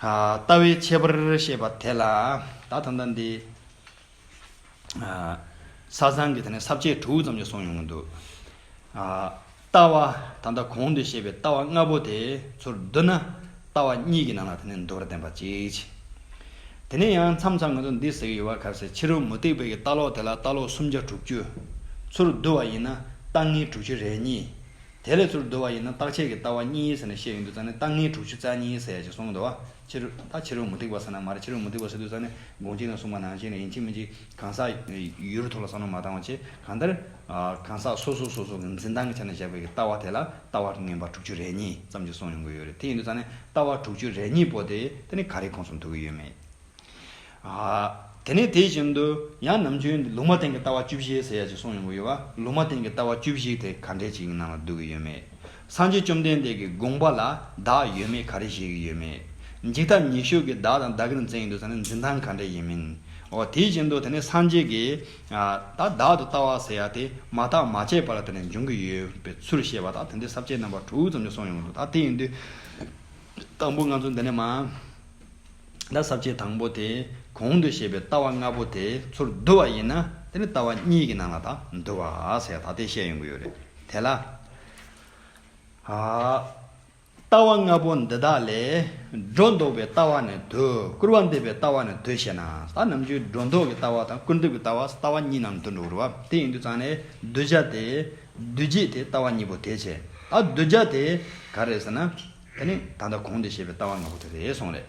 ཨ་ལྟ་བའི་ཁྱད་པར་བཤད་པ་དེ་ལ་ད་ད་ལྟ་འདི། ས་བཟང་གི་དེ་ནས་ས་བཅད་དྲུག་ཙམ་ཅིག་གསུངས་ཡོང་གི་འདུག་ལྟ་བ་ད་ལྟ་གོང་དུ་བཤད་པའི་ལྟ་བ་ལྔ་པོ་དེ་ཚུར་བསྡུ་ན་ལྟ་བ་གཉིས་ཀྱི་ནང་ལ་དེ་ནས་འདུ་བར་བསྟན་པ་གཅིག་བྱས། དེ་ནས་ཡང་མཚམས་མཚམས་ང་ཚོ་འདི་ཟེར་གྱི་ཡོད་པ་ག་རེ་ཟེར། ཕྱི་རོལ་མུ་སྟེགས་པའི་གི་ལྟ་ལོག་དེ་ལ་ལྟ་ལོག་སུམ་བརྒྱ་དྲུག་ཅུ། ཚུར་བསྡུ་བ་ཡིན་ན་ལྟ་ངན་དྲུག་ཅུ་རེ་གཉིས། དེ་ལས་ཚུར་བསྡུ་བ་ཡིན་ན་རྟག་ཆད་ཀྱི་ལྟ་བ་གཉིས་ཟེར་ནས་བཤད་ཡོང་དུས་ཙང་ནས་ལྟ་ངན་དྲུག་ཅུ་རྩ་གཉིས་ཟེར་ཡ་ཅིག་གསུངས་འདུག་བ། ཕྱི་རོལ་ད་ཕྱི་རོལ་མུ་སྟེགས་པ་ཟེར་ན་མ་རེད། ཕྱི་རོལ་མུ་སྟེགས་པ་ཟེར་དུས་ཙང་ནས་དགོངས་གཅིག་ནས་གསུངས་པ་ནང་བཞིན་ནས་ཡིན་གཅིག་མིན་གཅིག་གང་ཟག་ཡུལ་ཐོག་ལ་བསམ་བློ་མ་བཏང་བ་བྱས་གང་ལྟར། གང་ཟག་སོ་སོ་སོ་སོ་གི་འཛིན་སྟངས་ཀྱི་ཆ་ནས་བཞག་པའི་ལྟ་བ་དེ་ལ་ལྟ་བ་ངན་པ་དྲུག་ཅུ་རེ་གཉིས་ཙམ་ཅིག་གསུངས་ཡོང་གི་ཡོད་རེད། དེ་ཡིན་དུས་ཙང་ནས་ལྟ་བ་དྲུག་ཅུ་རེ་གཉིས་པོ་དེ་དེ་ནི་ག་རེ་ཁོངས་སུ་འདུ་གི་ཡོད་མེད། ཨ། དེ་ནས་དེ་བཞིན་དུ་ཡང་ནམ་རྒྱུན་ལུང་མ་བསྟན་གྱི་ལྟ་བ་བཅུ་བཞི་ཟེར་ཡ་ཅིག་གསུངས་ཡོང་གི་ཡོད་བ། ལུང་མ་བསྟན་གྱི་ལྟ་བ་བཅུ་བཞི་དེ་ག་འདྲས་ཅིག་ནང་ལ་འདུ་གི་ཡོད་མེད། སངས་རྒྱས་བཅོམ་ལྡན་འདས་ཀྱི་དགོངས་པ་ལ་བདག་ཡོད་མེད་ག་རེ་བཞེད་ཀྱི་ཡོད་མེད། འཇིག་ལྟ་ཉེས་སྤྱོད་ཀྱི་བདག་དང་བདག་གིར་འཛིན་ཡིན་དུས་ཙང་ནས་འཛིན་སྟངས་ག་འདྲས་ཡིན་མིན། འོ་དེ་བཞིན་དུ་དེ་ནས་སངས་རྒྱས་ཀྱིས་ད་བདག་ཏུ་ལྟ་བ་ཟེར་ཡ་དེ་མ་བརྟགས་མ་དཔྱད་པ་ལ་དེ་ནས་འབྱུང་གི་ཡོད་པའི་ཚུལ་བཤད་པ་དང་དེ་འདྲའི་ས་བཅད་རྣམ་པ་དྲུག་ཙམ་ཅིག་གསུངས་ཡོང་གི་འདུག་ད་དེ་ཡིན་དུས། དང་པོ་ང་ཚོ་འདི་ནས་མ། ད་ས་བཅད་དང་པོ་དེ་གོང་དུ་བཤད་པའི་ལྟ་བ་ལྔ་པོ་དེ་ཚུར་བསྡུ་བ་ཡིན་ན་དེ་ནི་ལྟ་བ་གཉིས་ཀྱི་ནང་ལ་ད་འདུ་བ་ཟེར་ད་དེ་བཤད་ཡོང་གི་ཡོད་རེད། དེ་ལ། ཨ། ལྟ་བ་ལྔ་པོ་འདི་དག་ལས་སྒྲོ་འདོགས་པའི་ལྟ་བ་ནི་བསྡུ། སྐུར་བ་འདེབས་པའི་ལྟ་བ་ནི་བསྡུ་ཞེ་ན། ད་ནམ་རྒྱུན་སྒྲོ་འདོགས་ཀྱི་ལྟ་བ་དང་སྐུར་འདེབས་ཀྱི་ལྟ་བ་ལྟ་བ་གཉིས་ནང་འདུ་འགྲོ་གི་རེད་བ། དེ་ཡིན་དུས་ཙང་ནས་བསྡུ་བྱ་དེ་བསྡུ་བྱེད་དེ་ལྟ་བ་གཉིས་པོ་དེ་བྱས། ད་བསྡུ་བྱ་དེ་ག་རེ་ཟེར་ན། དེ་ནི་ད་ལྟ་གོང་དུ་བཤད་པའི་ལྟ་བ་ལྔ་པོ་དེ་རེད་གསུངས་རེད།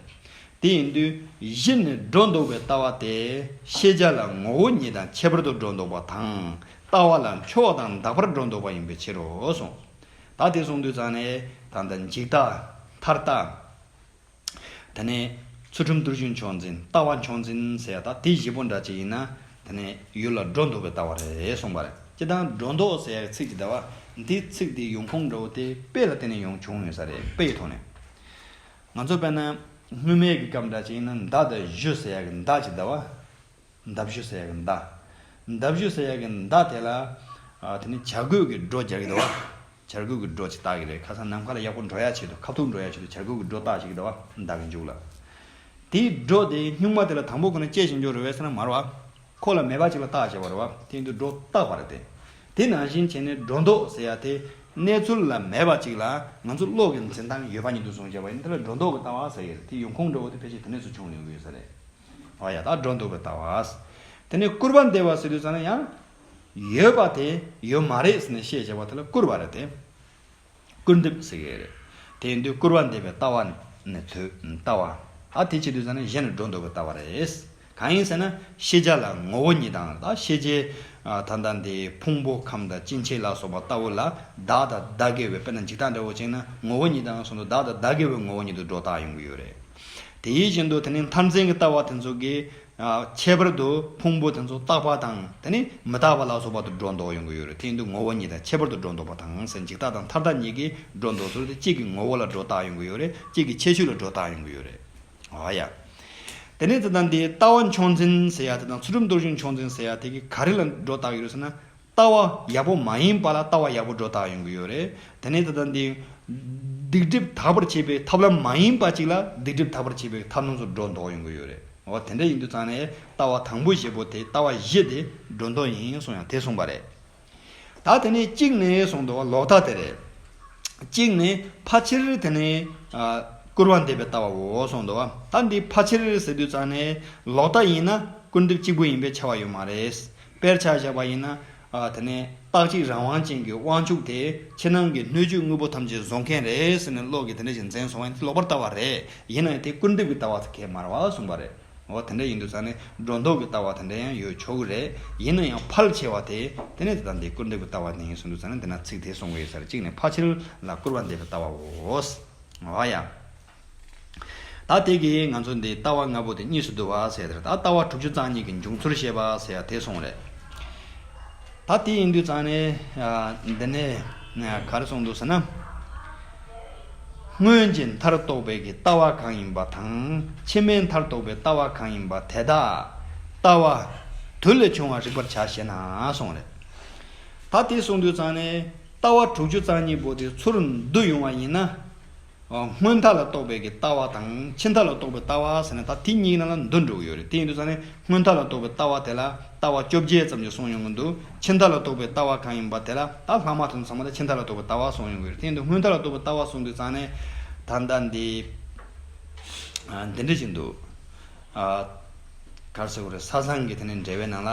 དེ་ཡིན་དུས་གཞི་ནི་སྒྲོ་འདོགས་པའི་ལྟ་བ་དེ་ཤེས་བྱ་ལ་ངོ་བོ་ཉིད་དང་ཁྱད་པར་དུ་སྒྲོ་འདོགས་པ་དང་ལྟ་བ་ལ་འཆོལ་བ་དང་འདག་པར་སྒྲོ་འདོགས་པ་ཡིན་པའི་ཕྱིར་རོ་གསུངས། ད་དེ་གསུངས་དུས་ཙང་ནས་ད་ལྟ་འཇིག་ལྟ། ཐར་ལྟ། དེ་ནས་ཚུལ་ཁྲིམས་བརྟུལ་ཞུགས་མཆོག་འཛིན། ལྟ་བ་མཆོག་འཛིན་ཟེར་ཡ་ད་དེ་བཞི་པོ་འདྲ་ཅིག་ཡིན་ན་དེ་ནས་ཡུལ་ལ་སྒྲོ་འདོགས་པའི་ལྟ་བ་རེད་གསུངས་པ་རེད། སྤྱིར་བཏང་སྒྲོ་འདོགས་ཟེར་ཡ་ཚིག་ཅིག་ད་བ། འདི་ཚིག་འདི་ཡོང་ཁུངས་འདྲ་བོ་དེ་དཔེ་ལ་བརྟེན་ནས་ཡོང་བྱུང་ཡོད་ས་རེད། དཔེ་ཡི་ཐོག་ནས། ང་ཚོ་དཔེར་ན་སྔོན་མའི་གི་སྐབས་འདྲ་ཅིག་ཡིན་ན་མདའ་དང་གཞུ་ཟེར་ཡ་གི་མདའ་ཅིག་ད་བ། མདའ་གཞུ་ཟེར་ཡག་གི་མདའ། མདའ་གཞུ་ཟེར་ཡག་གི་མདའ་དེ་ལ་ཨ་དེ་ནི་བྱ་རྒོད་ཀྱི་སྒྲོ་རྒྱག་གི་འདུག་བ། བྱ་རྒོད་ཀྱི་སྒྲོ་ཅིག་བཏགས་ཀྱི་རེད། ཁ་སང་ནམ་མཁའ་ལ་ཡག་པོ་འགྲོ་ཡག་ཆེད་དུ། ཁ་ཐུག་འགྲོ་ཡག་ཆེད་དུ་བྱ་རྒོད་ཀྱི་སྒྲོ་བཏགས་བྱེད་ཀྱི་འདུག་བ། མདའ་གི་མཇུག་ལ། དེའི་སྒྲོ་དེ་སྨྱུག་མ་དེ་ལ་དང་པོ་ཁོ་ན་བཅད་བཞིན་འཇོག་རེད་བས་ཟེར་ན་མ་རེད་བ། ཁོ་ལ་མེད་པ་ཅིག་ལ་བཏགས་བྱས་པ་རེད་བ། དེ་ཡིན་དུས་སྒྲོ་བཏགས་པ་རེད་དེ། དེ་ནང་བཞིན་བྱས་ནས་སྒྲོ་འདོགས་ཟེར་ཡ་དེ་གནས་ཚུལ་ལ་མེད་པ་ཅིག་ལ་ང་ཚོ་བློ་གི་འཛིན་སྟངས་ཡོད་པ་ཉིད་དུ་བཟུང་བྱས་པ་ཡིན་དེ་ལ་སྒྲོ་འདོགས་ཀྱི་ལྟ་བ་ཟེར་གྱི་རེད། དེ་ཡོང་ཁུངས་འདྲ་བོ་དེ་ཕལ་ཆེར་དེ་ནས་ཚུར་བྱུང་ཡོང་གི་ཡོད་ས་རེད། འོ་ཡ། ད་སྒྲོ་འདོགས་པའི་ལྟ་བ། དེ་ནས་སྐུར་པ་འདེབས་པ་ཟེར་དུས་ཙང་ན་ཡང་། ཡོད་པ་དེ་ཡོད་མ་རེད་ཟེར་ནས་བཤད་བྱས་པ་དེ་ལ་སྐུར་བ་རེད་དེ། སྐུར་འདེབས་ཟེར་གྱི་རེད། དེ་ཡིན་དུས་སྐུར་བ་འདེབས་པའི་ལྟ་བ་ནི་ཐོས་ལྟ་བ། ཨ་དེ་བྱེད་དུས་ཙང་ན་གཞི་ནས་སྒྲོ་འདོགས་པའི་ལྟ་བ་རེད། གང་ཡིན་ཟེར་ན་ཤེས་བྱ་ལ་ངོ་བོ་ཉིད་དང་ད་ཤེས་བྱའི་ད་ལྟ་འདི་ཕུང་པོ་ཁམས་དང་སྐྱེ་མཆེད་ལ་སོགས་པ་ལྟ་བུ་ལ་བདག་དང་བདག་གི་བའི་དཔེར་ན་འཇིག་ལྟ་འདྲ་བོ་བྱས་ན་ངོ་བོ་ཉིད་དང་གསུམ་དུ་བདག་དང་བདག་གི་བའི་ངོ་བོ་ཉིད་དུ་སྒྲོ་བཏགས་ཡོང་གི་ཡོད་རེད། དེ་ཡིད་བཞིན་དུ་དེ་ནི་མཐར་འཛིན་གྱི་ལྟ་བ་དེ་ཚོ་གིས། ཨ་ཁྱད་པར་དུ་ཕུང་པོ་དེ་ཚོ་རྟག་པ་དང་དེ་ནི་མི་རྟག་པ་ལ་སོགས་པ་དུ་སྒྲོ་འདོགས་ཡོང་གི་ཡོད་རེད། དེ་ཡིན་དུས་ངོ་བོ་ཉིད་དང་ཁྱད་པར་དུ་སྒྲོ་འདོགས་པ་དང་ཟེར་འཇིག་ལྟ་དང་མཐར་ལྟ་གཉིས་ཀྱིས་སྒྲོ་འདོགས་ཚུལ་དེ་གཅིག་གི་ངོ་བོ་ལ་སྒྲོ་བཏགས་ཡོང་གི་ཡོད་རེད། གཅིག་གི་ཁྱད་ཆོས་ལ་སྒྲོ་བཏགས་ཡོང་གི་ཡོད་རེད། འོ་ཡ། དེ་ནས་དེ་དང་དེ་ལྟ་བ་མཆོག་འཛིན་ཟེར་ཡ་དེ་དང་ཚུལ་ཁྲིམས་རྟོགས་བྱེད་མཆོག་འཛིན་ཟེར་ཡ་དེ་གི་ག་རེ་ལ་སྒྲོ་བཏགས་ཡོད་རེད་ཟེར་ན། ལྟ་བ་ཡག་པོ་མ་ཡིན་པ་ལ་ལྟ་བ་ཡག་པོ་སྒྲོ་བཏགས་ཡོང་གི་ཡོད་རེད། དེ་ནས་ད་ལྟ་འདི། སྡིག་སྒྲིབ་དག་པར་བྱེད་པའི་ཐབས་ལམ་མ་ཡིན་པ་ཅིག་ལ་སྡིག་སྒྲིབ་དག་པར་བྱེད་པའི་ཐབས་ལམ་སོགས་སྒྲོ་འདོགས་ཡོང་གི་ཡོད་རེད། འོ་དེ་འདྲ་ཡིན་དུས་ཙང་ནས་ལྟ་བ་དང་པོ་བཞི་པོ་དེ་ལྟ་བ་བཞི་དེ་སྒྲོ་འདོགས་ཡིན་གསུངས་ཡང་དེ་གསུངས་པ་རེད། ད་དེ་ནས་གཅིག་ནས་གསུངས་འདུག་བ། ལོག་ལྟ་དེ་རེད། གཅིག་ནས་ཕལ་ཆེར་དེ་ནས་ཨ་སྐུར་བ་འདེབས་པའི་ལྟ་བའོ་གསུངས་འདུག་བ། ད་འདི་ཕལ་ཆེར་ཟེར་དུས་ཙང་ནས་ལོག་ལྟ་ཡིན་ན་སྐུར་འདེབས་གཅིག་པུ་ཡིན་པའི་ཆ་བ་ཡོད་མ་རེད། དཔེར་ཆ་བཞག་པ་ཡིན་ན། ཨ་དེ་ནས་རྟག་གཅིག་རང་དབང་ཅན་གྱི་དབང་ཕྱུག་དེ་ཕྱི་ནང་གི་སྣོད་བཅུད་དངོས་པོ་ཐམས་ཅད་བཟོ་མཁན་རེད་ཟེར་ནས་བློ་གིས་དེ་འདྲ་ཞིག་འཛིན་སོང་བ་ཡིན་ལོག་པར་ལྟ་བ་རེད། ཡིན་ན་ཡང་དེ་སྐུར་འདེབས་ཀྱི་ལྟ་བ་དེ་གས་མ་རེད་བ་གསུངས་པ་རེད། འོ་དེ་འདྲ་ཡིན་དུས་ཙང་ནས་སྒྲོ་འདོགས་ཀྱི་ལྟ་བ་དེ་འདྲ་ཡང་ཡོད་ཆོག་གི་རེད། ཡིན་ན་ཡང་ཕལ་ཆེ་བ་དེ་དེ་ནས་དེ་དང་དེ་སྐུར་འདེབས་ཀྱི་ལྟ་བ་དེ་ཡིན་གསུངས་དུས་ཙང་ནས་འདི་ན་ཚིག་དེ་གསུང་གི་ཡོད་ས་རེད། གཅིག་ནས་ཕལ་ཆེར་ལ་སྐུར་བ་འདེབས་པའི་ལྟ་བའོ། འོ་ཡ། ད་དེ་གིས་ང་ཚོ་འདི་ལྟ་བ་ལྔ་པོ་དེ་གཉིས་སུ་བསྡུ་བ་ཟེར་ཏེ་ད་ལྟ་བ་དྲུག་ཅུ་རྩ་གཉིས་ཀྱི་འབྱུང་ཚུལ་བཤད་པ་ཟེར་ཡ་དེ་གསུངས་རེད། ད་དེ་ཡིན་དུས་ཙང་ནས་འདི་ནས་ག་རེ་གསུངས་འདུག་ཟེར་ན། སྔོན་གྱི་མཐར་གཏོགས་པའི་གི་ལྟ་བ་གང་ཡིན་པ་དང་ཕྱི་མའི་མཐར་གཏོགས་པའི་ལྟ་བ་གང་ཡིན་པ་དེ་དག་ལྟ་བ་དུ་ལས་བྱུང་བ་རིག་པར་བྱ་ཞེ་ན་གསུངས་རེད། ད་དེ་གསུངས་དུས་ཙང་ནས་ལྟ་བ་དྲུག་ཅུ་རྩ་གཉིས་པོ་དེ་ཚུར་བསྡུ་ཡོང་བ་ཡིན་ན། སྔོན་མཐའ་ལ་གཏོགས་པའི་གི་ལྟ་བ་དང་ཕྱི་མཐའ་ལ་གཏོགས་པའི་ལྟ་བ་ཟེར་ན་ད་དེ་གཉིས་ནང་ལ་འདུ་འགྲོ་གི་ཡོད་རེད། དེ་ཡིན་དུས་ཙང་ནས་སྔོན་མཐའ་ལ་གཏོགས་པའི་ལྟ་བ་དེ་ལ་ལྟ་བ་བཅོ་བརྒྱད་ཙམ་ཞིག་གསུངས་ཡོང་གི་འདུག་ཕྱི་མཐའ་ལ་གཏོགས་པའི་ལྟ་བ་གང་ཡིན་པ་དེ་ལ་ད་ལྷག་མ་དེ་ཚོ་ཚང་མ་ད་ཕྱི་མཐའ་ལ་གཏོགས་པའི་ལྟ་བ་གསུངས་ཡོང་གི་ཡོད་རེད། དེ་ཡིན་དུས་སྔོན་མཐའ་ལ་གཏོགས་པའི་ལྟ་བ་གསུངས་དུས་ཙང་ནས་ད་ལྟ་འདི་འདི་འདྲ་ཞིག་འདུག་ག་རེ་ཟེར་དགོས་རེད། ས་བཟང་གི་དེ་ནས་འགྲེལ་པའི་ནང་ལ།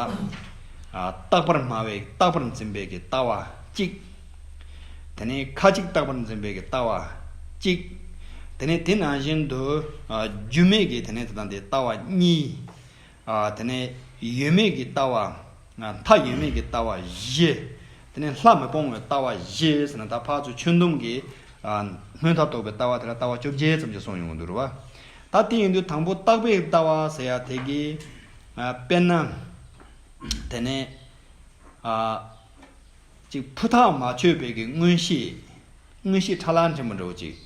རྟག་པར་སྨྲ་བའི་རྟག་པར་འཛིན་པའི་གི་ལྟ་བ་གཅིག་དེ་ནས་ཁ་ཅིག་རྟག་པར་འཛིན་པའི་གི་ལྟ་བ་གཅིག་དེ་ནས་དེ་ནང་བཞིན་དུ་རྒྱུ་མེད་ཀྱི་དེ་ནས་དེ་དང་དེ་ལྟ་བ་གཉིས། དེ་ནས་ཡོད་མེད་ཀྱི་ལྟ་བ། མཐའ་ཡས་མས་ཀྱི་ལྟ་བ་བཞི། དེ་ནས་ལྷ་མི་སྤོང་བའི་ལྟ་བ་བཞི་ཟེར་ན་ད་ཕར་ཚུར་ཁྱོན་བསྡོམས་ཀྱི་སྔོན་མཐའ་རྟོགས་པའི་ལྟ་བ་དེ་ལ་ལྟ་བ་བཅོ་བརྒྱད་ཙམ་ཞིག་གསུངས་ཡོང་གི་འདུག་རེད་བ། ད་དེ་ཡིན་དུས་དང་པོ་རྟག་པའི་ལྟ་བ་ཟེར་ཡ་དེ་གི་དཔེར་ན་དེ་ནས། གཅིག་ཕུ་ཐག་མ་ཆོད་པའི་གི་མངོན་ཤེས། མངོན་ཤེས་ཁྲ་ལམ་ཕྲན་བུ་འདྲ་བོ་གཅིག་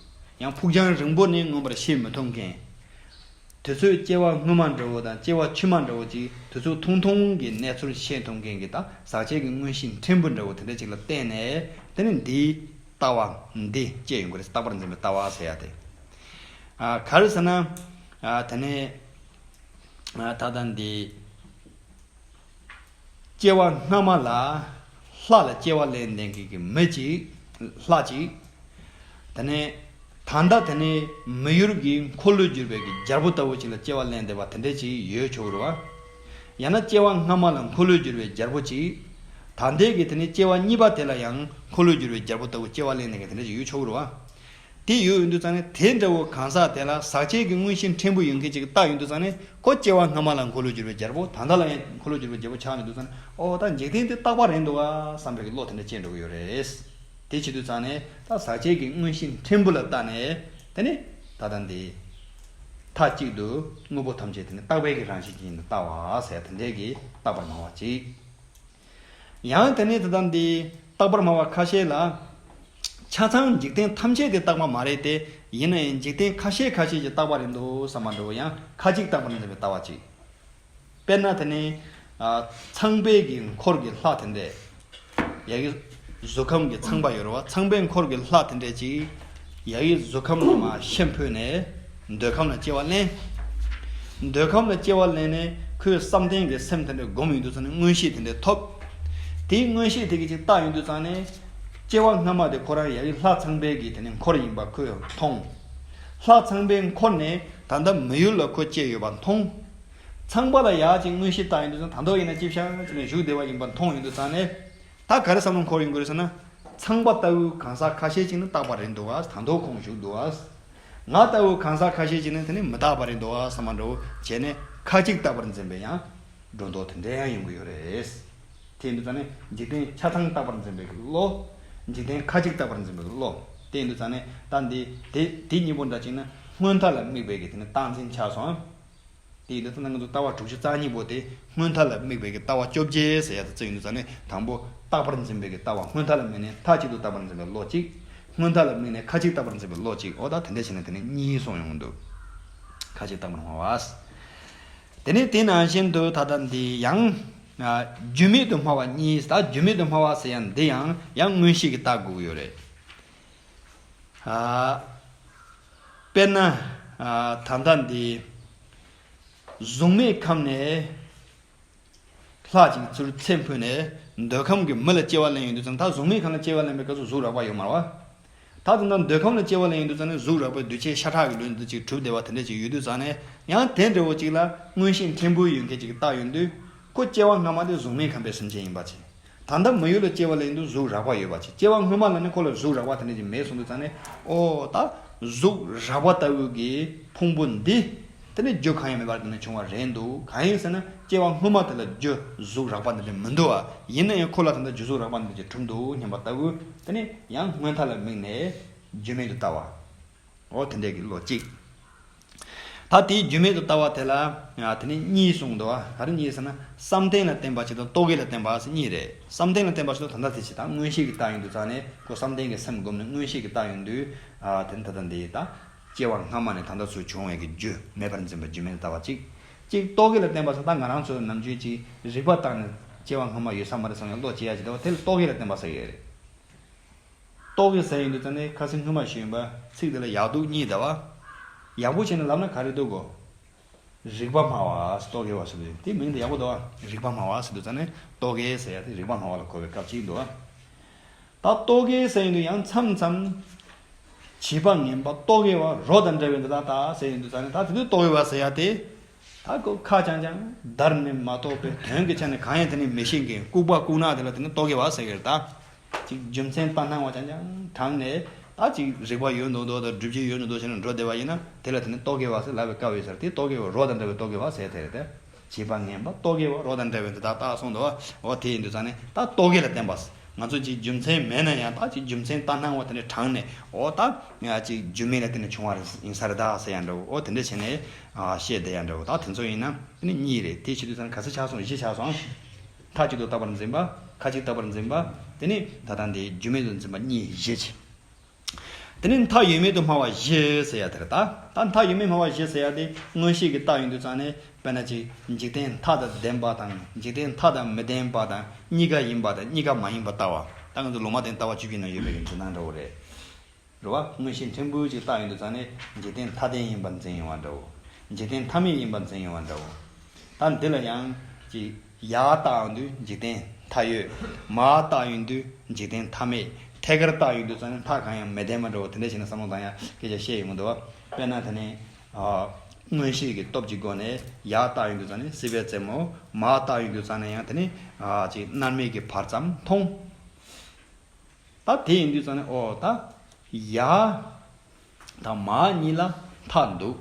ཡང་ཕུགས་རྒྱང་རིང་པོ་ནས་མངོན་པར་ཤེས་མི་ཐུབ་མཁན། དུས་ཚོད་སྐྱེ་བ་སྔོན་མ་འདྲ་བོ་དང་སྐྱེ་བ་ཕྱི་མ་འདྲ་བོ་གཅིག་དུས་ཚོད་ཐུང་ཐུང་གི་གནས་ཚུལ་ཤེས་ཐུབ་མཁན་གྱི་ད་ཟག་བཅས་ཀྱི་མངོན་ཤེས་ཕྲན་བུ་འདྲ་བོ་དེ་འདྲ་ཅིག་ལ་བརྟེན་ནས་དེ་ནི་འདིའི་ལྟ་བ་འདི་སྐྱེ་ཡོང་གི་རེད། རྟག་པར་འཛིན་པའི་ལྟ་བ་ཟེར་ཡ་དེ། ག་རེ་ཟེར་ན། དེ་ནས། ད་ལྟ་འདི། སྐྱེ་བ་སྔ་མ་ལ་ལྷ་ལ་སྐྱེ་བ་ལེན་ལྡན་གྱི་མི་གཅིག་ལྷ་གཅིག་དེ་ནས་ད་ལྟ་དེ་ནས་མི་ཡུལ་གྱི་འཁོར་ལོས་སྒྱུར་བའི་གི་རྒྱལ་པོ་ལྟ་བུ་ཅིག་ལ་སྐྱེ་བ་ལེན་བསྡད་པ་དེ་འདྲ་ཅིག་ཡོད་ཆོག་རེད་བ། ཡང་ན་སྐྱེ་བ་སྔ་མ་ལ་འཁོར་ལོས་སྒྱུར་བའི་རྒྱལ་པོ་གཅིག་ད་ལྟའི་གི་དེ་ནས་སྐྱེ་བ་གཉིས་པ་དེ་ལ་ཡང་འཁོར་ལོས་སྒྱུར་བའི་རྒྱལ་པོ་ལྟ་བུ་སྐྱེ་བ་ལེན་ལྡན་གྱི་དེ་འདྲ་ཅིག་ཡོད་ཆོག་རེད་བ། དེ་ཡོད་ཡོད་དུས་ཙང་ནས་དེ་འདྲ་བོ་གང་ཟག་དེ་ལ་ཟག་བཅས་ཀྱི་མངོན་ཤེས་ཕྲན་བུ་ཡོད་མཁན་ཅིག་བལྟ་ཡོང་དུས་ཙང་ནས་ཁོ་སྐྱེ་བ་སྔ་མ་ལ་འཁོར་ལོས་སྒྱུར་བའི་རྒྱལ་པོ་ད་ལྟ་ལ་ཡང་འཁོར་ལོས་སྒྱུར་བའི་རྒྱལ་པོ་ཆགས་ཡོང་དུས་ཙང་ནས་ཨོ་ད་འཇིག་རྟེན་དེ་རྟག་པ་རེད་འདུག་ག་བསམ་པའི་བློ་དེ་འདྲ་སྐྱེ་འགྲོ་གི་ཡོད་རེད། དེ་བྱེད་དུས་ཙང་ནས་ད་ཟག་བཅས་ཀྱི་མངོན་ཤེས་ཕྲན་བུ་ལ་བལྟ་ནས་དེ་ནས་ད་ལྟ་འདི་མཐའ་གཅིག་ཏུ་དངོས་པོ་ཐམས་ཅད་དེ་ནི་རྟག་པའི་གི་རང་བཞིན་ཅན་དུ་ལྟ་བ་ཟེར་དེ་འདྲའི་གི་རྟག་པར་སྨྲ་བ་གཅིག་ཡང་དེ་ནས་དེ་དང་འདི་རྟག་པར་སྨྲ་བ་ཁ་ཤས་ལ། ཆ་ཚང་འཇིག་རྟེན་ཐམས་ཅད་དེ་རྟག་པ་མ་རེད་དེ། ཡིན་ན་ཡང་འཇིག་རྟེན་ཁ་ཤས་ཁ་ཤས་ཀྱི་རྟག་པ་རེད་འདུག་བསམ་པ་འདྲ་བོ་ཡང་ཁ་ཅིག་རྟག་པར་འཛིན་པའི་ལྟ་བ་གཅིག་དཔེར་ན་དེ་ནི་ཨ་ཚངས་པའི་གི་འཁོར་གྱི་ལྷ་དེ་འདྲས། ཡ་གི་གཟུགས་ཁམས་ཀྱི་ཚངས་པ་ཡོད་རེད་བ། ཚངས་པའི་འཁོར་གྱི་ལྷ་དེ་འདྲས་ཅིག་ཡ་གི་གཟུགས་ཁམས་ལ་མར་ཤན་ཕུད་ནས་འདོད་ཁམས་ལ་སྐྱེ་བ་ལེན། འདོད་ཁམས་ལ་སྐྱེ་བ་ལེན་ནས་ཁོས་བསམ་གཏན་གྱི་སེམས་དེ་འདྲས་བསྒོམ་ཡོང་དུས་ཙང་ནས་མངོན་ཤེས་དེ་འདྲས་ཐོབ། དེའི་མངོན་ཤེས་དེ་གིས་ཅིག་བལྟ་ཡོང་དུས་ཙང་ནས་སྐྱེ་བ་སྔ་མ་དེ་ཁོ་རང་ཡ་གི་ལྷ་ཚངས་པའི་གི་དེ་ནི་འཁོར་ཡིན་པ་ཁོས་མཐོང་། ལྷ་ཚངས་པའི་འཁོར་ནས་ད་ལྟ་མི་ཡུལ་ལ་ཁོ་སྐྱེས་ཡོད་པ་མཐོང་། ཚངས་པ་ལ་ཡ་ཅིག་མངོན་ཤེས་བཏང་ཡོང་དུས་ཙང་ད་དུང་ཡིན་ན་ཅི་བྱ་ཅིག་ནས་བཞུགས་བསྡད་པ་ཡིན་པ་མཐོང་ཡོང་དུས་ཙང་ནས། ད་ག་རེ་བསམ་བློ་འཁོར་ཡོང་གི་རེད་ཟེར་ན། ཚངས་པ་ལྟ་བུའི་གང་ཟག་ཁ་ཤས་ཅིག་ནི་རྟག་པར་རེད་འདུག་ག་ད་དུང་ཁོང་བཞུགས་འདུག་ག་ང་ལྟ་བུའི་གང་ཟག་ཁ་ཤས་ཅིག་ནི་དེ་ནི་མི་རྟག་པ་རེད་འདུག་ག་བསམ་པ་འདྲ་བོ་བྱས་ནས་ཁ་ཅིག་རྟག་པར་འཛིན་པའི་ཡང་སྒྲོ་འདོགས་དེ་འདྲ་ཡང་ཡོང་གི་ཡོད་རེད། དེ་ཡིན་དུས་ཙང་ནས་འཇིག་རྟེན་ཆ་ཚང་རྟག་པར་འཛིན་པའི་བློ། འཇིག་རྟེན་ཁ་ཅིག་རྟག་པར་འཛིན་པའི་བློ། དེ་ཡིན་དུས་ཙང་ནས་ད་འདི་དེ་དེ་གཉིས་པོ་འདྲ་ཅིག་ན་སྔོན་མཐའ་ལ་དམིགས་པའི་གི་དེ་ནི་རྟག་འཛིན་ཆགས་སོང་། དེ་ཡིན་དུས་ཙང་ང་ཚོ་ལྟ་བ་དྲུག་ཅུ་རྩ་གཉིས་པོ་དེ་སྔོན་མཐའ་ལ་དམིགས་པའི་གི་ལྟ་བ་བཅོ་བརྒྱད་ཟེར་ཡ་དེ་ཚོ་ཡིན་དུས་ཙང་ནས་དང་པོ་རྟག་པར་འཛིན་པའི་གི་ལྟ་བ་སྔོན་མཐའ་ལ་དམིགས་ནས་མཐའ་གཅིག་ཏུ་རྟག་པར་འཛིན་པའི་བློ་གཅིག་སྔོན་མཐའ་ལ་དམིགས་ནས་ཁ་ཅིག་རྟག་པར་འཛིན་པའི་བློ་གཅིག་འོ་ད་དེ་འདྲ་བྱས་ནས་དེ་ནས་གཉིས་སོང་ཡོང་གི་འདུག་ཁ་ཅིག་རྟག་པར་སྨྲ་བ། དེ་ནས་དེ་ནང་བཞིན་དུ་ད་ལྟ་འདི་ཡང་རྒྱུ་མེད་དུ་སྨྲ་བ་གཉིས། ད་རྒྱུ་མེད་དུ་སྨྲ་བ་ཟེར་ཡ་འདི་ཡང་ཡང་མངོན་ཤེས་ཀྱིས་བལྟ་དགོས་ཀྱི་ཡོད་རེད། ཨ། དཔེར་ན། ཨ། ད་ལྟ་འདི། གཟུགས་མེད་ཁམས་ནས། ལྷ་ཅིག་ཚུར་ཚེ་འཕོས་ནས་འདོད་ཁམས་ཀྱི་མི་ལ་སྐྱེ་བ་ལེན་ཡོང་དུས་ཙང་ད་གཟུགས་མེད་ཁམས་ལ་སྐྱེ་བ་ལེན་པའི་སྐབས་སུ་གཟུགས་རགས་པ་ཡོད་མ་རེད་བ། ད་དུང་ད་འདོད་ཁམས་ལ་སྐྱེ་བ་ལེན་ཡོང་དུས་ཙང་ནས་གཟུགས་རགས་པའི་འདུ་བྱེད་ཤ་ཁྲག་གི་ལུས་འདི་ཅིག་གྲུབ་བསྡད་པ་དེ་འདྲ་ཅིག་ཡོད་དུས་ཙང་ནས་ཡང་དེ་འདྲ་བོ་ཅིག་ལ་མངོན་ཤེས་ཕྲན་བུ་ཡོད་མཁན་ཅིག་བལྟ་ཡོང་དུས། ཁོ་སྐྱེ་བ་སྔ་མ་དེ་གཟུགས་མེད་ཁམས་པའི་སེམས་ཅན་ཡིན་པ་ཅིག་ད་ལྟ་མི་ཡུལ་ལ་སྐྱེ་བ་ལེན་དུས་གཟུགས་རགས་པ་ཡོད་པ་ཅིག་སྐྱེ་བ་སྔོན་མ་ལ་ནི་ཁོ་ལ་གཟུགས་རགས་པ་དེ་འདྲ་ཅིག་མེད་སོང་དུས་ཙང་ནས་ཨོ་ད་གཟུགས་རགས་པ་ལྟ་བུ་གི་ཕུང་པོ་འདི་དེ་ནི་རྒྱུ་གང་ཡང་མེད་པར་དེ་ནི་བྱུང་བ་རེད་འདུག་གང་ཡིན་ཟེར་ན་སྐྱེ་བ་སྔོན་མ་དེ་ལ་རྒྱུ་གཟུགས་རགས་པ་འདི་འདྲ་མི་འདུག་བ། ཡིན་ན་ཡང་ཁོ་ལ་ད་ལྟ་རྒྱུ་གཟུགས་རགས་པ་འདི་འདྲ་ཅིག་གྲུབ་འདུག་སྙམ་པ་ལྟ་བུ་དེ་ནི་ཡང་སྔོན་མཐའ་ལ་དམིགས་ནས་རྒྱུ་མེད་དུ་ལྟ་བ། འོ་དེ་འདྲས་ཀྱི་བློ་གཅིག་ད་དེའི་རྒྱུ་མེད་དུ་ལྟ་བ་དེ་ལ་ཡང་དེ་ནི་གཉིས་གསུངས་འདུག་བ། ག་རེ་གཉིས་ཟེར་ན་བསམ་གཏན་ལ་བརྟེན་པ་ཞིག་དང་རྟོག་གེ་ལ་བརྟེན་པ་ཟེར་གཉིས་རེད། བསམ་གཏན་ལ་བརྟེན་པ་ཞིག་དང་ད་ལྟ་དེ་ཞིག་དང་མངོན་ཤེས་ཀྱིས་བལྟ་ཡོང་དུས་ཙང་ནས་ཁོ་བསམ་གཏན་གྱི་སེམས་བསྒོམས་ནས་མངོན་ཤེས་ཀྱིས་བལྟ་ཡོང་དུས་ཨ་དེ་ནི་ད་ལྟ་འདི་ད་སྐྱེ་བ་སྔ་མ་ནས་ད་ལྟ་ཚུར་བྱུང་བའི་གི་རྒྱུ་མེད་པར་འཛིན་པ་རྒྱུ་མེད་ལྟ་བ་གཅིག་གཅིག་རྟོག་གེ་ལ་བརྟེན་པ་ཟེར་ད་ང་རང་ཚོའི་ནམ་རྒྱུན་གྱི་རིག་པ་བཏང་ནས་སྐྱེ་བ་སྔ་མ་ཡོད་ས་མ་རེད་བསམ་ཡང་བློ་སྐྱེ་ཡ་ཞིག་འདུག་བ། དེ་ལ་རྟོག་གེ་ལ་བརྟེན་པ་ཟེར་ཡོད་རེད། རྟོག་གེ་ཟེར་ཡོང་དུས་ཙང་ནས་ཁ་སང་སྔོན་མ་ཞུས་ཡིན་པ་ཚིག་དེ་ལ་ཡག་སྡུག་གཉིས་འདུག་བ། ཡག་པོ་བྱས་ནས་ལབ་ན་ག་རེ་འདུག་གོ་རིག་པ་སྨྲ་བ་རྟོག་གེ་བ་ཟེར་དུས་དེ་མིང་དེ་ཡག་པོ་འདུག་བ། རིག་པ་སྨྲ་བ་ཟེར་དུས་ཙང་ནས་རྟོག་གེ་ཟེར་ཡ་དེ་རིག་པ་སྨྲ་བ་ལ་གོ་བའི་སྐབས་གཅིག་འདུག་བ། ད་རྟོག་གེ་ཟེར་ཡོང་དུས་ཡང་མཚམས་མཚམས་བྱིས་པ་ངན་པ་རྟོག་གེ་བ་རོ་དང་འདྲ་བའི་འདི་དག་ད་ཟེར་ཡོང་དུས་ཙང་ནས་ད་དེ་དུས་རྟོག་གེ་བ་ཟེར་ཡ་དེ། ད་ཁོ་ཁ་རྐྱང་རྐྱང་བརྡར་ནས་མ་གཏོགས་པའི་དོན་གྱི་ཆ་ནས་གང་ཡང་དེ་ནས་མི་ཤེས་མཁན་ལྐུགས་པ་ལྐུགས་ནག་དེ་ལ་དེ་ནི་རྟོག་གེ་བ་ཟེར་གི་རེད་ད། ཅིག་རྒྱུ་མཚན་ལྟར་སྣང་བ་རྐྱང་རྐྱང་དྲངས་ནས་ད་ཅིག་རིག་པ་ཡོད་མདོག་མདོག་དང་སྒྲུབ་བྱེད་ཡོད་མདོག་མདོག་བྱས་ནས་འགྲོ་བསྡད་པ་ཡིན་ན་དེ་ལ་དེ་ནི་རྟོག་གེ་བ་ཟེར་ལབ་པའི་སྐབས་ཡོད་ས་རེད་དེ། རྟོག་གེ་བ་རོ་དང་འདྲ་བའི་རྟོག་གེ་བ་ཟེར་དེ་རེད་དེ། བྱིས་པ་ངན་པ་རྟོག་གེ་བ་རོ་དང་འདྲ་བའི་འདི་དག་ད་གསུངས་འདུག་བ། འོ་དེ་ཡིན་དུས་ཙང་ནས་ད་རྟོག་གེ་ལ་བརྟེན་པ། ང་ཚོ་ཅིག་རྒྱུ་མཚན་མེད་ན་ཡང་ད་ཅིག་རྒྱུ་མཚན་ལྟར་སྣང་བ་དེ་འདྲ་དྲངས་ནས་འོ་ད་ང་ཅིག་རྒྱུ་མེད་ལ་བརྟེན་ནས་བྱུང་བ་རེད་ཡིན་ས་རེད་ད་ཟེར་ཡ་འདྲ་བོ། འོ་དེ་འདྲ་བྱས་ནས་ཨ་བཤད་བསྡད་ཡ་འདྲ་བོ། ད་དེ་ཚོ་ཡིན་ན་དེ་ནི་གཉིས་རེད། དེ་བྱེད་དུས་ཙང་ནས་ག་ཚོད་ཆགས་སོང་། བཞི་ཆགས་སོང་། མཐའ་གཅིག་ཏུ་རྟག་པར་འཛིན་པ། ཁ་ཅིག་རྟག་པར་འཛིན་པ། དེ་ནི་ད་ལྟ་འདི་རྒྱུ་མེད་དུ་འཛིན་པ་གཉིས་བཞི་བྱས། དེ་ནི་མཐའ་ཡོད་མེད་དུ་སྨྲ་བ་བཞི་ཟེར་ཡ་དེ་རེད་ད། ད་མཐའ་ཡོད་མེད་སྨྲ་བ་བཞི་ཟེར་ཡ་དེ་མངོན་ཤེས་ཀྱིས་བལྟ་ཡོང་དུས་ཙང་ནས་དཔེར་ན་ཅིག་འཇིག་རྟེན་མཐའ་དང་ལྡན་པ་དང་འཇིག་རྟེན་མཐའ་དང་མི་ལྡན་པ་དང་གཉིས་ཀ་ཡིན་པ་དང་གཉིས་ཀ་མ་ཡིན་པ་ལྟ་བ། ད་ང་ཚོ་ལུང་མ་བསྟན་ལྟ་བ་བཅུ་བཞི་ནང་ཡོད་པའི་གི་འཇིགས་སྣང་འདྲ་བོ་རེད། རེད་བ། མངོན་ཤེས་ཕྲན་བུ་ཅིག་བལྟ་ཡོང་དུས་ཙང་ནས་འཇིག་རྟེན་མཐའ་ལྡན་ཡིན་པར་འཛིན་ཡོང་བ་འདྲ་བོ། འཇིག་རྟེན་མཐའ་མེད་ཡིན་པར་འཛིན་ཡོང་བ་འདྲ་བོ། ད་འདི་ལ་ཡང་ཅིག་ཡར་བལྟ་ཡོང་དུས་འཇིག་རྟེན་མཐའ་ཡོད། མར་བལྟ་ཡོང་དུས་འཇིག་རྟེན་མཐའ་མེད། ཐད་ཀར་བལྟ་ཡོང་དུས་ཙང་ནས་མཐའ་གང་ཡང་མི་ལྡན་པ་འདྲ་བོ་དེ་འདྲ་བྱས་ནས་བསམ་བློ་བཏང་ཡ་སྐད་ཆ་བཤད་ཡོང་གི་འདུག་བ། དཔེར་ན་དེ་ནས་ཨ་མངོན་ཤེས་ཀྱི་སྟོབས་ཀྱི་སྒོ་ནས་ཡར་བལྟ་ཡོང་དུས་ཙང་ནས་སྲིད་པའི་རྩེ་མོ། མར་བལྟ་ཡོང་དུས་ཙང་ནས་ཡང་དེ་ནས་ཨ་ཅིག་མནར་མེད་ཀྱི་བར་མཚམས་མཐོང་། ད་དེ་ཡིན་དུས་ཙང་ནས་ཨོ་ད་ཡར་དང་མར་གཉིས་ལ་མཐའ་འདུག་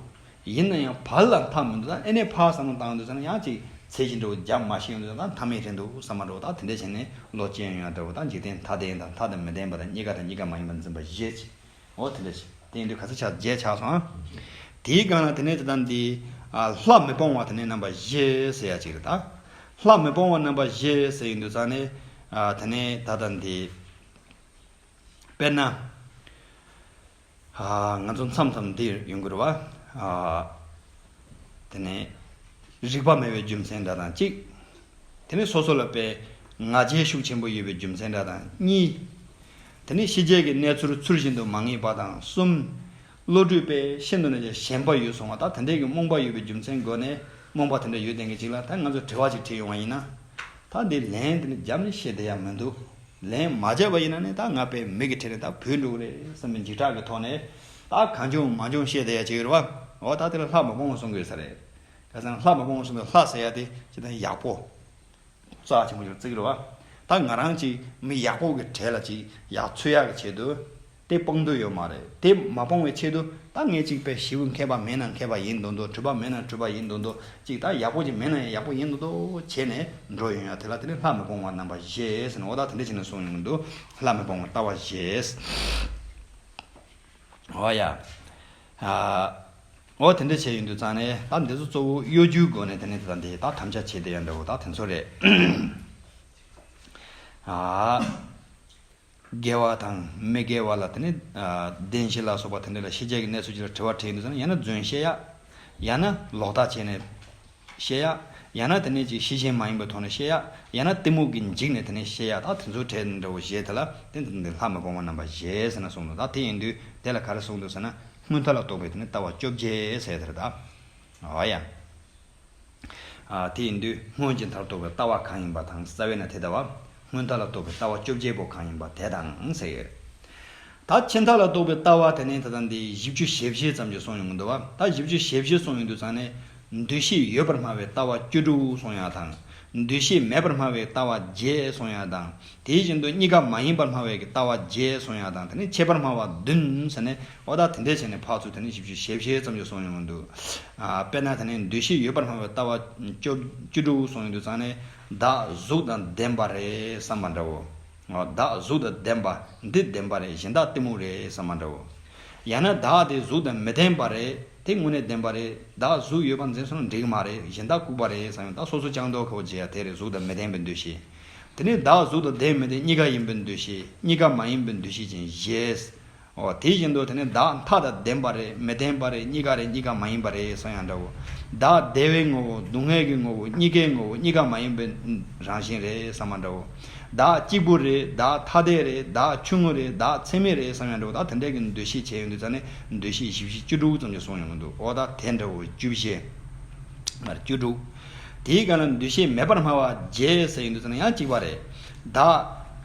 ཡིན་ན་ཡང་བར་ལ་མཐའ་མི་འདུག་ད་ཨེ་ནས་ཕར་བསམ་བློ་བཏང་དུས་ཙང་ནས་ཡང་ཅིག་ཚད་གཞི་འདྲ་བོ་རྒྱབ་མ་ཤེས་ཡོང་དུས་ཙང་མཐའ་མེད་རེད་འདུག་བསམ་པ་འདྲ་བོ། ད་དེ་འདྲ་བྱས་ནས་བློ་སྐྱེ་ཡོང་ཡ་འདྲ་བོ། ད་འཇིག་རྟེན་མཐའ་ལྡན་དང་མཐའ་དང་མི་ལྡན་པ་དང་གཉིས་ཀ་དང་གཉིས་ཀ་མ་ཡིན་པར་འཛིན་པ་བཞི་བྱས། ཨོ་དེ་འདྲ་བྱས། དེ་ཡིན་དུས་ག་ཚོད་ཆགས། བརྒྱད་ཆགས་སོང་ཨ། དེའི་སྒང་ལ་དེ་ནས་དེ་ད་འདི་ཨ་ལྷ་མི་སྤོང་བ་དེ་ནས་རྣམ་པ་བཞི་ཟེར་ཡ་ཅིག་རེད་ད། ལྷ་མི་སྤོང་བ་རྣམ་པ་བཞི་ཟེར་ཡོང་དུས་ཙང་ནས་ཨ་དེ་ནས་ད་ད་འདི། དཔེར་ན། ཨ་ང་ཚོ་མཚམས་མཚམས་འདི་ཡོང་གི་རེད་བ། ཨ་དེ་ནས་ རིག་པ་མེད་པའི་རྒྱུ་མཚན་འདྲ་དང་གཅིག་དེ་ནས་སོ་སོ་ལ་དཔེ་ང་རྒྱལ་ཤུགས་ཆེན་པོ་ཡོད་པའི་རྒྱུ་མཚན་འདྲ་དང་གཉིས། དེ་ནས་ཕྱི་རྒྱལ་གྱི་གནས་ཚུལ་ཚུལ་བཞིན་དུ་མ་ངེས་པ་དང་གསུམ། བློ་གྲོས་དཔེ་ཤིན་ཏུ་ནས་ཞན་པ་ཡོད་སོང་བ་ད་དེ་འདྲའི་གི་རྨོངས་པ་ཡོད་པའི་རྒྱུ་མཚན་སྒོ་ནས་རྨོངས་པ་དེ་འདྲ་ཡོད་བསྡད་མཁན་ཅིག་ལ་ད་ང་ཚོས་དྲི་བ་ཅིག་དྲིས་ཡོང་བ་ཡིན་ན། ད་འདི་ལན་དེ་ནི་རྒྱབ་ནས་བཤད་བསྡད་ཡ་མི་འདུག་ལན་མ་རྒྱབ་པ་ཡིན་ན་ནི་ད་ང་དཔེ་མི་གི་གྲས་ནས་ད་བུད་འགྲོ་གི་རེད་བསམ་པའི་འཇིགས་སྐྲག་གི་ཐོག་ནས་ད་གང་བྱུང་མང་བྱུང་བཤད་བསྡད་ཡ་ཅིག་ཡོད་རེད་བ། འོ་ད་དེ་ལ་ལྷ་མི་སྤོང་བ་གསུང་དགོས་ས་རེད། ག་ཟེར་ན་ལྷ་མི་སྤོང་བ་གསུང་དུས་ལྷ་ཟེར་ཡ་དེ་ཅི་ལྟར་ཡག་པོ། རྩ་ཆེན་པོ་ཅིག་བརྩི་གི་རེད་བ། ད་ང་རང་ཅིག་མི་ཡག་པོ་གི་གྲས་ལ་ཅིག་ཡག་ཚོད་ཡག་གི་ཆེད་དུ། དེ་སྤང་འདོད་ཡོད་མ་རེད། དེ་མ་སྤང་བའི་ཆེད་དུ་ད་ངས་ཅིག་དཔེ་ཞེ་པོ་མཁས་པ་མེད་ན་མཁས་པ་ཡིན་མདོག་མདོག་གྲུབ་པ་མེད་ན་གྲུབ་པ་ཡིན་མདོག་མདོག་ཅིག་ད་ཡག་པོ་ཅིག་མེད་ན་ཡང་ཡག་པོ་ཡིན་མདོག་མདོག་བྱས་ནས་འགྲོ་ཡོང་ཡ་དེ་ལ་དེ་ནི་ལྷ་མི་སྤོང་བ་རྣམ་པ་བཞི་ཟེར་ནས་འོ་ད་དེ་འདྲ་བྱས་ནས་གསུངས་ཡོང་གི་འདུག་ལྷ་མི་སྤོང་བ་ལྟ་བ་བཞི། འོ་ཡ། ཨ། འོ་དེ་འདྲ་བྱས་ཡོང་དུས་ཙང་ནས་ད་འདི་ཚོ་གཙོ་བོ་གཡོ་སྒྱུའི་སྒོ་ནས་དེ་ནས་ད་འདི་ད་དམ་བཅའ་བྱས་བསྡད་ཡ་འདྲ་བོ་ད་དེ་ཚོ་རེད། ཨ། དགེ་བ་དང་མི་དགེ་བ་ལ་དེ་ནི་ཨ་བདེན་བཞི་ལ་སོགས་པ་དེ་འདྲ་ལ་ཤེས་བྱ་གི་གནས་ཚུལ་ཅིག་ལ་དྲི་བ་དྲིས་ཡོང་དུས་ཙང་ནས་ཡང་ན་རྫུན་བཤད་ཡ། ཡང་ན་ལོག་ལྟ་བྱས་ནས་བཤད་ཡ། ཡང་ན་དེ་ནས་ཅིག་ཤེས་བཞིན་མ་ཡིན་པའི་ཐོག་ནས་བཤད་ཡ། ཡང་ན་གཏི་མུག་གིས་འཇིགས་ནས་དེ་ནས་བཤད་ཡ་ད་དེ་ཚོའི་གྲས་འདྲ་བོ་བཞི་དེ་ལ་དེ་འདི་ལྷ་མི་སྤོང་བ་རྣམ་པ་བཞི་ཟེར་ནས་གསུངས་འདུག་ད་དེ་ཡིན་དུས་དེ་ལ་ག་རེ་གསུངས་འདུག་ཟེར་ན། སྔོན་མཐའ་ལ་གཏོགས་པའི་དེ་ནི་ལྟ་བ་བཅོ་བརྒྱད་ཟེར་དེ་རེད་ད། འོ་ཡ། ཨ་དེ་ཡིན་དུས་སྔོན་གྱི་མཐར་གཏོགས་པའི་ལྟ་བ་གང་ཡིན་པ་དང་རྩ་བའི་ན་དེ་ལྟ་བ། སྔོན་མཐའ་ལ་གཏོགས་པའི་ལྟ་བ་བཅོ་བརྒྱད་པོ་གང་ཡིན་པ་དེ་དང་ཟེར་ཡོད། ད་ཕྱི་མཐའ་ལ་གཏོགས་པའི་ལྟ་བ་དེ་ནི་ད་ལྟ་འདི་བཞི་བཅུ་ཞེ་བཞི་ཙམ་ཅིག་གསུངས་ཡོང་གི་འདུག་བ། ད་བཞི་བཅུ་ཞེ་བཞི་གསུངས་ཡོང་དུས་ཙང་ནས། འདུ་ཤེས་ཡོད་པར་སྨྲ་བའི་ལྟ་བ་བཅུ་དྲུག་གསུངས་ཡ་དང་། འདུ་ཤེས་མེད་པར་སྨྲ་བའི་ལྟ་བ་བརྒྱད་གསུངས་ཡ་དང་། དེ་བཞིན་དུ་གཉིས་ཀ་མ་ཡིན་པར་སྨྲ་བའི་ལྟ་བ་བརྒྱད་གསུངས་ཡ་དང་དེ་ནས་ཁྱད་པར་སྨྲ་བ་བདུན་ཟེར་ནས་འོ་ད་དེ་འདྲས་བྱས་ནས་ཕར་ཚུར་དེ་ནས་བཞི་བཅུ་ཞེ་བཞི་ཙམ་ཅིག་གསུངས་ཡོང་གི་འདུག་ཨ་དཔེར་ན་དེ་ནས་འདུ་ཤེས་ཡོད་པར་སྨྲ་བའི་ལྟ་བ་བཅུ་བཅུ་དྲུག་གསུངས་ཡོང་དུས་ཙང་ནས་བདག་གཟུགས་དང་ལྡན་པ་རེད་བསམ་པ་འདྲ་བོ། བདག་གཟུགས་དང་ལྡན་པ་འདི་བདེན་པ་རེད་གཞན་དག་གཏི་མུག་རེད་བསམ་པ་འདྲ་བོ། ཡང་ན་བདག་དེ་གཟུགས་དང་མི་ལྡན་པ་རེད་དེ་དངོས་གནས་བདེན་པ་རེད་བདག་གཟུགས་ཡོད་པར་འཛིན་སོང་ན་འགྲིག་གི་མ་རེད་གཞན་དག་ལྐུགས་པ་རེད་བསམ་ཡང་ད་སོ་སོ་ཅང་མདོག་ཁ་བོ་བྱེད་ཡ་དེ་རེད་གཟུགས་དང་མི་ལྡན་པའི་འདུ་ཤེས། དེ་ནས་བདག་གཟུགས་དང་ལྡན་མི་ལྡན་གཉིས་ཀ་ཡིན་པའི་འདུ་ཤེས་གཉིས་ཀ་མ་ཡིན་པའི་འདུ་ཤེས་ཅན་བཞི། འོ་དེ་བཞིན་དུ་དེ་ནི་བདག་མཐའ་དང་ལྡན་པ་རེད་མི་ལྡན་པ་རེད་གཉིས་ཀ་རེད་གཉིས་ཀ་མ་ཡིན་པ་རེད་གསུངས་ཡང་འདྲ་བོ། བདག་བདེ་བའི་ངོ་བོ་སྡུག་བསྔལ་གྱི་ངོ་བོ་གཉིས་ཀའི་ངོ་བོ་གཉིས་ཀ་མ་ཡིན་པའི་རང་བཞིན་རེད་བསམ་པ་འདྲ་བོ། བདག་གཅིག་པུ་རེད་བདག་ཐ་དད་རེད་བདག་ཆུང་ངུ་རེད་བདག་ཚད་མེད་རེད་བསམ་ཡང་འདྲ་བོ་ད་དེ་འདྲ་གི་འདུ་ཤེས་བྱས་ཡོང་དུས་ཙང་ནས་འདུ་ཤེས་བཞི་བཅུ་དྲུག་ཙམ་ཅིག་གསུངས་ཡོང་གི་འདུག་འོ་ད་དེ་འདྲ་བོ་བཅུ་བཞི། མར་བཅུ་དྲུག་དེའི་སྒང་ལ་འདུ་ཤེས་མེད་པར་སྨྲ་བ་བརྒྱད་ཟེར་ཡོང་དུས་ཙང་ནས་ཡང་གཅིག་པ་རེད། བདག་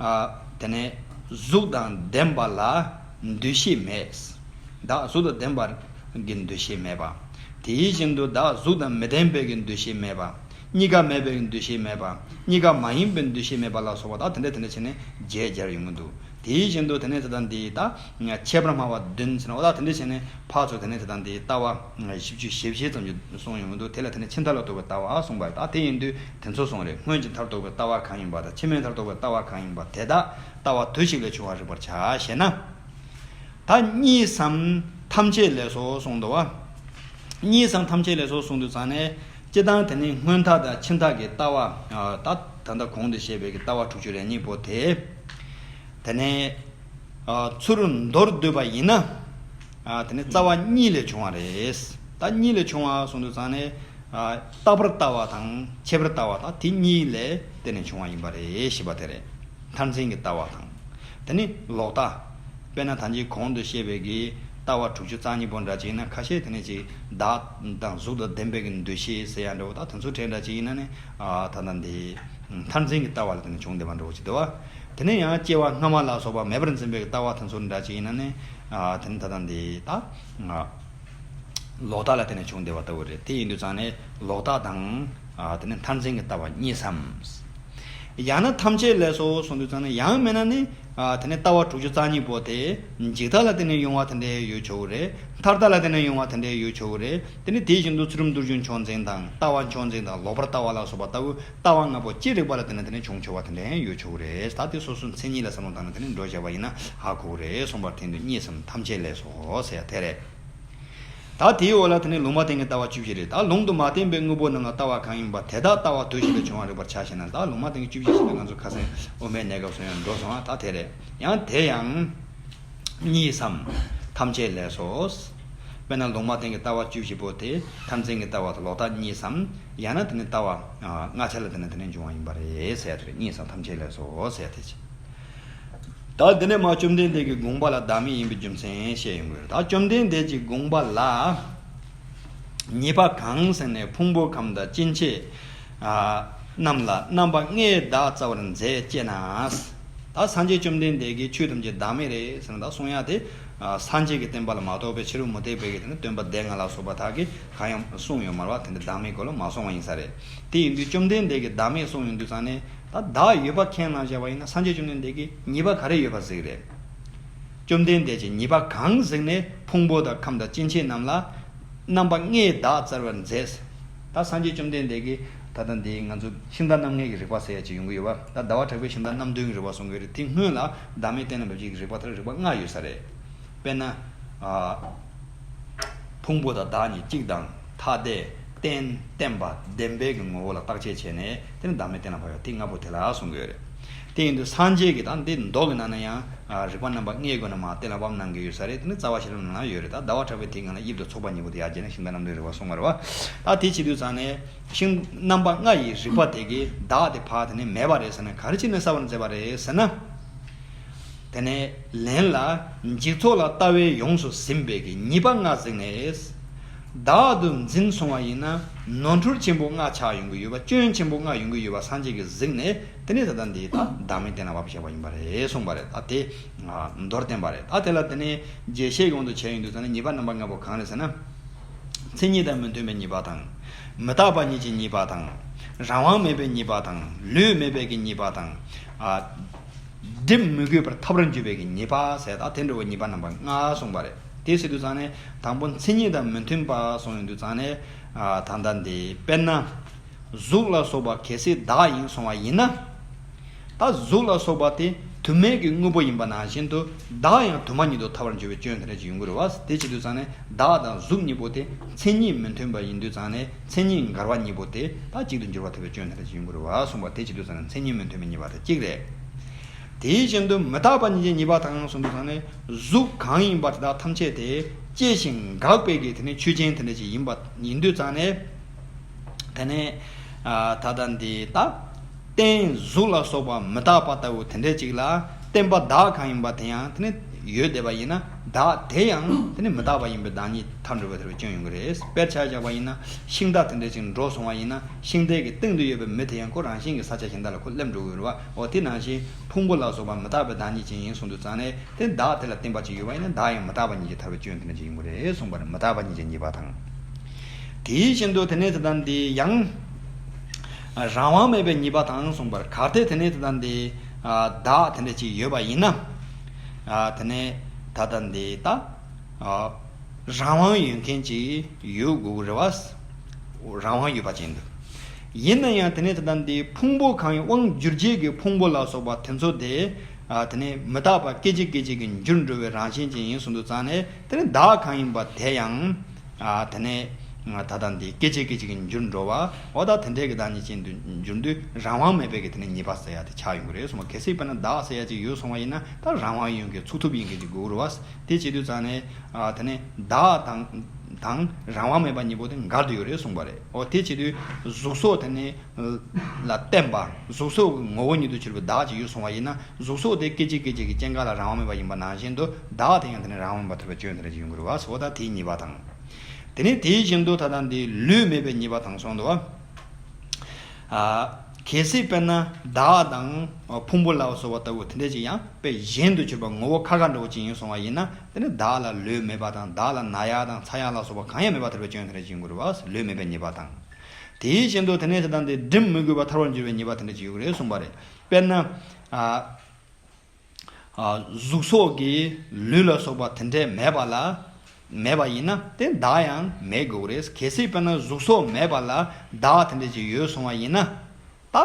ཨ་དེ་ནས་གཟུགས་དང་ལྡན་པ་ལ་འདུ་ཤེས་མེད། བདག་གཟུགས་དང་ལྡན་པ་གི་འདུ་ཤེས་མེད་པ། དེ་བཞིན་དུ་བདག་གཟུགས་དང་མི་ལྡན་པའི་གི་འདུ་ཤེས་མེད་པ། གཉིས་ཀ་མེད་པའི་གི་འདུ་ཤེས་མེད་པ། གཉིས་ཀ་མ་ཡིན་པའི་འདུ་ཤེས་མེད་པ་ལ་སོགས་པ་དག་དེ་འདྲ་དེ་འདྲ་བྱས་ནས་བརྒྱད་སྦྱར་ཡོང་གི་འདུག་དེ་བཞིན་དུ་དེ་ནས་ད་ལྟ་འདི་ད་ཁྱད་པར་སྨྲ་བ་བདུན་ཟེར་ན་འོ་ད་དེ་འདྲ་བྱས་ནས་ཕར་ཚུར་དེ་ནས་ད་ལྟ་འདི་ལྟ་བ་བཞི་བཅུ་ཞེ་བཞི་ཙམ་ཞིག་གསུངས་ཡོང་གི་འདུག་དེ་ལ་དེ་ནས་ཕྱི་མཐའ་ལ་གཏོགས་པའི་ལྟ་བ་གསུངས་པ་ད་དེ་ཡིན་དུས་དེ་ཚོ་གསུངས་རེད། སྔོན་གྱི་མཐར་གཏོགས་པའི་ལྟ་བ་གང་ཡིན་པ་དང་ཕྱི་མའི་མཐར་གཏོགས་པའི་ལྟ་བ་གང་ཡིན་པ་དེ་དག་ལྟ་བ་དུ་ཞིག་ལས་བྱུང་བར་རིག་པར་བྱ་ཞེ་ན། ད་གཉིས་སམ་ཐམས་ཅད་ལས་སོ་གསུངས་འདུག་བ། གཉིས་སམ་ཐམས་ཅད་ལས་སོ་གསུངས་དུས་ཙང་ནས་སྤྱིར་བཏང་དེ་ནི་སྔོན་མཐའ་དང་ཕྱི་མཐའ་གི་ལྟ་བ་ད་ད་ལྟ་གོང་དུ་བཤད་པའི་གི་ལྟ་བ་དྲུག་ཅུ་རེ་གཉིས་པོ་དེ། དེ་ནས་ཨ་ཚུར་མདོར་བསྡུས་པ་ཡིན་ན། ཨ་དེ་ནི་རྩ་བ་གཉིས་ལས་བྱུང་བ་རེད། ད་གཉིས་ལས་བྱུང་བ་གསུངས་དུས་ཙང་ནས་ཨ་རྟག་པར་ལྟ་བ་དང་ཁྱད་པར་ལྟ་བ་དང་དེ་གཉིས་ལས་བརྟེན་ནས་བྱུང་བ་ཡིན་པ་རེད་ཞེས་པ་དེ་རེད། མཐར་འཛིན་གྱི་ལྟ་བ་དང་། དེ་ནི་ལོག་ལྟ། དཔེར་ན་ད་ཅི་གོང་དུ་བཤད་པའི་གི་ལྟ་བ་དྲུག་ཅུ་རྩ་གཉིས་པོ་འདྲ་ཅིག་ཡིན་ན་ཁ་ཤས་དེ་ནི་ཅིག་བདག་དང་གཟུགས་དང་ལྡན་པའི་གི་འདུ་ཤེས་ཟེར་ཡ་འདྲ་བོ་ད་དེ་ཚོ་གྲས་འདྲ་ཅིག་ཡིན་ན་ནི་ཨ་ད་ལྟ་འདི་མཐར་འཛིན་གྱི་ལྟ་བ་ལ་དེ་ནི་བྱུང་བསྡད་པ་འདྲ་བོ་ཅིག་འདུག་བ། དེ་ནས་ཡང་སྐྱེ་བ་སྔ་མ་ལ་སོགས་པ་མེད་པར་འཛིན་པའི་ལྟ་བ་དེ་ཚོ་འདྲ་ཅིག་ཡིན་ན་ནི། ཨ་དེ་ནི་ད་ལྟ་འདི་ད། ལོག་ལྟ་ལ་དེ་ནི་བྱུང་བསྡད་པ་ལྟ་བུ་རེད། དེ་ཡིན་དུས་ཙང་ནས་ལོག་ལྟ་དང་། ཨ་དེ་ནི་མཐར་འཛིན་གྱི་ལྟ་བ་གཉིས་སམ། ཡང་ན་ཐམས་ཅད་ལས་སོ་གསུངས་དུས་ཙང་ནས་ཡང་མིན་ན་ནི། ཨ་དེ་ནི་ལྟ་བ་དྲུག་ཅུ་རྩ་གཉིས་པོ་དེ། འཇིག་ལྟ་ལ་དེ་ནི་ཡོང་བ་དེ་འདྲའི་ཡོད་ཆོག་གི་རེད། མཐར་ལྟ་ལ་དེ་ནི་ཡོང་བ་དེ་འདྲའི་ཡོད་ཆོག་གི་རེད། དེ་ནི་དེ་བཞིན་དུ་ཚུལ་ཁྲིམས་ལྟུང་བྱུང་མཆོག་འཛིན་དང་ལྟ་བ་མཆོག་འཛིན་དང་ལོག་པར་ལྟ་བ་ལ་སོགས་པ་ལྟ་བུ། ལྟ་བ་ལྔ་པོ་ཅི་རིགས་པ་ལ་བརྟེན་ནས་དེ་ནི་བྱུང་ཆོག་པ་དེ་འདྲ་ཡང་ཡོད་ཆོག་གི་རེད། ད་དེ་སོ་སོའི་མཚན་ཉིད་ལ་བསམ་བློ་བཏང་ནས་དེ་ནི་འགྲོ་བཞག་པ་ཡིན་ན་ཧ་གོ་གི་རེད་གསུངས་པར་བརྟེན་དུ་གཉིས་སམ་ཐམས་ཅད་ལས་སོ་ཟེར་ཡ་དེ་རེད། ད་དེའི་འོག་ལ་དེ་ནི་ལུང་མ་བསྟན་གྱི་ལྟ་བ་བཅུ་བཞི་རེད། ད་ལུང་དུ་མ་བསྟན་པའི་དངོས་པོ་རྣམས་ལ་ལྟ་བ་གང་ཡིན་པ་དེ་དག་ལྟ་བ་དུ་ཞིག་ལས་བྱུང་བར་རིག་པར་བྱ་ཞེ་ན། ད་ལུང་མ་བསྟན་གྱི་བཅུ་བཞི་ཞིག་ལ་ང་ཚོ་ཁ་སང་དབུ་མའི་གནས་སྐབས་སུ་ཡང་འགྲོ་སོང་ང་། ད་དེ་རེད། ཡང་དེ་ཡང་། གཉིས་སམ། ཐམས་ཅད་ལས་སོ། དཔེར་ན་ལུང་མ་བསྟན་གྱི་ལྟ་བ་བཅུ་བཞི་པོ་དེ་ཐར་འཛིན་གྱི་ལྟ་བ་དང་ལོག་ལྟ་གཉིས་སམ། ཡང་ན་དེ་ནི་ལྟ་བ་ལྔ་ཆ་ལ་དེ་ནི་དེ་ནི་འབྱུང་བ་ཡིན་པ་རེད་ཟེར་ཡ་དེ་རེད། གཉིས་སམ་ཐམས་ཅད་ལས་སོ་ཟེར་ཡ་དེ་ཅི། ད་འདི་ནས་མ་བཅོམ་ལྡན་འདས་ཀྱི་དགོངས་པ་ལ་བདག་མེད་ཡིན་པའི་རྒྱུ་མཚན་བཤད་ཡོང་གི་རེད། ད་བཅོམ་ལྡན་འདས་ཀྱི་དགོངས་པ་ལ་ཉེས་པ་གང་ཟེར་ནས་ཕུང་པོ་ཁམས་དང་སྐྱེ་མཆེད་རྣམས་ལ་རྣམ་པ་ལྔས་བདག་བཙལ་བར་མཛད་ཅེ་ན། ད་སངས་རྒྱས་བཅོམ་ལྡན་འདས་ཀྱིས་ཆོས་ཐམས་ཅད་བདག་མེད་རེད་ཟེར་ན་ད་གསུང་ཡ་དེ། སངས་རྒྱས་ཀྱི་བསྟན་པ་ལ་མ་གཏོགས་པའི་ཕྱི་རོལ་མུ་སྟེགས་པའི་གི་དེ་ནི་སྟོན་པ་སྡེ་ལྔ་ལ་སོགས་པ་དག་གིས་གང་ཡང་གསུངས་ཡོད་མ་རེད་བ། དེ་འདི་བདག་མེད་སྐོར་ལ་མ་གསུངས་པ་ཡིན་ས་རེད། དེ་ཡིན་དུས་བཅོམ་ལྡན་འདས་ཀྱིས་བདག་མེད་གསུངས་ཡོང་དུས་ཙང་ནས་ད་བདག་ཡོད་པ་མཁྱེན་གནང་བཞག་པ་ཡིན་ན་སངས་རྒྱས་བཅོམ་ལྡན་འདས་ཀྱིས་ཉེས་པ་ག་རེ་ཡོད་པ་གཟིགས་རེད། བཅོམ་ལྡན་འདས་ཀྱིས་ཉེས་པ་གང་གཟིགས་ནས་ཕུང་པོ་དང་ཁམས་དང་སྐྱེ་མཆེད་རྣམས་ལ་རྣམ་པ་ལྔས་བདག་བཙལ་བར་མཛད། ད་སངས་རྒྱས་བཅོམ་ལྡན་འདས་ཀྱིས་ད་ལྟ་འདི་ང་ཚོ་ཤིང་རྟ་རྣམ་ལྔའི་གི་རིགས་པ་ཟེར་ཡ་ཅིག་ཡོང་གི་ཡོད་པ། ད་ཟླ་བ་གྲགས་པས་ཤིང་རྟ་རྣམ་བདུན་གྱི་རིགས་པ་གསུང་གི་རེད། དེ་སྔོན་ལ་བདག་མེད་བསྟན་ལ་འབེབས་ཀྱི་རིགས་པ་དེར་རིགས་པ་ལྔ་ཡོད་ས་རེད། དཔེར་ན། ཨ། ཕུང་པོ་དང་བདག་གཉིས་གཅིག་དང་ཐ་དད་རྟེན་བརྟེན་པ་བདེན་པའི་གི་ངོ་བོ་ལ་བརྟག་དཔྱད་བྱས་ནས་དེ་ནི་བདག་མེད་བསྟན་ལ་བབ་ཡ་དེ་ལྔ་པོ་དེ་ལ་གསུང་གི་ཡོད་རེད། དེ་ཡིན་དུས་སངས་རྒྱས་ཀྱིས་ད་འདི་མདོ་གི་ནང་ན་ཡང་རིགས་པ་རྣམ་པ་ལྔའི་སྒོ་ནས་མར་གཏན་ལ་དབབ་གནང་གི་ཡོད་ས་རེད། དེ་ནི་རྩ་བ་ཤེས་རབ་ནང་ན་ཡོད་རེད། ད་ཟླ་བ་གྲགས་པས་དེའི་སྒང་ལ་དབྱིབས་དང་ཚོགས་པ་གཉིས་པོ་དེ་ཡར་བརྒྱབ་ནས་ཤིང་རྟ་རྣམ་བདུན་རིགས་པ་གསུངས་པ་རེད་བ། ད་དེ་བྱེད་དུས་ཙང་ནས་ཤིང་རྣམ་པ་ལྔ་ཡི་རིགས་པ་དེ་གིས་བདག་དེ་ཕར་དེ་ནས་མེད་པ་རེད་ཟེར་ན་ག་རེ་བྱས་ནས་གསལ་བར་མཛད་པ་རེད་ཟེར་ན། དེ་ནས་ལན་ལ་འཇིག་ཚོགས་ལ་ལྟ་བས་ཡོངས་སུ་ཟིན་པའི་གི་ཉེས་པ་ལྔ་གཟིགས་ནས། བདག་ཏུ་འཛིན་སོང་བ་ཡིན་ན་ནོར་འཁྲུལ་ཆེན་པོ་ལྔ་ཆགས་ཡོང་གི་ཡོད་པ། སྐྱོན་ཆེན་པོ་ལྔ་ཡོང་གི་ཡོད་པ་སངས་རྒྱས་ཀྱིས་གཟིགས་ནས་དེ་ནས་ད་ལྟ་འདི་ད་བདག་མེད་བསྟན་ལ་བབས་བཞག་པ་ཡིན་པ་རེད་གསུངས་པ་རེད། ད་དེ་མདོར་བསྟན་པ་རེད། ད་དེ་ལ་དེ་ནས་རྒྱས་བཤད་ཡོང་དུ་བྱས་ཡོང་དུས་ད་ནི་ཉེས་པ་རྣམ་པ་ལྔ་པོ་གང་རེད་ཟེར་ན། མཚན་ཉིད་དང་མི་མཐུན་པའི་ཉེས་པ་དང་། མི་རྟག་པ་ཉིད་ཀྱི་ཉེས་པ་དང་། རང་དབང་མེད་པའི་ཉེས་པ་དང་། ལུས་མེད་པའི་གི་ཉེས་པ་དང་། ཨ། སྒྲིམ་མི་དགོས་པར་ཐར་བར་འགྱུར་བའི་གི་ཉེས་པ་ཟེར། ད་དེ་འདྲ་བའི་ཉེས་པ་རྣམ་པ་ལྔ་གསུངས་པ་རེད། དེ་ཟེར་དུས་ཙང་ནས་དང་པོ་མཚན་ཉིད་དང་མི་མཐུན་པ་གསུངས་ཡོང་དུས་ཙང་ནས། ཨ། ད་ལྟ་འདི་དཔེར་ན། གཟུགས་ལ་སོགས་པ་གལ་སྲིད་བདག་ཡིན་སོང་བ་ཡིན་ན། ད་གཟུགས་ལ་སོགས་པ་དེ་དུ་མའི་གི་དངོས་པོ་ཡིན་པ་ནང་བཞིན་དུ་བདག་ཡང་དུ་མ་ཉིད་དུ་ཐལ་བར་འགྱུར་བའི་སྐྱོན་དེ་འདྲ་ཅིག་ཡོང་གི་རེད་བ། དེ་བྱེད་དུས་ཙང་ནས་བདག་དང་གཟུགས་གཉིས་པོ་དེ་མཚན་ཉིད་མི་མཐུན་པ་ཡིན་དུས་ཙང་ནས་མཚན་ཉིད་འགལ་བ་གཉིས་པོ་དེ་ད་གཅིག་ཏུ་འགྱུར་བ་ཐལ་བའི་སྐྱོན་དེ་འདྲ་ཅིག་ཡོང་གི་རེད་བ་གསུངས་པ། དེ་བྱེད་དུས་ཙང་ནས་མཚན་ཉིད་མི་མཐུན་པའི་ཉེས་པ་དེ་གཅིག་རེད། དེ་བཞིན་དུ་མི་རྟག་པ་ཉིད་ཀྱི་ཉེས་པ་དང་གསུངས་དུས་ཙང་ནས་གཟུགས་གང་ཡིན་པ་དེ་དག་ཐམས་ཅད་དེ་སྐྱེ་ཞིང་འགག་པའི་གི་དེ་ནས་ཆོས་ཅན་དེ་འདྲ་ཅིག་ཡིན་པ་ཡིན་དུས་ཙང་ནས། དེ་ནས། ཨ། ད་ལྟ་འདི་ད། རྟེན་གཟུགས་ལ་སོགས་པ་མི་རྟག་པ་ལྟ་བུ་དེ་འདྲ་ཅིག་ལ་བརྟེན་པ་བདག་གང་ཡིན་པ་དེ་ཡང་དེ་ནི་ཡོད་བསྡད་པ་ཡིན་ན་བདག་དེ་ཡང་དེ་ནི་མི་རྟག་པ་ཡིན་པའི་བདག་ཉིད་ཐལ་འགྲོ་བའི་ཐལ་བའི་སྐྱོན་ཡོང་གི་རེད། དཔེར་ཆ་བཞག་པ་ཡིན་ན་ཤིང་རྟ་དེ་འདྲ་ཅིག་འགྲོ་སོང་བ་ཡིན་ན་ཤིང་རྟའི་གི་སྟེང་དུ་ཡོད་པའི་མི་དེ་ཡང་ཁོ་རང་བཞིན་གྱིས་ས་ཆ་གཞན་དག་ལ་ཁོ་སླེབས་འགྲོ་གི་ཡོད་རེད་བ། འོ་དེ་ནང་བཞིན་ཕུང་པོ་ལ་སོགས་པ་མི་རྟག་པའི་བདག་ཉིད་ཅན་ཡིན་གསུངས་དུས་ཙང་ནས་དེ་བདག་དེ་ལ་བརྟེན་པ་ཅིག་ཡོད་པ་ཡིན་ན་བདག་ཡང་མི་རྟག་པ་ཉིད་ཀྱི་ཐལ་བའི་སྐྱོན་དེ་འདྲ་ཅིག་ཡོང་གི་རེད་གསུངས་པ་རེད། མི་རྟག་པ་ཉིད་ཀྱི་ཉེས་པ་དང་། དེ་བཞིན་དུ་དེ་ནས་དེ་དང་འདི་ཡང་རང་དབང་མེད་པའི་ཉེས་པ་དང་གསུངས་པར། གལ་ཏེ་དེ་ནས་དེ་དང་འདི་བདག་དེ་འདྲ་ཅིག་ཡོད་པ་ཡིན་ན། དེ་ནས་ད་ལྟ་འདི་ད་རང་དབང་ཡོད་མཁན་ཅིག་ཡོད་དགོས་ཀྱི་རེད་བ། རང་དབང་ཡོད་པ་ཅན་དུ། ཡིན་ན་ཡང་དེ་ནས་དེ་ལྟ་འདི་ཕུང་པོ་གང་ཡིན་དབང་སྒྱུར་བྱེད་ཀྱི་ཕུང་པོ་ལ་སོགས་པ་དེ་ཚོ་དེ། དེ་ནས་མི་རྟག་པ་སྐད་ཅིག་སྐད་ཅིག་གིས་འགྱུར་འགྲོ་བའི་རང་བཞིན་ཅན་ཡིན་གསུངས་དུས་ཙང་ནས་དེ་ནས་བདག་གང་ཡིན་པ་དེ་ཡང་། ཨ། དེ་ནས་ད་ལྟ་འདི་སྐད་ཅིག་སྐད་ཅིག་གིས་འགྱུར་འགྲོ་བ། འོ་ད་དེ་འདྲའི་གི་བདག་ཉིད་ཅན་དུ་འགྱུར་དུས་རང་དབང་མེད་པའི་གི་དེ་ནས་ཉེས་པ་ཟེར་ཡ་དེ་ཆགས་ཡོང་གི་རེད་གསུངས་པ། གལ་སྲིད་དཔེར་ན་བདག་ཟེར་ཡ་ཅིག་ཡོད་སོང་བ་ཡིན་ན་ད་རང་དབང་ཡོད་མཁན་ཚུགས་ཐུབ་ཡིན་མཁན་ཅིག་དགོས་ཀྱི་རེད་བ། དེ་བྱེད་དུས་ཙང་ནས། ཨ། དེ་ནས་བདག་དང་དང་རང་དབང་མེད་པ་གཉིས་པོ་དེ་འགལ་དུ་ཡོད་རེད་གསུངས་པ་རེད། འོ་དེ་བྱེད་དུས་གཟུགས་སོགས་དེ་ནས་ལ་བརྟེན་པ་གཟུགས་སོགས་ཀྱི་ངོ་བོ་ཉིད་དུ་གྱུར་པའི་བདག་ཅིག་ཡོད་སོང་བ་ཡིན་ན་གཟུགས་སོགས་དེ་སྐད་ཅིག་སྐད་ཅིག་གི་སྐྱེ་འགག་ལ་རང་དབང་མེད་པ་ཡིན་པ་ནང་བཞིན་དུ་བདག་དེ་ཡང་དེ་ནས་རང་དབང་མེད་པ་ཐལ་བའི་སྐྱོན་དེ་འདྲ་ཅིག་ཡོང་གི་རེད་བ། འོ་ད་དེའི་ཉེས་པ་དང་། དེ་ནས་དེ་བཞིན་དུ་ད་ལྟ་འདི་ལུས་མེད་པའི་ཉེས་པ་དང་གསུངས་འདུག་བ། ཨ། གལ་སྲིད་དཔེར་ན་བདག་དང་ཕུང་པོ་ལ་སོགས་པ་ལྟ་བུ་དེ་འདྲ་ཅིག་ཡང་དཔེ་གཞན་དུ་གྱུར་པ་ངོ་བོ་ཁ་ཁ་འདྲ་བོ་ཅིག་ཡིན་སོང་བ་ཡིན་ན་དེ་ནི་བདག་ལ་ལུས་མེད་པ་དང་བདག་ལ་ན་ཡ་དང་ཚ་ཡ་ལ་སོགས་པ་གང་ཡང་མེད་པ་ཐལ་བའི་སྐྱོན་དེ་འདྲ་ཅིག་ཡོང་གི་རེད་བ། ལུས་མེད་པའི་ཉེས་པ་དང་། དེ་བཞིན་དུ་དེ་ནས་དེ་དང་དེ་སྒྲིམ་མི་དགོས་པ་ཐལ་བར་འགྱུར་བའི་ཉེས་པ་དེ་འདྲ་ཅིག་ཡོད་ཀྱི་རེད་གསུངས་པ་རེད། དཔེར་ན། ཨ། ཨ། གཟུགས་སོགས་ཀྱི་ལུས་ལ་སོགས་པ་དེ་འདྲས་མེད་པ་ལ། མེད་པ་ཡིན་ན་དེ་བདག་ཡང་མེད་དགོས་རེད། གལ་སྲིད་དཔེར་ན་གཟུགས་སོགས་མེད་པ་ལ་བདག་དེ་འདྲས་ཅིག་ཡོད་སོང་བ་ཡིན་ན། ད་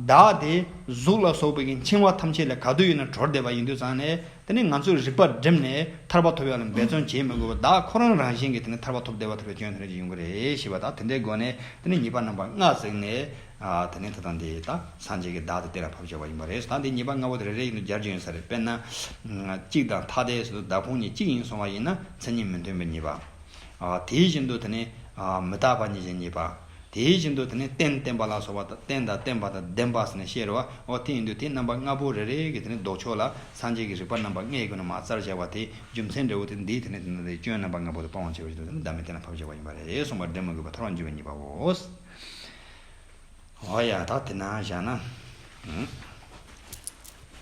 བདག་དེ་གཟུགས་ལ་སོགས་པའི་གི་འཆིང་བ་ཐམས་ཅད་ལས་ག་དུས་ཡིན་ན་གྲོལ་བསྡད་པ་ཡིན་དུས་ཙང་ནས་དེ་ནི་ང་ཚོས་རིག་པ་བསྒྲིམས་ནས་ཐར་པ་ཐོབ་ཡག་ལ་འབད་བརྩོན་བྱེད་མི་དགོས་པར་བདག་ཁོ་རང་རང་བཞིན་གྱིས་དེ་ནི་ཐར་པ་ཐོབ་བསྡད་པ་ཐལ་བའི་སྐྱོན་དེ་འདྲ་ཅིག་ཡོང་གི་རེད་ཞེས་པ་དང་དེ་འདྲའི་སྒོ་ནས་དེ་ནི་ཉེས་པ་རྣམ་པ་ལྔ་གཟིགས་ནས། ཨ། དེ་ནས་ད་ལྟ་འདི་ད་སངས་རྒྱས་ཀྱི་བདག་དེ་གཏན་ལ་ཕབ་བཞག་པ་ཡིན་པ་རེད། ད་འདི་ཉེས་པ་ལྔ་པོ་དེ་རེ་རེ་ཡིན་དུ་སྦྱར་རྒྱུ་ཡིན་ས་རེད། དཔེར་ན། གཅིག་དང་ཐ་དད་ཟེར་དུས་བདག་ཕུང་གཉིས་གཅིག་ཡིན་སོང་བ་ཡིན་ན་མཚན་ཉིད་མི་མཐུན་པའི་ཉེས་པ། དེ་བཞིན་དུ་དེ་ནི་མི་རྟག་པ་ཉིད་ཀྱི་ཉེས་པ། དེ་བཞིན་དུ་དེ་ནི་རྟེན་བརྟེན་པ་ལ་སོགས་པ་དང་རྟེན་དང་བརྟེན་པ་དང་ལྡན་པ་ཟེར་ནས་བཤད་རེད་བ། འོ་དེ་ཡིན་དུས་དེ་རྣམ་པ་ལྔ་པོ་རེ་རེ་གི་དེ་ནི་ལྡོག་ཕྱོགས་ལ་སངས་རྒྱས་ཀྱི་རིག་པ་རྣམ་པ་ལྔའི་སྒོ་ནས་མར་རྩལ་བཞག་པ་དེ་རྒྱུ་མཚན་འབྲས་བུ་དེ་འདིའི་དེ་ནི་དེ་ནི་སྐྱོན་རྣམ་པ་ལྔ་པོ་དེ་སྤང་བར་བྱེད་པ་ཞིག་ཏུ་དེ་ནི་བདག་མེད་རྟེན་ལ་ཕབ་བཞག་པ་ཡིན་པ་རེད་གསུངས་པ་འབྲས་མི་དགོས་པ་ཐར་བ་འབྱུང་བའི་ཉེས་པའོ། འོ་ཡ་ད་དེ་ན་བཞག་ན།